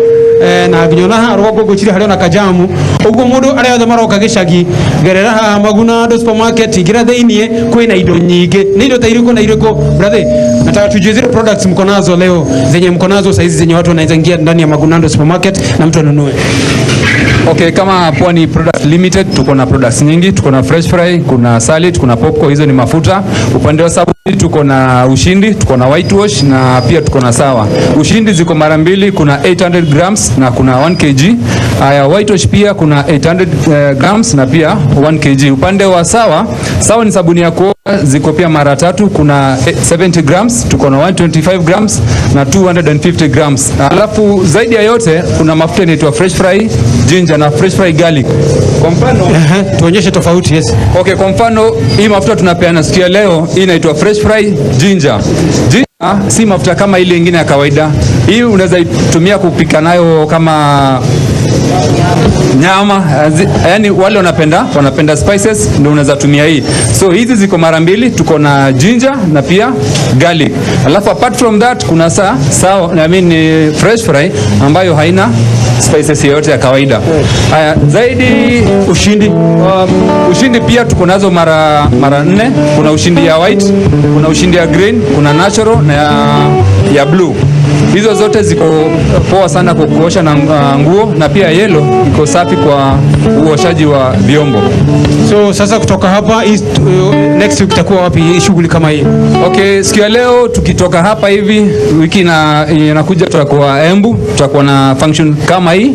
na nginya ona haha rũgongo ngwĩciria harĩ ona kajamu ũguo. Mũndũ arĩa othe maroka gĩcagi, gerera haha Magunandu supermarket, ingĩra thĩiniĩ kwĩna indo nyingĩ. Nĩ indo ta irĩkũ na irĩkũ, brother? Nataka tujue zile products mko nazo leo, zenye mko nazo saizi, zenye watu wanaweza ingia ndani ya Magunandu supermarket na mtu anunue. Okay, kama Pwani Products Limited tuko na products nyingi, tuko na fresh fry, kuna salad, kuna popcorn, hizo ni mafuta. Upande wa sabuni tuko na Ushindi, tuko na whitewash na pia tuko na Sawa. Ushindi ziko mara mbili, kuna 800 grams na kuna 1 kg. Haya, whitewash pia kuna 800 grams na pia 1 kg. Upande wa Sawa, Sawa ni sabuni ya kuoga, ziko pia mara tatu, kuna 70 grams, tuko na 125 grams na 250 grams. Alafu zaidi ya yote kuna mafuta inaitwa fresh fry ginger na fresh fry garlic. Kwa mfano, tuonyeshe tofauti. Yes. Okay, kwa mfano hii mafuta tunapeana siku ya leo, hii inaitwa fresh fry ginger. Ginger si mafuta kama ile ingine ya kawaida. Hii unaweza itumia kupika nayo kama nyama, yaani wale wanapenda spices ndio unaweza tumia hii. So hizi ziko mara mbili, tuko na ginger na pia garlic. Alafu apart from that kuna sawa, I mean, fresh fry ambayo haina spices yoyote ya kawaida. Haya, zaidi Ushindi. Ushindi pia tuko nazo mara nne. Kuna Ushindi ya white, kuna Ushindi ya green, kuna natural na ya blue. Hizo zote ziko poa sana kwa kuosha na nguo na pia yellow iko safi kwa uoshaji wa vyombo. So sasa kutoka hapa next week itakuwa wapi hii shughuli kama hii? Okay, siku ya leo tukitoka hapa hivi, wiki inakuja tutakuwa Embu, tutakuwa na function kama hii.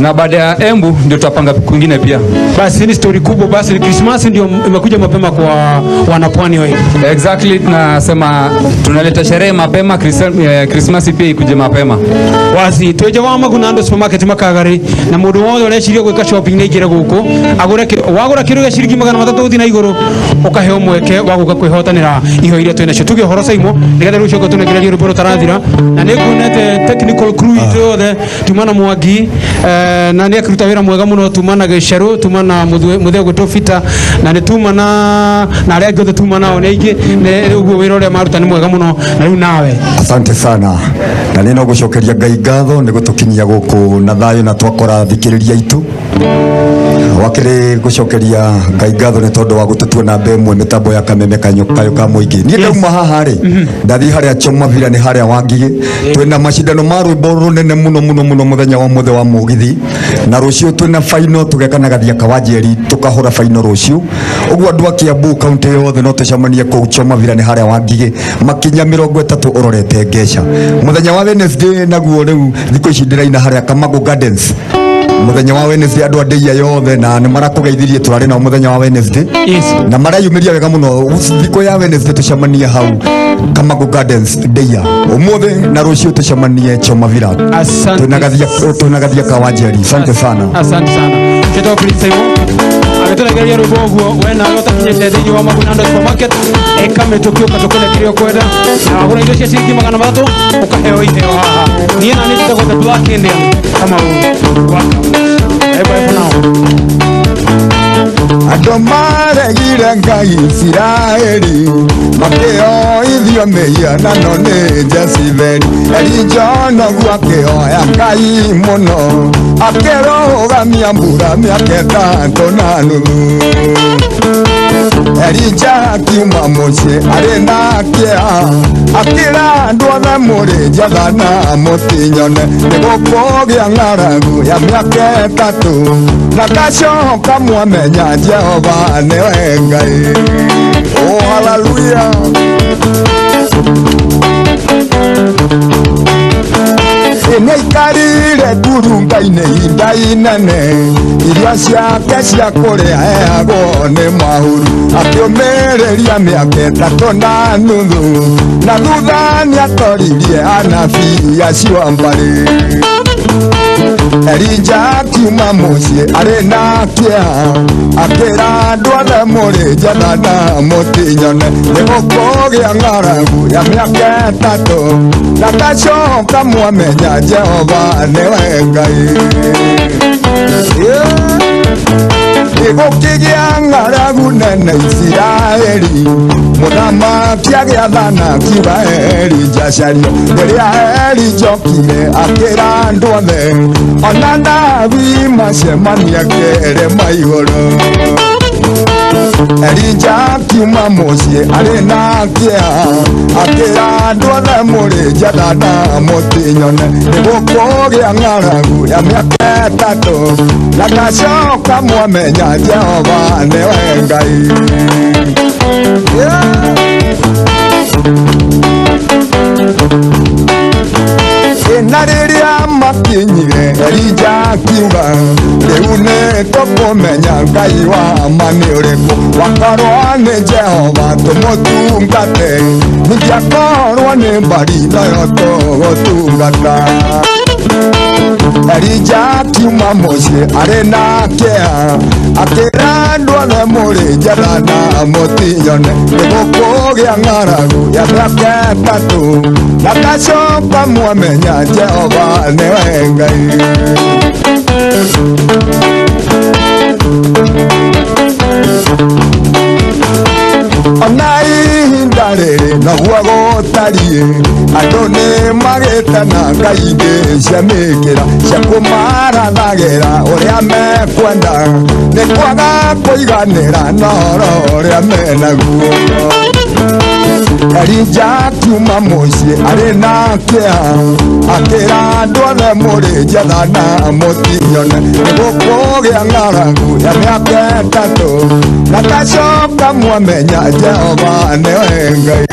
na baada ya Embu ndio tutapanga kwingine pia. Basi ni story kubwa, basi ni Christmas ndio imekuja mapema kwa wanapwani wengi. Exactly, tunasema tunaleta sherehe mapema, Christmas pia ikuje mapema. Wazi tweje wa Magunando supermarket makagari na mundu wothe ureciria gwika shopping nĩ aingĩre gũkũ agũre wagũra kĩndũ gĩa ciringi 300 gũthiĩ na igũrũ ũkaheo mweke wa gũka kwĩhotanĩra iheo iria twĩ nacio. Tuge ũhoro Saimo nĩgetha rĩu ũcoke ũtũnengererie rwĩmbo rũtarathira, na nĩ nguonete technical crew itũ yothe tuma na Mwangi, na nĩ akĩruta wĩra mwega mũno, tuma na Gĩcerũ, tuma na mũthee ũgwĩtwo Peter, na nĩ tuma na arĩa angĩ othe tuma nao nĩ aingĩ, nĩ ũguo wĩra ũrĩa maruta nĩ mwega mũno. Na rĩu nawe. Asante sana, na nĩ no gũcokeria Ngai ngatho nĩ gũtũkinyia gũkũ na thayũ na twakora thikĩrĩria itũ. Wakĩrĩ gũcokeria Ngai ngatho nĩ tondũ wa gũtũtua namba ĩmwe mĩtambo ya Kameme Kayũ ka mũingĩ. Niĩ ndauma haha rĩ, ndathiĩ harĩa Choma Villa nĩ harĩa Wangigĩ, twĩna macindano ma rwĩmbo rũnene mũno mũno mũno mũthenya wa mũthĩ wa mũgithi, na rũciũ twĩna final tũgeka na Gathiaka wa Njeri, tũkahũra final rũciũ. Ũguo andũ a Kiambu kaunti yothe no tũcemanie kũu Choma Villa nĩ harĩa Wangigĩ, makinya 30 ũrorete Ngeca. Mũthenya wa Wednesday naguo rĩu thikũ ici ndĩraina harĩa Kamago Gardens. Mũthenya wa Wednesday andũ a Ndeia yothe na nĩ marakũgeithirie, tũrarĩ nao mũthenya wa Wednesday. Na mareyumĩria wega mũno. Thikũ ya Wednesday tũcemanie hau Kamago Gardens Ndeia ũmũthĩ, na rũciũ tũcemanie Choma Villa. Asante. Twĩna Gathiaka wa Njeri. Asante sana. Asante sana. Njĩtagwo Prince Saimo agĩtũregereria rwĩmbo ũguo. We nawe ũtakinyĩte thĩinĩ wa Magunando supermarket, ĩka mĩtũkĩ ũka tũkũne kĩrĩa ũkwenda, na wagũra indo cia ciringi 300 ũkaheo iheo haha. Niĩ na niĩ njĩtagwo The Black Indian Kamau. Welcome. Bye bye for now. Andũ maregire Ngai Isiraeli makĩoithio mĩhianano nĩ Jezebeli. Elija noguo akĩhoya Ngai mũno, akĩrũgamia mbura mĩaka 3.5. Elija akiuma mũciĩ arĩ na kĩeha, akĩra andũ othe mũrĩ njetha na mũtinyone, nĩ gũkũgĩa ng'aragu ya mĩaka 3, na ngacoka mwamenya Jehova nĩwe Ngai. Oh, hallelujah. Nĩaikarire ngurunga-inĩ ihinda inene, irio ciake cia kũrĩa heagwo nĩ mahuru, akĩũmĩrĩria mĩaka 3.5, na thutha nĩatoririe anabii acio a mbarĩ. Elija akiuma mũciĩ arĩ na kĩeha, akĩra andũ othe mũrĩ njetha na mũtinyone, nĩ gũkũgĩa ng'aragu ya mĩaka 3, na ngacoka mwamenya Jehova nĩwe Ngai. Nĩgũkĩgĩa ng'aragu nene Isiraeli, mũthamaki agĩathana akiuga Elija acario. Rĩrĩa Elija okire akĩra andũ othe, ona nabii macemania kĩrĩma igũrũ. Elija akiuma mũciĩ arĩ na kĩeha, akĩra andũ othe mũrĩ njetha na mũtinyone, nĩ gũkũgĩa ng'aragu ya mĩaka 3, na ngacoka mwamenya Jehova nĩwe Ngai. Na rĩrĩa makinyire Elija akiuga, rĩu nĩ tũkũmenya Ngai wa ma nĩ ũrĩkũ, wakorwo nĩ Jehova tũmũtungate, ningĩ akorwo nĩ mbari nayo tũgũtungata. Elija akiuma mũciĩ arĩ na kĩeha, akĩra andũ othe mũrĩ njetha na mũtinyone, nĩ gũkũgĩa ng'aragu ya mĩaka 3, na ngacoka mwamenya Jehova nĩwe Ngai. Ona ihinda rĩrĩ noguo gũtariĩ, andũ nĩ magĩte na ngai ingĩ cia mĩkĩra cia kũmarathagĩra ũrĩa mekwenda, nĩ kwaga kũiganĩra na ũhoro ũrĩa menaguo. Elija akiuma mũciĩ arĩ na kĩeha, akĩra andũ othe mũrĩ njetha na mũtinyone, nĩ gũkũgĩa ng'aragu ya mĩaka 3, na ngacoka mwamenya Jehova nĩwe Ngai.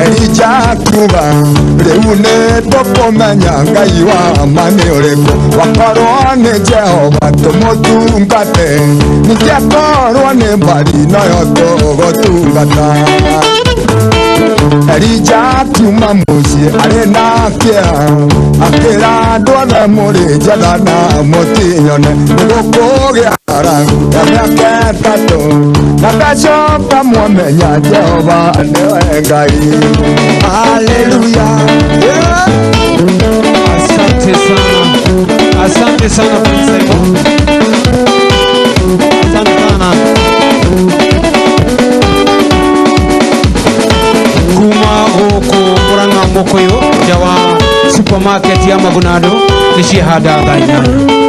Elija akiuga rĩu nĩ tũkũmenya Ngai wa ma nĩ ũrĩkũ, wakorwo nĩ Jehova tũmũtungate, ningĩ akorwo nĩ Mbari noyo tũgũtungata. Elija akiuma mũciĩ arĩ na kĩeha, akĩra andũ othe mũrĩ njetha na mũtinyone, nĩgũkũgĩa ng'aragu ya mĩaka 3, na ndacoka mwamenya Jehova nĩwe Ngai. Haleluya. Asante sana, asante sana Prince Simon. Asante sana kuma gũkũ Murang'a Mũkũyũ nja wa supermarket ya Magunado nĩ ciahanda thaa 8.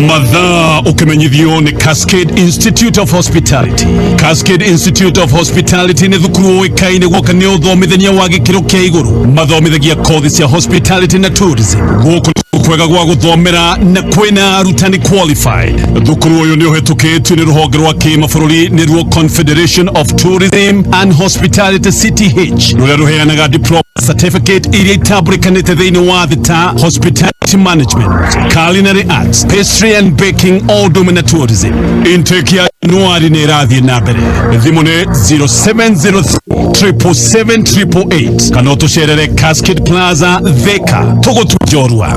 Mathaa ũkĩmenyithio nĩ Cascade Institute of Hospitality. Cascade Institute of Hospitality nĩ thukuru ũĩkaine gwoka nĩ ũthomithania wa gĩkĩro kĩa igũrũ. Mathomithagia kothi cia hospitality na tourism. Gũkũ kwega gwa gũthomera na kwĩna arutani qualified. Thukuru ũyũ nĩ ũhetũkĩtio nĩ rũhonge rwa kĩmabũrũri nĩruo Confederation of Tourism and Hospitality CTH, rũrĩa rũheanaga diploma certificate iria itambũrĩkanĩte thĩinĩ wa thĩ ta hospitality management, culinary arts, pastry and baking, o ũndũ ũmwe na tourism. Intake ya Januari nĩ ĩrathiĩ na mbere. Thimũ nĩ 0703 777 kana ũtũcerere Cascade Plaza, Thika. Tũgũtua njorua.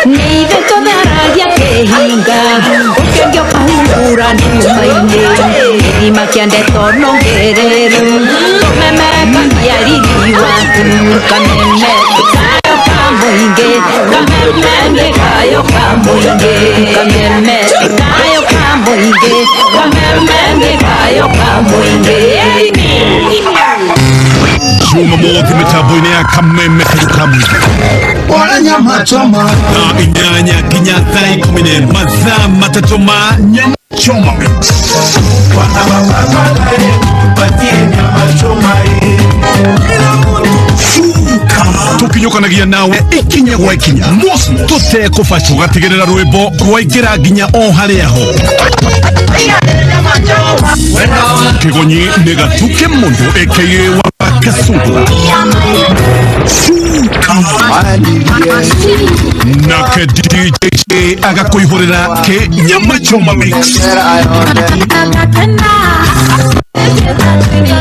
Nĩ ithe tũtharagia kĩhinga ũkĩngĩ ũkahungura nyũmba-inĩ gĩthima kĩa ndeto nongereru tũmemeka mĩariri waku kameme kayo ka mũingĩ kameme kayo ka mũingĩ kameme kayo ka mũingĩ kameme kayo ka mũingĩ. Jumamothi mĩtambo-inĩ ya Kameme kayũ ka mũingĩ. Bora nyama choma. Thaa 8 nginya thaa 11, mathaa 3 ma nyama choma mix. Tukinyũkanagia nawe ikinya gwa ikinya mosmo tũtekũbaca tũgatigĩrĩra rwĩmbo rwaingĩra nginya o harĩa ho. Kĩgonyi nĩ gatuke mũndũ aka wa Kasungura. Nake DJ agakũihũrĩra kĩ nyama choma mix.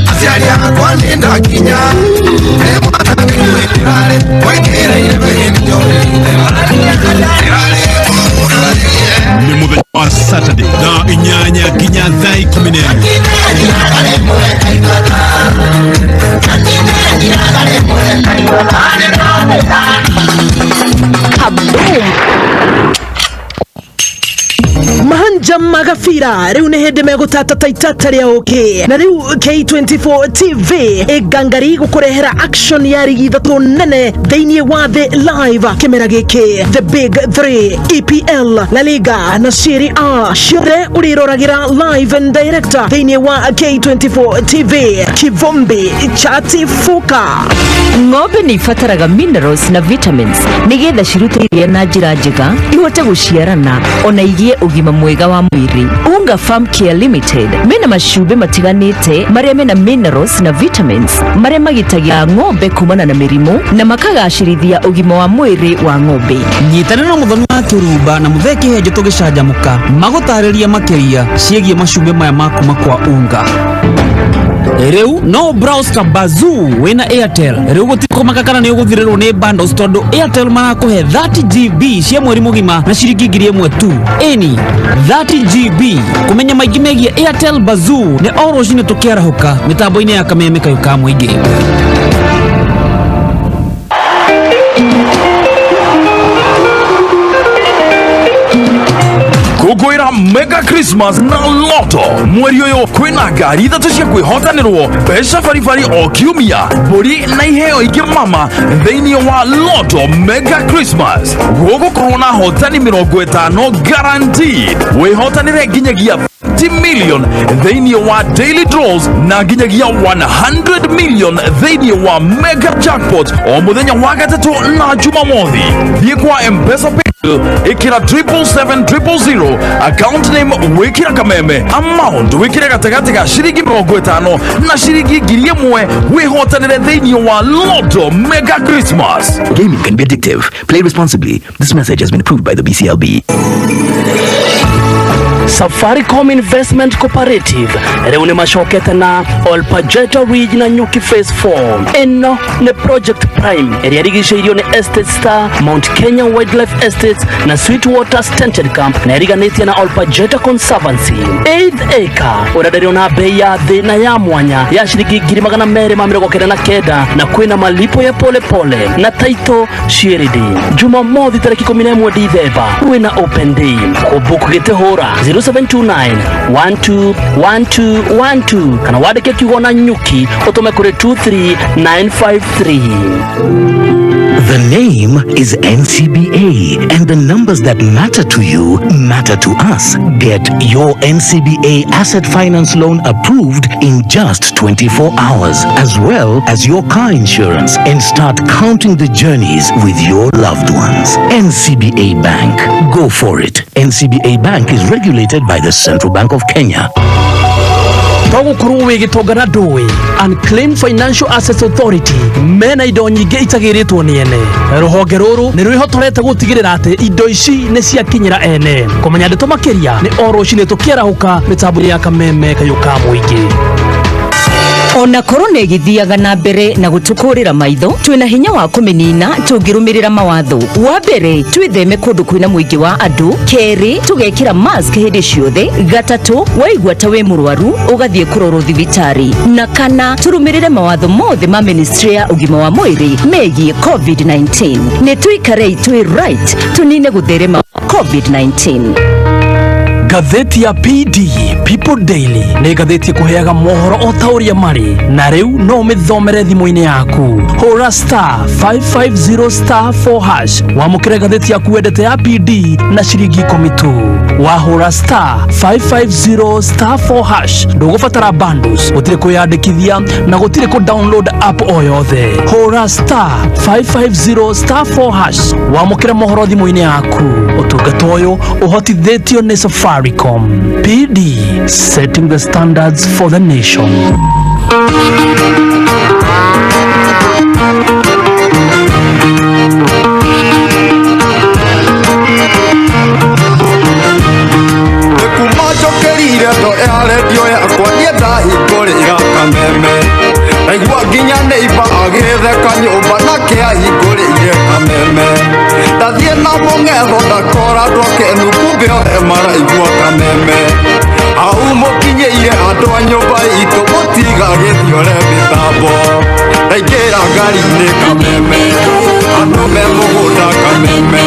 Aciari akwa nĩ ndakinya nĩ mũthenya wa Saturday thaa 8 nginya thaa 11. Kaboom! Mahanja magabira riu nĩ hĩndĩ megũtata ta itata rĩa ũkĩ na rĩu K24 TV ĩngangari gũkũrehera action ya rigi 3 nene thĩinĩ wa thĩ live kĩmera gĩkĩ, The Big 3, EPL, La Liga na Serie A, ciothe ũrĩroragĩra live and direct thĩinĩ wa K24 TV. Kivumbi chatifuka. Ng'ombe nĩ ibataraga minerals na vitamins nĩgetha cirute iria na njĩra njega, ihote gũciarana ona igĩe ũgima mwega wa mwĩrĩ. Unga Farm Care Limited mena macumbĩ matiganĩte marĩa mena minerals na vitamins marĩa magitagĩra ng'ombe kumana na mĩrimũ na makagacĩrithia ũgima wa mwĩrĩ wa ng'ombe. Nyitanĩra na mũthoni wa kĩrumba na mũthee kĩhenjo tũgĩcanjamũka magũtarĩria makĩria ciĩgiĩ macumbĩ maya ma kuma kwa Unga. Rĩu no browse ta bazoo wĩna Airtel. Rĩu gũtikũmaka kana nĩ ũgũthirĩrwo nĩ bundles tondũ Airtel marakũhe 30 GB cia mweri mũgima na ciringi 1000 tu. Ĩni 30 GB. Kũmenya maingĩ megiĩ Airtel Bazoo nĩ o rũcinĩ tũkĩarahũka mĩtambo-inĩ ya Kameme kayũ ka mũingĩ. Kũngũĩra Mega Christmas na Lotto mweri ũyũ kwĩna ngari 3 cia kwĩhotanĩrwo, mbeca baribari o kiumia, mbũri na iheo ingĩ mama thĩinĩ wa Lotto Mega Christmas. Gũgũkorwo na hotani 50 guaranteed. Wĩhotanĩre nginyagia 50 million thĩinĩ wa daily draws na nginyagia 100 million thĩinĩ wa mega jackpot o mũthenya wa gatatũ na Jumamothi. Thiĩ kwa M-Pesa pay Ĩkĩra 777 000, account name wĩkĩra Kameme, amount wĩkĩre gatagatĩ ga ciringi 50 na ciringi 1,000, wĩhotanĩre thĩinĩ wa Lotto Mega Christmas. Gaming can be addictive. Play responsibly. This message has been approved by the BCLB. Safaricom Investment Cooperative rĩu nĩ macokete na Olpajeta Ridge na Nyuki Phase 4. Ĩno nĩ Project Prime ĩrĩa ĩrigicĩirio nĩ Estate Star, Mount Kenya Wildlife Estates na Sweetwater Tented Camp na ĩriganĩtie na Olpajeta Conservancy. Eighth acre ũrenderio na bei ya thĩ na ya mwanya ya ciringi 299,000, na kwĩna malipo ya polepole pole, na taito ciĩrĩndĩ. Jumamothi tarĩki 11 Dithemba kwĩna open day. Kũbook gĩtĩ hũra 0729 121212 kana wandĩke kiugo na nyuki ũtũme kũrĩ 23953. The name is NCBA, and the numbers that matter to you matter to us. Get your NCBA Asset Finance loan approved in just 24 hours, as well as your car insurance, and start counting the journeys with your loved ones. NCBA Bank. Go for it. NCBA Bank is regulated by the Central Bank of Kenya. To gũkorwo wĩ gĩtonga na ndũĩ, Unclaimed Financial Assets Authority mena indo nyingĩ itagĩrĩtwo nĩ ene. Rũhonge rũrũ nĩ rwĩhotorete gũtigĩrĩra atĩ indo ici nĩ ciakinyĩra ene. Kũmenya ndeto makĩria nĩ o rũcinĩ tũkĩarahũka mĩtambo ya Kameme kayũ ka mũingĩ. Ona korona ĩgĩthiaga na mbere na gũtũkũrĩra maitho, twĩna hinya wa kũmĩnina tũngĩrũmĩrĩra mawatho. Wa mbere, twĩtheme kũndũ kwĩna mũingĩ wa andũ. Kerĩ, tũgekĩra mask hĩndĩ ciothe. Gatatũ, waigua ta wĩ mũrwaru ũgathiĩ kũrorwo thibitarĩ. Na kana, tũrũmĩrĩre mawatho mothe ma ministry ya ũgima wa mwĩrĩ megiĩ COVID-19. Nĩ tũikarei twĩ right tũnine gũtherema COVID-19. Ngathĩti ya PD, People Daily, nĩ ngathĩti ĩkũheaga mohoro o ta ũrĩa marĩ, na rĩu no ũmĩthomere thimũ-inĩ yaku. Hũra *550*4# wamũkĩre ngathĩti yaku wendete ya PD na ciringi 10 tu. Wahũra *550*4# ndũgũbatara bundles, gũtirĩ kwĩyandĩkithia na gũtirĩ kũ download app o yothe. Hũra *550*4# wamũkĩre mohoro thimũ-inĩ yaku. Ũtungata ũyũ ũhotithĩtio nĩ Safaricom. PD, setting the standards for the nation. Kuma njokerire ndo ya redio yakwa niĩ ndahingũrĩra Kameme, ndaigua nginya neiba agĩtheka nyũmba nake ahingũrĩire Kameme. Ndathiĩ na mũng'etho ndakora andũ akenu, kumbe othe maraigua Kameme. Hau mũkinyĩire andũ a nyũmba itũ, mũtigagĩthiore mĩtambo. Ndaingĩra ngari-inĩ Kameme, andũ me mũgũnda Kameme.